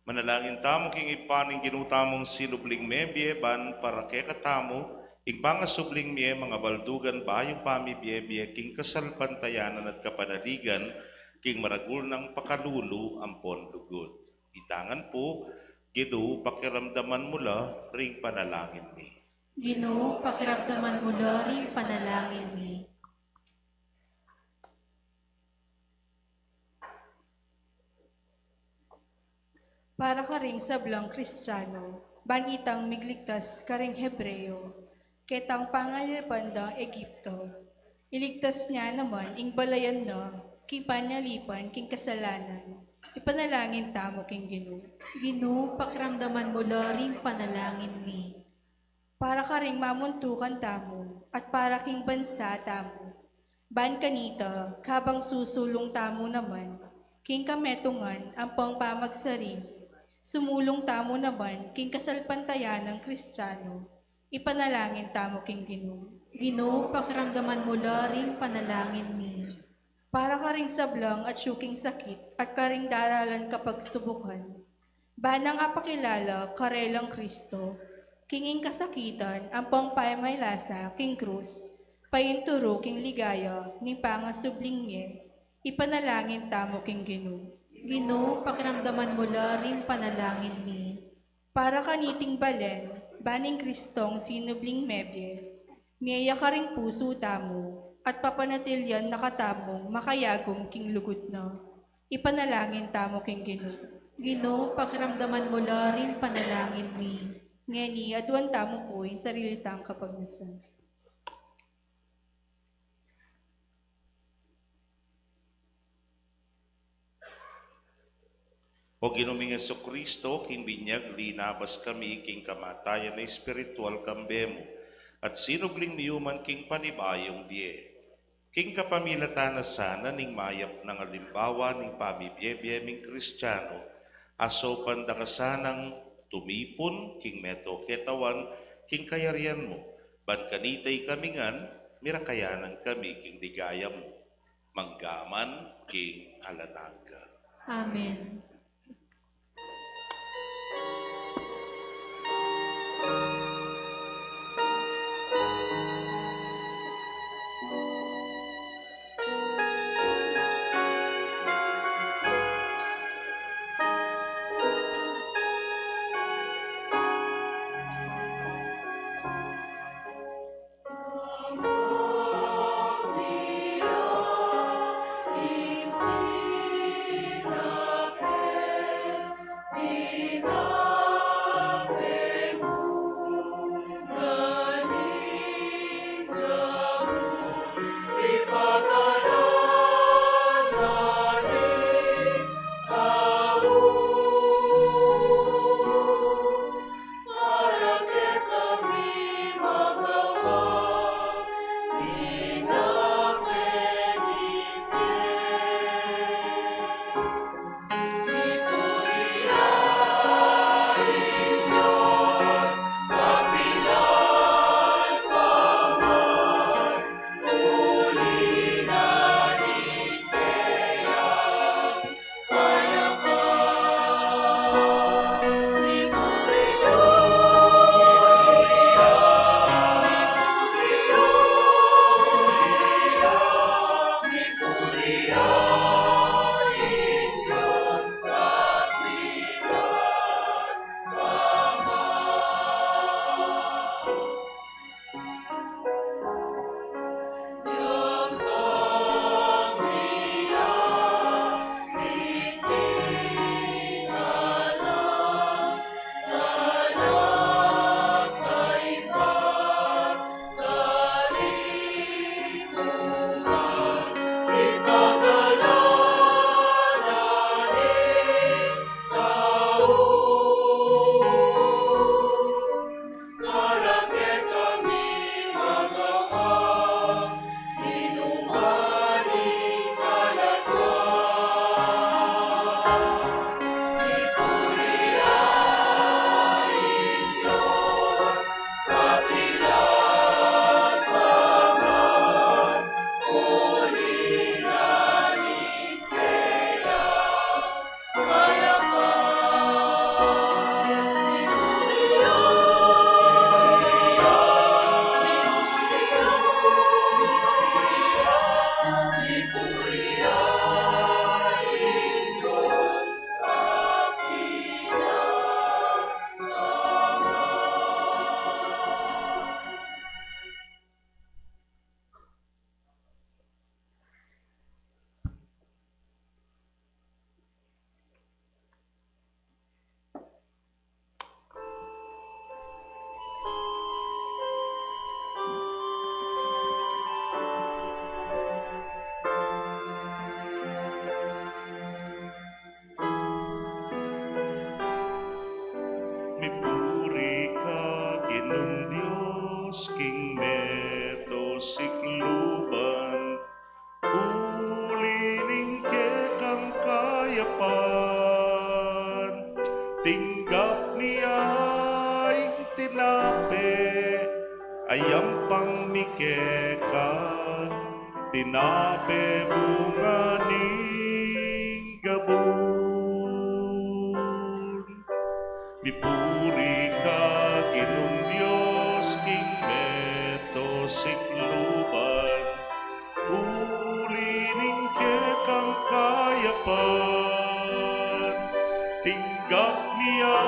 Manalangin tamu king Ibpa ning Ginu tamung sinubling mebie, ban para kekatamu, ing pangasubling mie, mangabaldugan bayung pamibie-bie king kasalpantayanan at kapanaligan, king maragul nang pakalulu ampon lugud. Itang ngan pu, Ginu, pakiramdaman mu la ring panalangin mi. Ginu, pakiramdaman mu la ring panalangin mi. Para karing sablang Kristiano, ban itang migligtas karing Hebreo, ketang pangalipan dang Egipto, iligtas na naman ing balayan na king panyalipan king kasalanan. Ipanalangin tamu king Ginu. Ginu, pakiramdaman mu la ring panalangin mi. Para karing mamuntukan tamu, at para king bansa tamu. Ban kanita, kabang susulung tamu naman king kametungan ampong pamagsarili, sumulung tamu naman king kasalpantayanang Kristiano. Ipanalangin tamu king Ginu. Ginu, pakiramdaman mu la ring panalangin mi. Para karing sablang atyu king sakit at karing daralan kapagsubukan, ban nang apakilala karelang Kristo, king ing kasakitan ampong pamaylasa king krus, painturu king ligaya ning pangasubling mie. Ipanalangin tamu king Ginu. Ginu, pakiramdaman mu la ring panalangin mi. Para kaniting balen, ban ning Kristong sinubling mebie, mie ya karing pusu tamu, at papanatilian na katamung makayagum king lugud na. Ipanalangin tamu king Ginu. Ginu, pakiramdaman mu la ring panalangin mi. Ngeni, aduan tamu pu ing sarili tang kapagnasan. O Ginu ming Jesucristo, king binyag linabas kami king kamatayan a espiritual kambe mu, at sinubling mi man king panibayung bie. King kapamilatan na sana ning mayap nang alimbawa ning pamibie-bie ming Kristiano, asaupan da ka sanang tumipun king meto ketawan king kayarian mu, ban kanita ikami ngan mirakayanan kami king ligaya mu, mangga man king alang angga. Amen. Tinggap mi ya ing tinape a yampang mi keka, tinape bunga ning gabun. Mipuri ka, Ginung Dios, king meto sikluban, uli ning kekang kayapan. Tinggap mi ya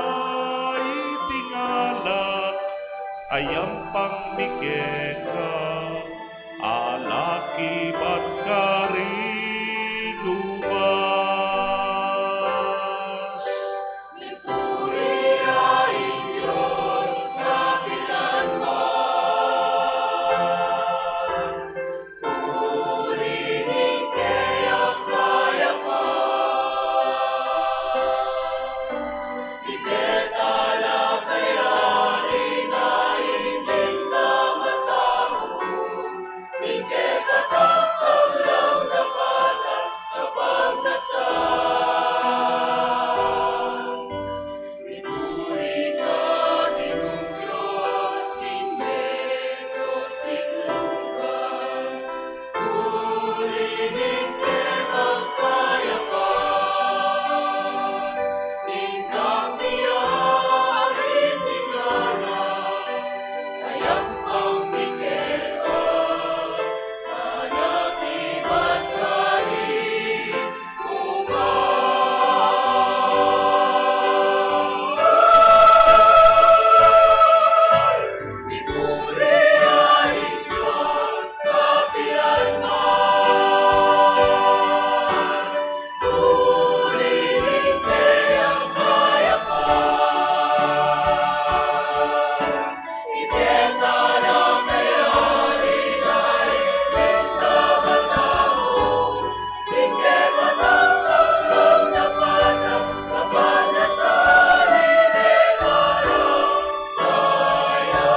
iting alak a yampang mi keka, alak ibat karing ubas. Mipuri ya ing Dios kapilan man. Uli ning kekang kayapan. Ipetala kaya ring ain ning kamatamu, ing kekatang sablang dapat a kapagnasan. Mipuri ka, Ginung Dios, king meto sikluban, uli ning kekang kayapan. Tinggap mi ya iting alak a yampang mi keka, alak ibat karing ubas. Mipuri ya ing Dios kapilan man. Uli ning kekang kayapan. Ipetala kaya ring ain ning kamatamu, ing kekatang sablang dapat a kapagnasan. Ipetala kaya.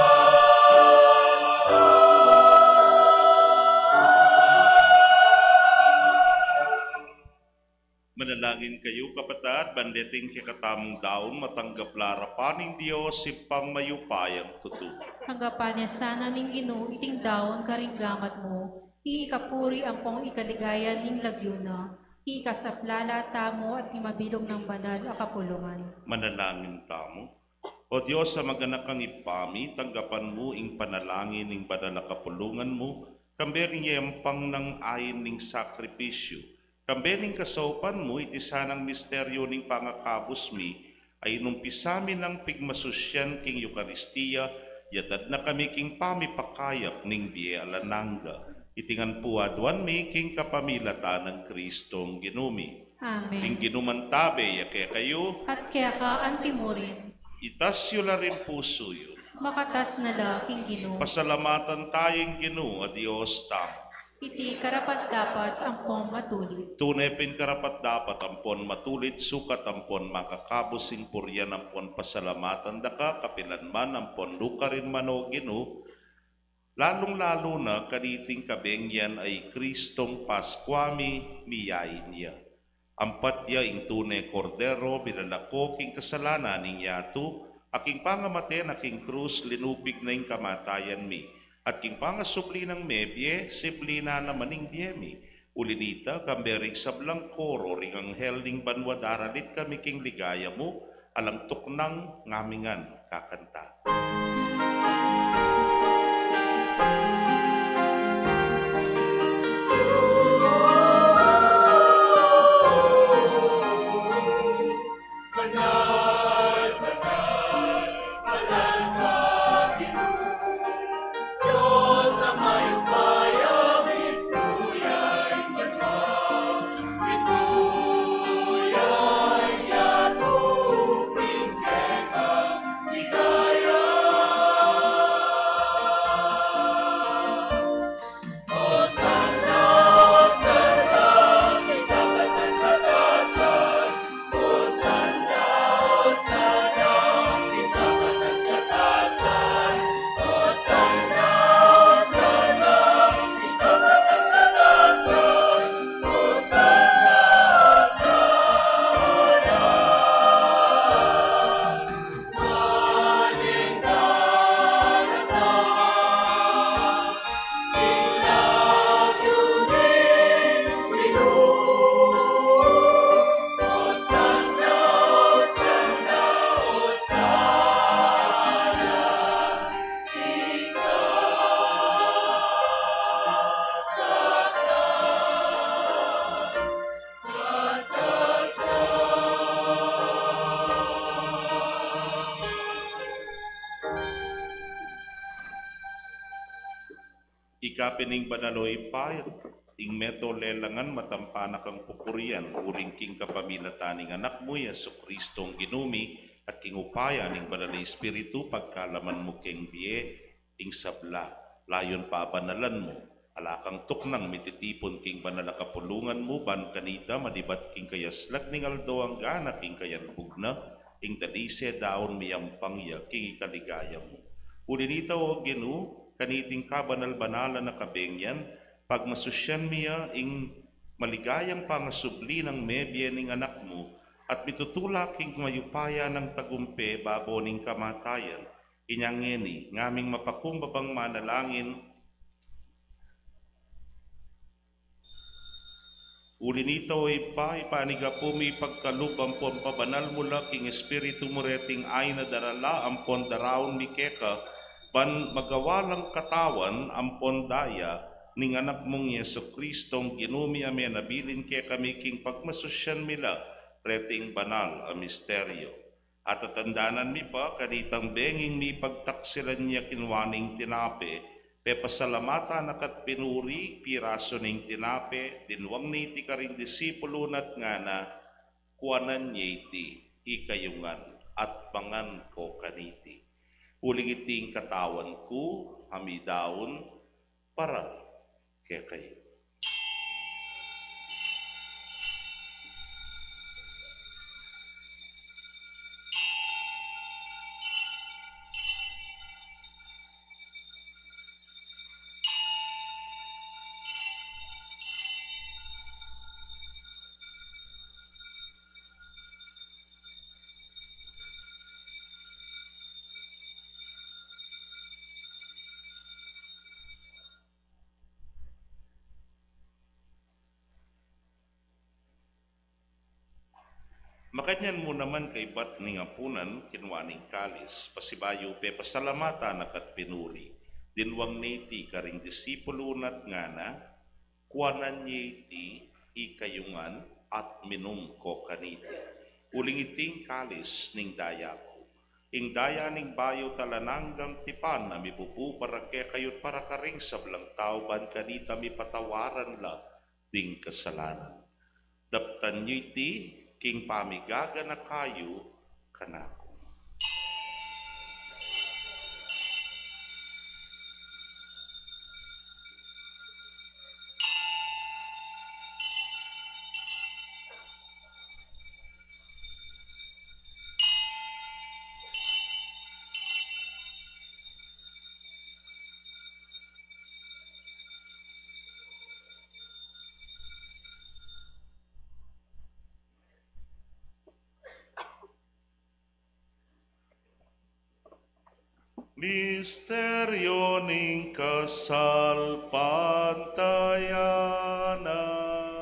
Manalangin kayu, kapatad, ban deting kekatamung daun matanggap la arapan ning Dios, Ibpang mayupayang tutu. Tanggapan na sana ning Ginu iting daun karing gamat mu, ing ikapuri ampong ikaligaya ning lagyu na, ing ikasaplala tamu at ing mabilug nang banal a kapulungan. Manalangin tamu. O Dios a maganakang Ibpa mi, tanggapan mu ing panalangin ning banal a kapulungan mu, kambe ring yayampang nang ain ning sakripisyu, kambe ning kasaupan mu iti sanang misteryu ning pangakabus mi, a inumpisa mi nang pigmasusyan king Eukaristia, yatad na kami king pamipakayap ning bie alang angga. Iti ngan pu aduan mi king kapamilatan nang Kristong Ginu mi. Amen. Ing Ginu mantabe ya kekayu. At keka antimurin. Itas yu la ring pusu yu. Makatas na la king Ginu. Pasalamatan taya ing Ginu a Dios tamu. Iti karapat-dapat ampon matulid. Tune pin karapat-dapat ampon matulid, sukat ampon makakabus ing purian ampon pasalamatan da ka, kapilan man ampon nukarin man, o Ginu, lalung-lalu na kaniting kabengyan a i Kristong Paskwa mi, miyain ya. Ampat ya ing tune Kordero, milalako king kasalanan ning yatu, a king pangamate na king krus, linupig na ing kamatayan mi, at king pangasubli nang mebie, sibli na naman ing bie mi. Uli nita, kambe ring sablang koro ring anghel ning banua, daralit kami king ligaya mu, alang tuknang ngamingan kakanta. Ika pin ing banal, o Ibpa, ing metung lelangan matampa na kang pupurian, uling king kapamilatan ning Anak mu, i Jesucristong Ginu mi, at king upaya ning Banal a Espiritu, pagkalaman mu king bie ing sabla, layun pabanalan mu, ala kang tuknang mititipun king banal a kapulungan mu, ban kanita manibat king kayaslag ning aldo angga na king kayanbug na, ing dalise daun miyampang ya king ikaligaya mu. Uli nita, o Ginu, kaniting kabanal-banalan a kabeng yan, pagmasusian mi ya ing maligayang pangasubli nang mebie ning Anak mu, at mitutulak king mayupaya nang tagumpe babo ning kamatayan. Inya ngeni, ngaming mapakumbabang manalangin, uli nita, o Ibpa, ipanigapu mi pagkalub ampon pabanal mu la king Espiritu mu reting ain a darala ampon daraun mi keka, ban magawa lang katawan ampon daya ning Anak mung Jesucristong Ginu mi, a menabilin kekami king pagmasusian mi la reting banal a misteryo. Atatandanan mi pa kanitang benging mipagtaksilan ya kinua ning tinape, pepasalamatan na ka't pinuri, pirasu ning tinape, dinwang na iti karing disipulu na at ngana, kuanan ye iti ikayu ngan at mangan ko kaniti. Uling iti ing katawan ku a midaun para kekayu. Makanyan mu naman kaybat ning apunan, kinua ne ing kalis, pasibayu pepasalamatan na ka't pinuri, dinwang ne iti karing disipulu na at ngana, kuanan ye iti ikayu ngan at minum ko kaniti. Uling iti ing kalis ning daya ku, ing daya ning bayu at alang anggang tipan, a mibubu para kekayu't para karing sablang tau, ban kanita mipatawaran la ding kasalanan. Daptan yu iti king pamigaganaka yu kanaku. Misteryo ning kasalpantayanan.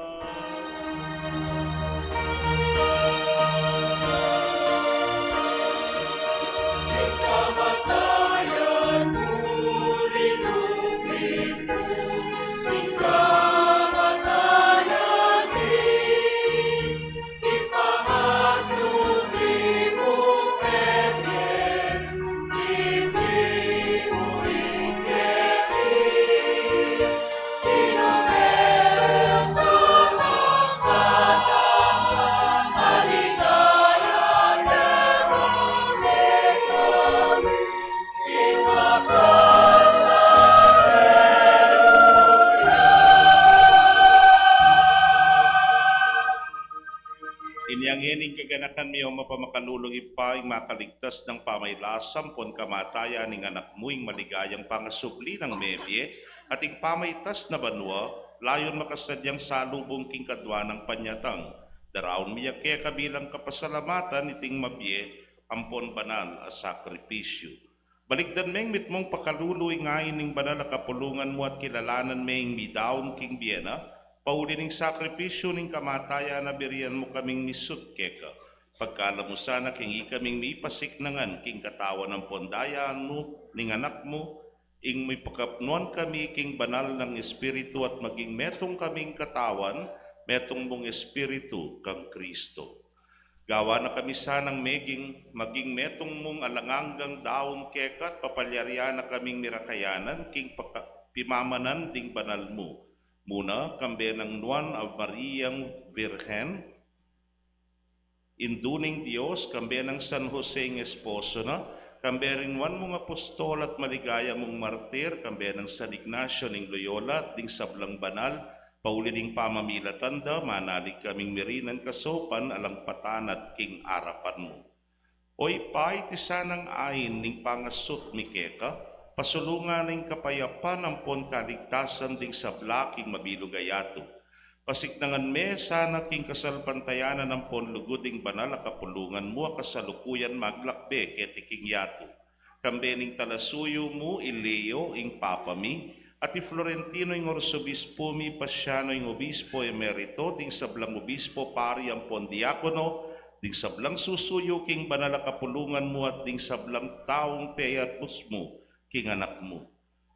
Inya ngeni ing kaganakan mi, o mapamakalulung Ibpa, ing makaligtas nang pamailasa ampon kamatayan ning Anak mu, ing maligayang pangasubli nang mebie, at ing pamaitas na banua, layun makasadyang salubung king kadua nang panyatang. Daraun mi ya keka bilang kapasalamatan iting mabie ampon banal a sakripisyu. Balikdan meng mitmung pakalulu ing ain ning banal a kapulungan mu at kilalanan me ing midaun king bie na, pauli ning sakripisyu ning kamatayan na birian mu kaming misut keka. Pagkalub mu sana king ikaming mipasiknangan king katawan ampon daya nu ning Anak mu, ing mipakapnuan kami king banal nang Espiritu at maging metung kaming katawan, metung mung Espiritu kang Kristo. Gawan na kami sanang meging, maging metung mung alang anggang daun keka at papalyarian na kaming mirakayanan king paka-, pimamanan ding banal mu. Muna, kambe nang Nuan a Mariang Virgen, Indu ning Dios, kambe nang San Jose ing esposo na, kambe ring nuan mung apostol at maligaya mung martir, kambe nang San Ignacio ning Loyola, at ding sablang banal, pauli ning pamamilatan da, manalig kaming mirinan kasaupan alang patanad king arapan mu. O Ibpa, iti sanang ain ning pangasut mi keka, pasulungan ing kapayapan ampon kaligtasan ding sabla king mabilug a yatu. Pasiknangan me sana king kasalpantayanan ampon lugud ding banal a kapulungan mu a kasalukuyan maglakbe keti king yatu. Kambe ning talasuyu mu, i Leo ing Papa mi, at i Florentino ing Arsobispo mi, Pasiano ing Obispo Emerito, ding sablang obispo, pari ampon diakono, ding sablang susuyu king banal a kapulungan mu, at ding sablang taung peyabus mu king anak mu.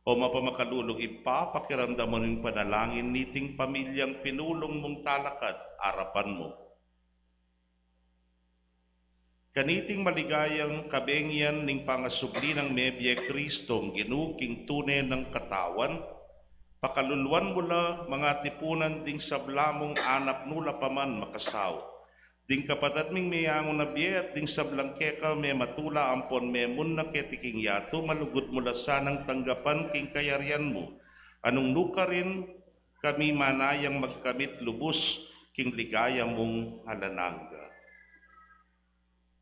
O mapamakalulung Ibpa, pakiramdaman mu ing panalangin niting pamilyang pinulung mung talakad arapan mu. Kaniting maligayang kabengyan ning pangasubli nang mebie Kristong Ginu king tune nang katawan, pakaluluan mu la mangatipunan ding sabla mung anak nu la paman makasaut. Ding kapatad ming meangu na bie at ding sablang keka mematula ampon memunna keti king yatu, malugud mu la sanang tanggapan king kayarian mu. Anung nukarin kami manayang magkamit lubus king ligaya mung alang angga.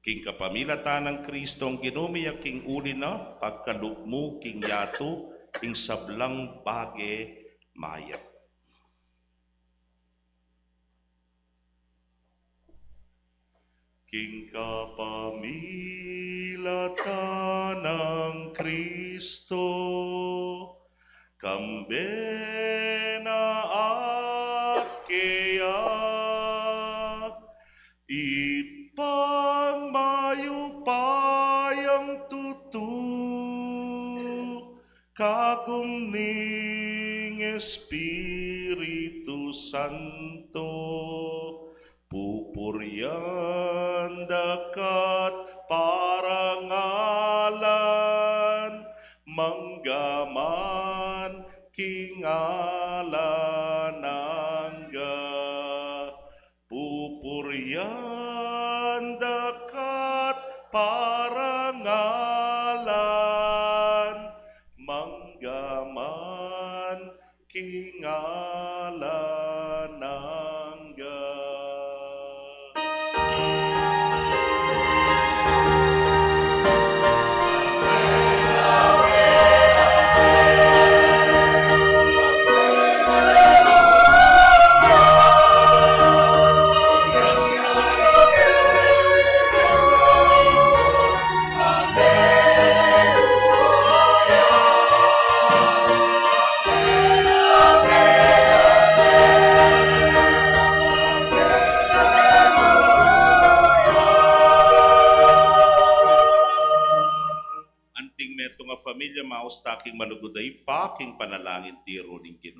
King kapamilatan nang Kristong Ginu mi, a king uli na pagkalub mu king yatu ing sablang bage mayap. King kapamilatan nang Kristo, kambe na at keya, Ibpang mayupayang tutu, kagum ning Espiritu Santo, pupurian da ka't parangalan, manggaman king alang angga. Pupurian da ka't parangalan, manggaman king alang angga. Anting metung a familia, maus ta king malugud a Ibpa king panalangin tiru ning Ginu.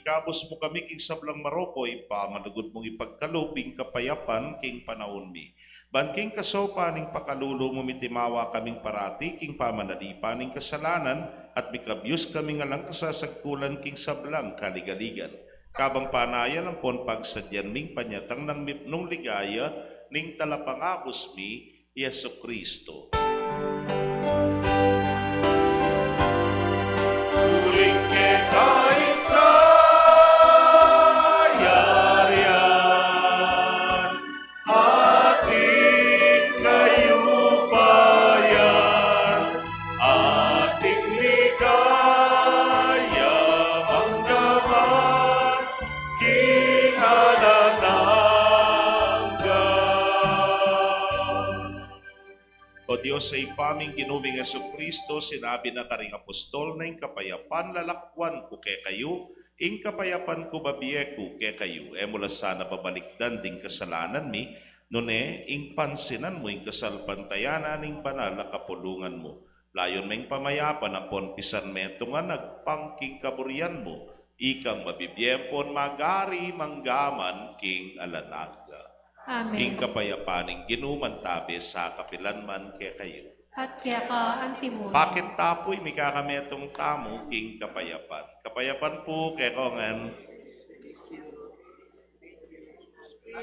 Ikabus mu kami king sablang marok, o Ibpa, malugud mung ipagkalub ing kapayapan king panaun mi. Ban king kasaupan ning pakalulu mu, mitimawa kaming parati king pamanalipan ning kasalanan, at mikabyus kaming alang kasasagkulan king sablang kaligaligan. Kabang panayan ampon pagsadyan ming panyatang nang mipnung ligaya ning Talapangabus mi, Jesucristo. Uling keka ing kayarian, at ing kayupayan, at ing ligaya, mangga man king alang angga. O Dios a Ibpa ming Ginu ming Jesucristo, sinabi na karing apostol na, ing kapayapan lalakwan ku kekayu, ing kapayapan ku bibie ku kekayu. E mu la sana babalikdan ding kasalanan mi, nune ing pansinan mu ing kasalpantayanan ning banal a kapulungan mu. Layun meng pamayapan ampon pisanmetungan agpang king kaburian mu, ikang mabibie ampon mag-ari mangga man king alang angga. Amen. Ing kapayapan ning Ginu mantabe sa kapilan man kekayu. At keka antimurin. Pakit tapuy, mikakametung tamu king kapayapan. Kapayapan pu kekongan.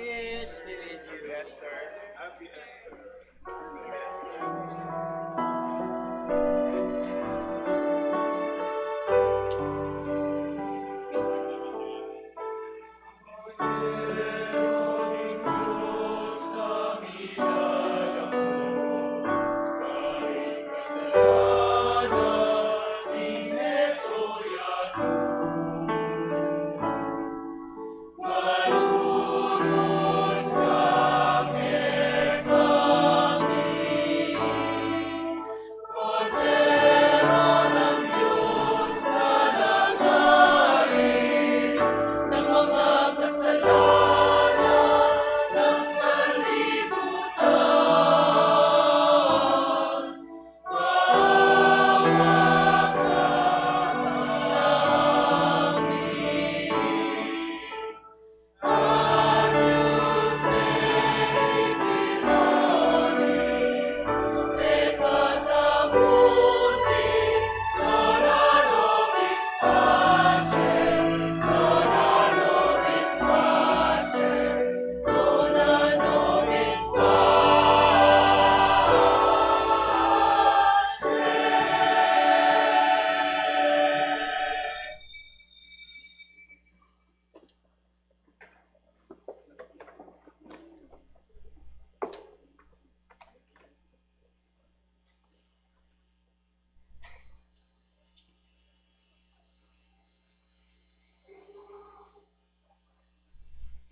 Yes, we will do.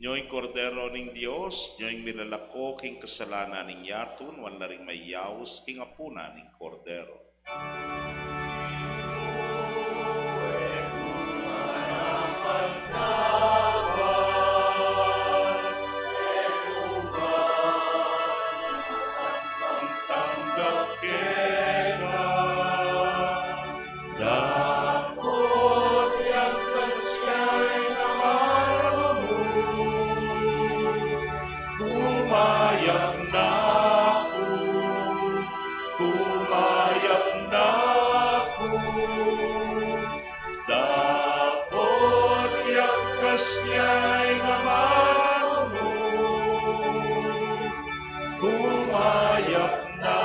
Nyo ing Kordero ning Dios, nyo ing milalako king kasalanan ning yatu, nuan la ring mayaus king apunan ning Kordero. Dapot yang kasiyay na marunung, kumayap na ku, kumayap na ku. Dapot yang kasiyay na marunung, kumayap na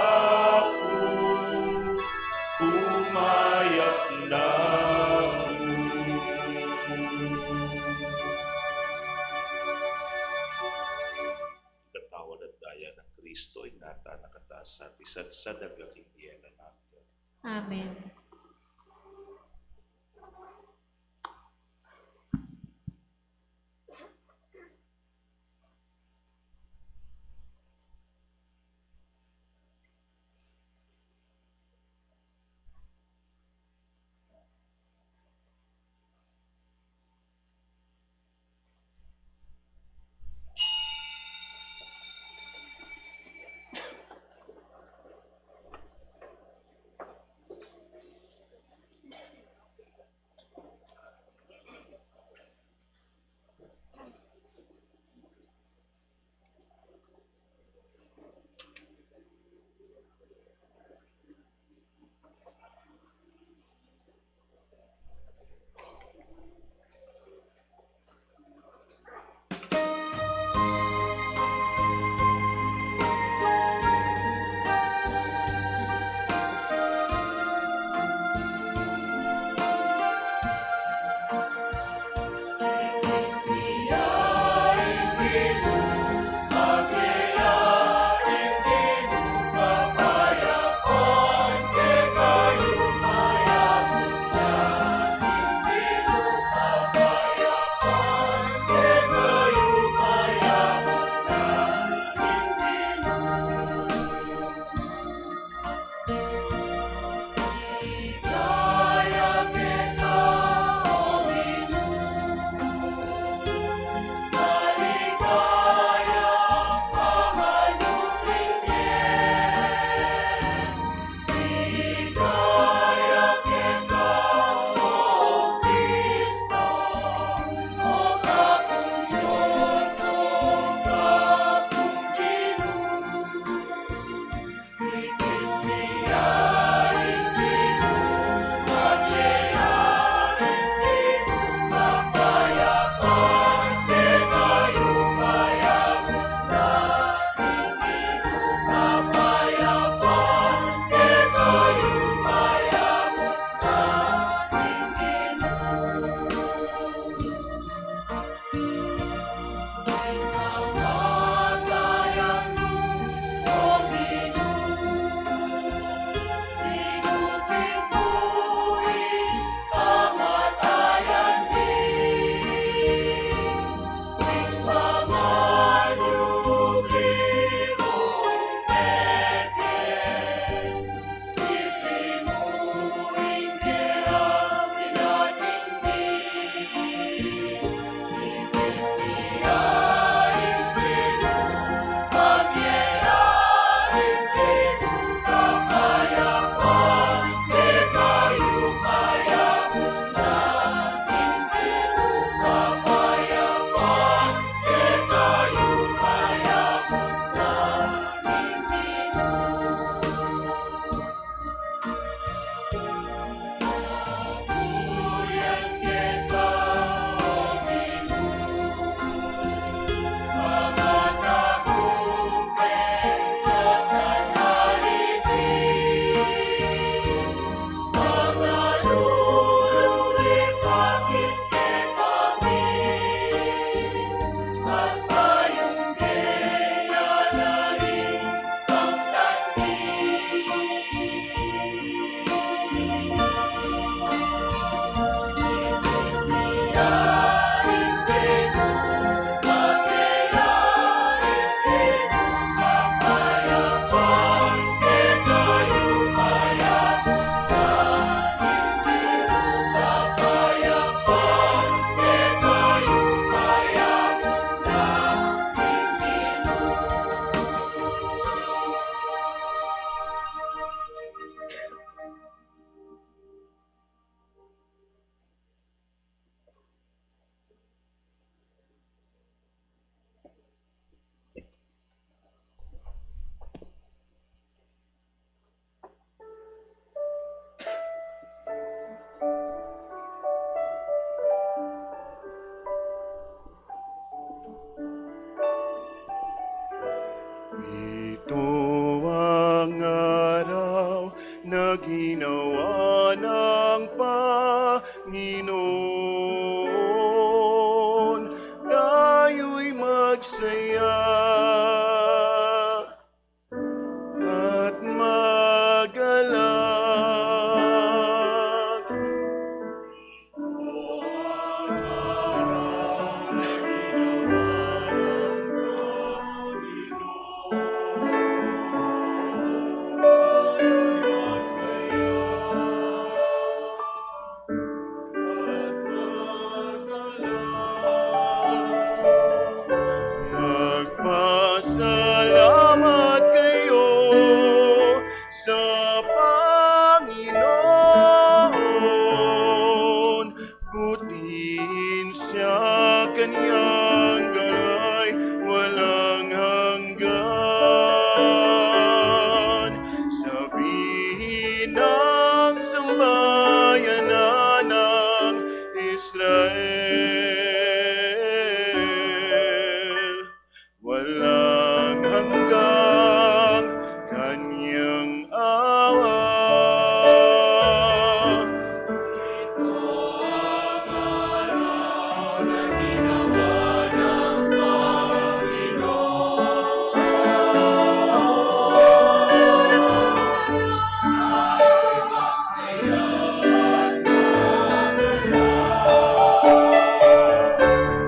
ku, kumayap na ku. Ing tawad at daya nang Kristo, ingatan na katamu sa pisasadag king bie alang angga. Amen. Ito ang araw na ginawa ng Panginoon, tayo'y magsaya at magalak. Magpasalamat kayo sa Panginoon, purihin siya, kanyang galang walang hanggan. Sabihin ng sambayanan ng Israel, walang hanggang kanyang awa.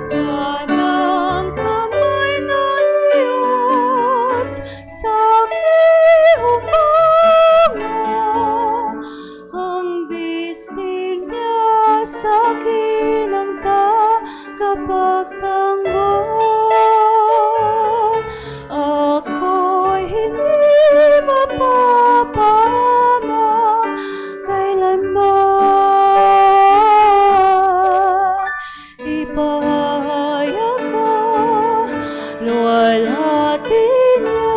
Kanang kamay ng Diyos sa kihumanga, ang bisig niya sa akin ang tagapagtanggol. Ako'y hindi mapapahamak kailanman. Ipahayag ko, luwalhati niya.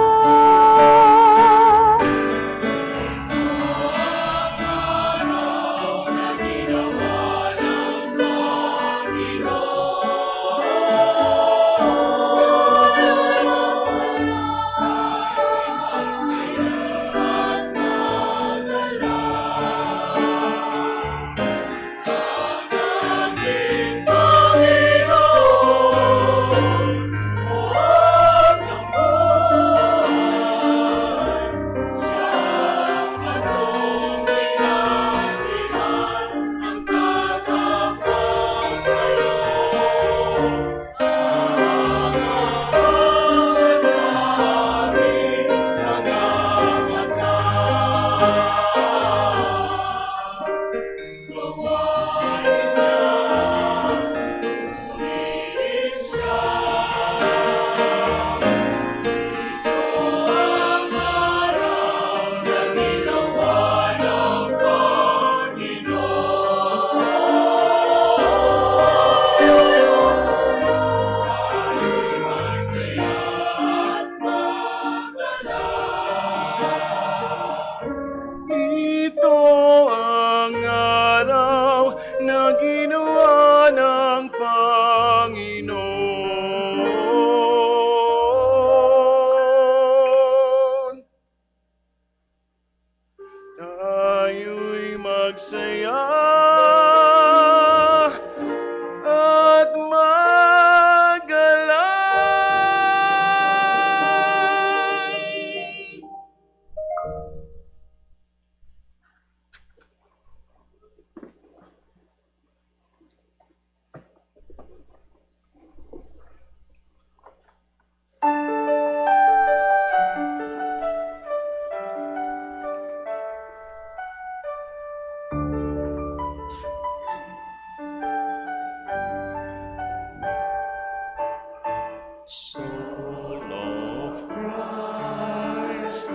Soul of Christ,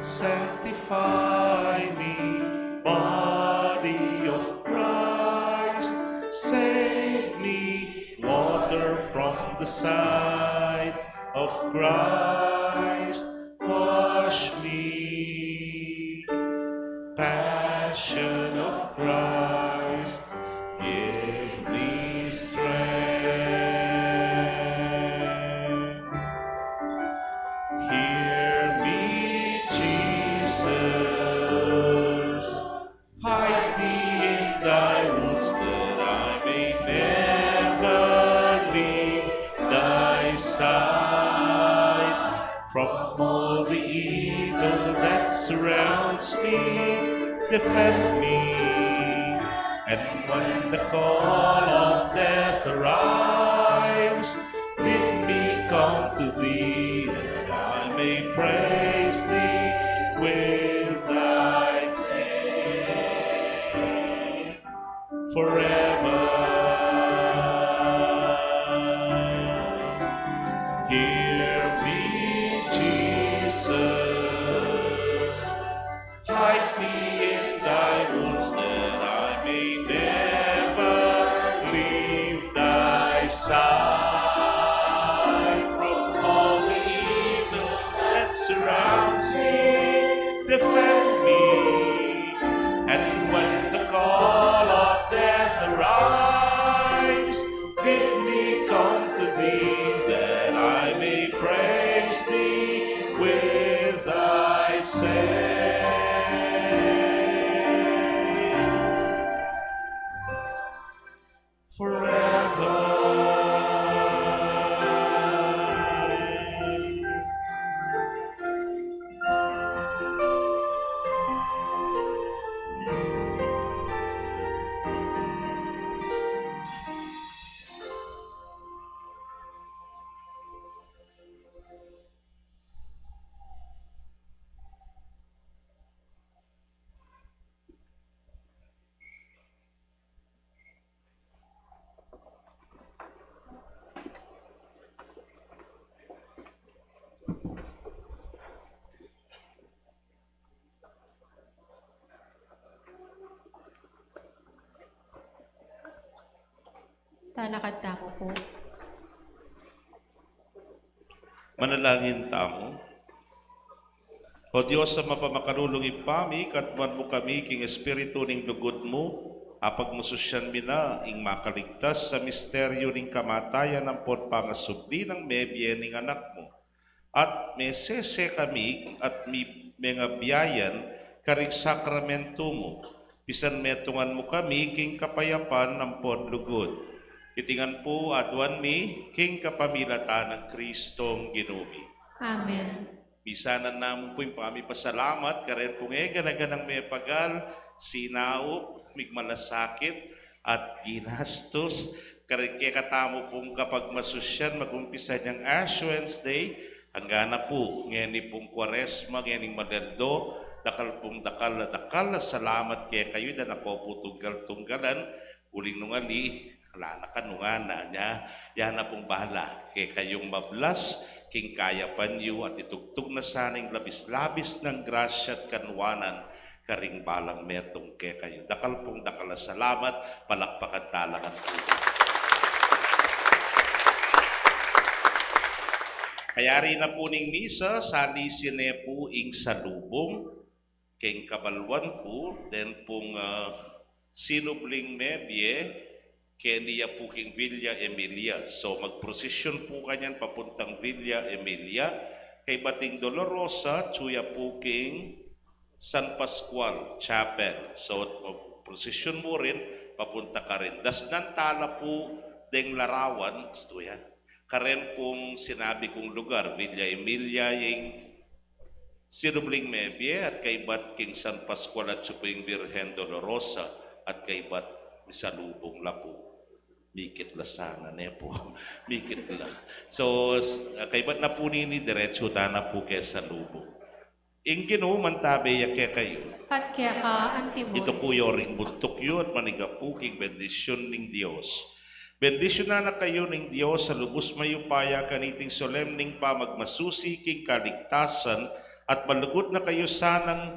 sanctify me. Body of Christ, save me. Water from the side of Christ, wash me. Passion of Christ, give me strength. Hear me, Jesus. Hide me in thy wounds that I may never leave thy side. From all the evil that surrounds me, defend me. And when the call of death arrives, bid me come to thee, that I may praise thee with thy saints forever. Hear me, Jesus. Hide me in thy wounds that I may never leave thy side. From all the evil that surrounds me, defend me. And when the call of death arrives, bid me come to thee, that I may praise thee with thy saints forever. Talakad tamu pu. Manalangin tamu. O Dios a mapamakalulung Ibpa mi, ikatmuan mu kami king espiritu ning lugud mu, apagmasusyan mi na ing makaligtas sa misteryu ning kamatayan ampon pangasubli nang mebie ning Anak mu. At mesese kami at mi-, mengabiayan karing sakramentu mu. Pisan metungan mu kami king kapayapan ampon lugud. Iti ngan pu aduan mi king kapamilatan nang Kristong Ginu mi. Amen. Misanan namu pu ing pamipasalamat kareng pung e gana-ganang mepagal, sinaup, migmalasakit, at ginastus, kareng kekatamu pung kapagmasusyan, mag-umpisa neng Ash Wednesday, angga na pu ngeni pung Kuaresma, ngening malyaldo, dakal pung dakal a dakal a salamat kekayu, ita na ko pu tunggal-tunggalan, uling nung ali, ala na kanu ngana, nya, ya na pung bala kekayung mablas king kayapan yu, at itugtug na sana ing labis-labis nang grasya at kanwanan karing balang metung kekayu. Dakal pung dakal a salamat, palakpakan tala ngan pu. Kayari na pu ning misa, salisin ne pu ing salubung. Keng kabaluan pu, deng pung, ah, sinubling mebie, keni ya pu king Villa Emilia. So, magprosesyon pu kanyan papuntang Villa Emilia. Kaybat ing Dolorosa, atsu ya pu king San Pascual Chapel. So, magprosesyon mu rin, papunta karin. Dasnan tala pu deng larawan, atsu ya. Karen pung sinabi kung lugar, Villa Emilia ing sinubling mebie, at kaybat king San Pascual atsu pu ing Birhen Dolorosa, at kaybat misalubung la pu. Mikit la sana, ne pu. Mikit la. So, s-, kaybat na pu nini, diretsu ta na pu keng salubung. Ing Ginu mantabe ya kekayu. At keka antimu rin. Ituku yu ring buntuk yu at manigapu king bendisyun ning Dios. Bendisyunan na kayu ning Dios a lubus mayupaya kaniting solemneng pamagmasusi king kaligtasan, at malugud na kayu sanang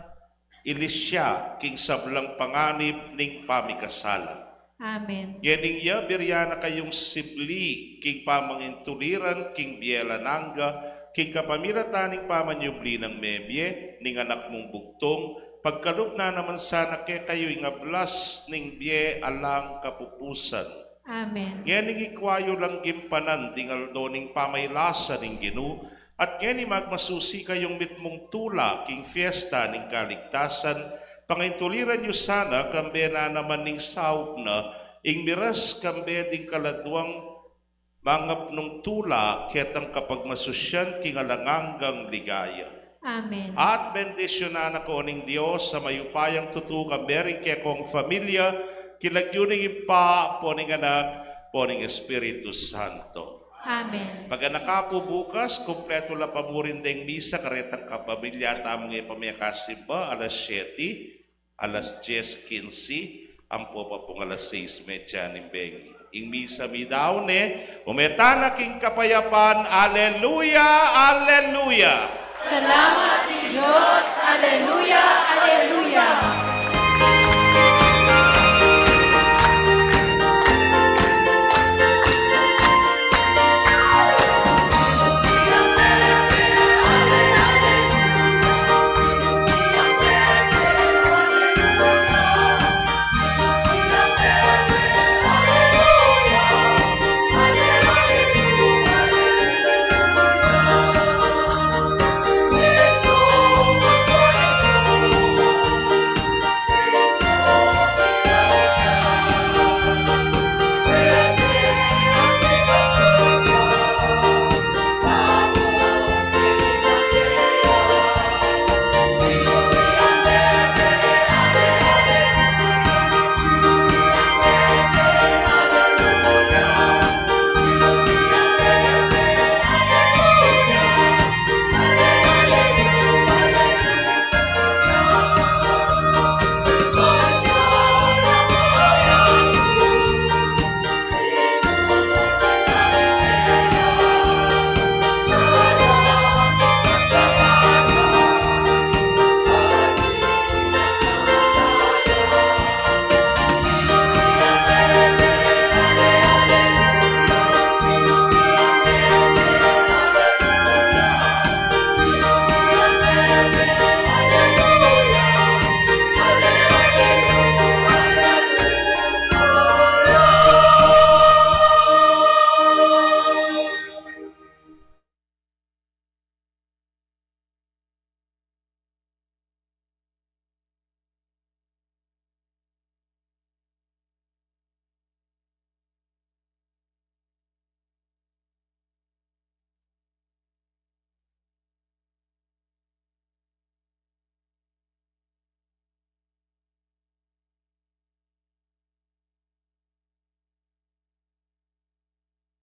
ilisya king sablang panganib ning pamikasala. Amen. Ngening ya, biryan na kayung sibli king pamangintuliran king bie alang angga, king kapamilatan ning pamanyubli nang mebie ning Anak mung bugtung, pagkalub na naman sana kekayu ing ablas ning bie alang kapupusan. Amen. Ngening ikwa yu lang gimpanan ding aldo ning pamailasa ning Ginu, at ngeni magmasusi kayung mitmung tula king fiesta ning kaligtasan, pangintuliran yu sana kambe na naman ning saup na, ing miras kambe ding kaladwang mangapnung tula, ketang kapagmasusyan king alang anggang ligaya. Amen. At bendisyunan na ko ning Dios a mayupayang tutu, kambe ring kekong familia, king lagyu ning Ibpa, ampo ning Anak, ampo ning Espiritu Santo. Amen. Maganaka pu bukas, kumpletu la pa murin deng misa, karetang kapamilya tamung e pamekasimba, alas siete, alas dies kinse, ampo pa pung alas seis medya ning bengi. Ing misa midaun ne, ume tana king kapayapan. Aleluya, aleluya. Salamat king Dios. Aleluya,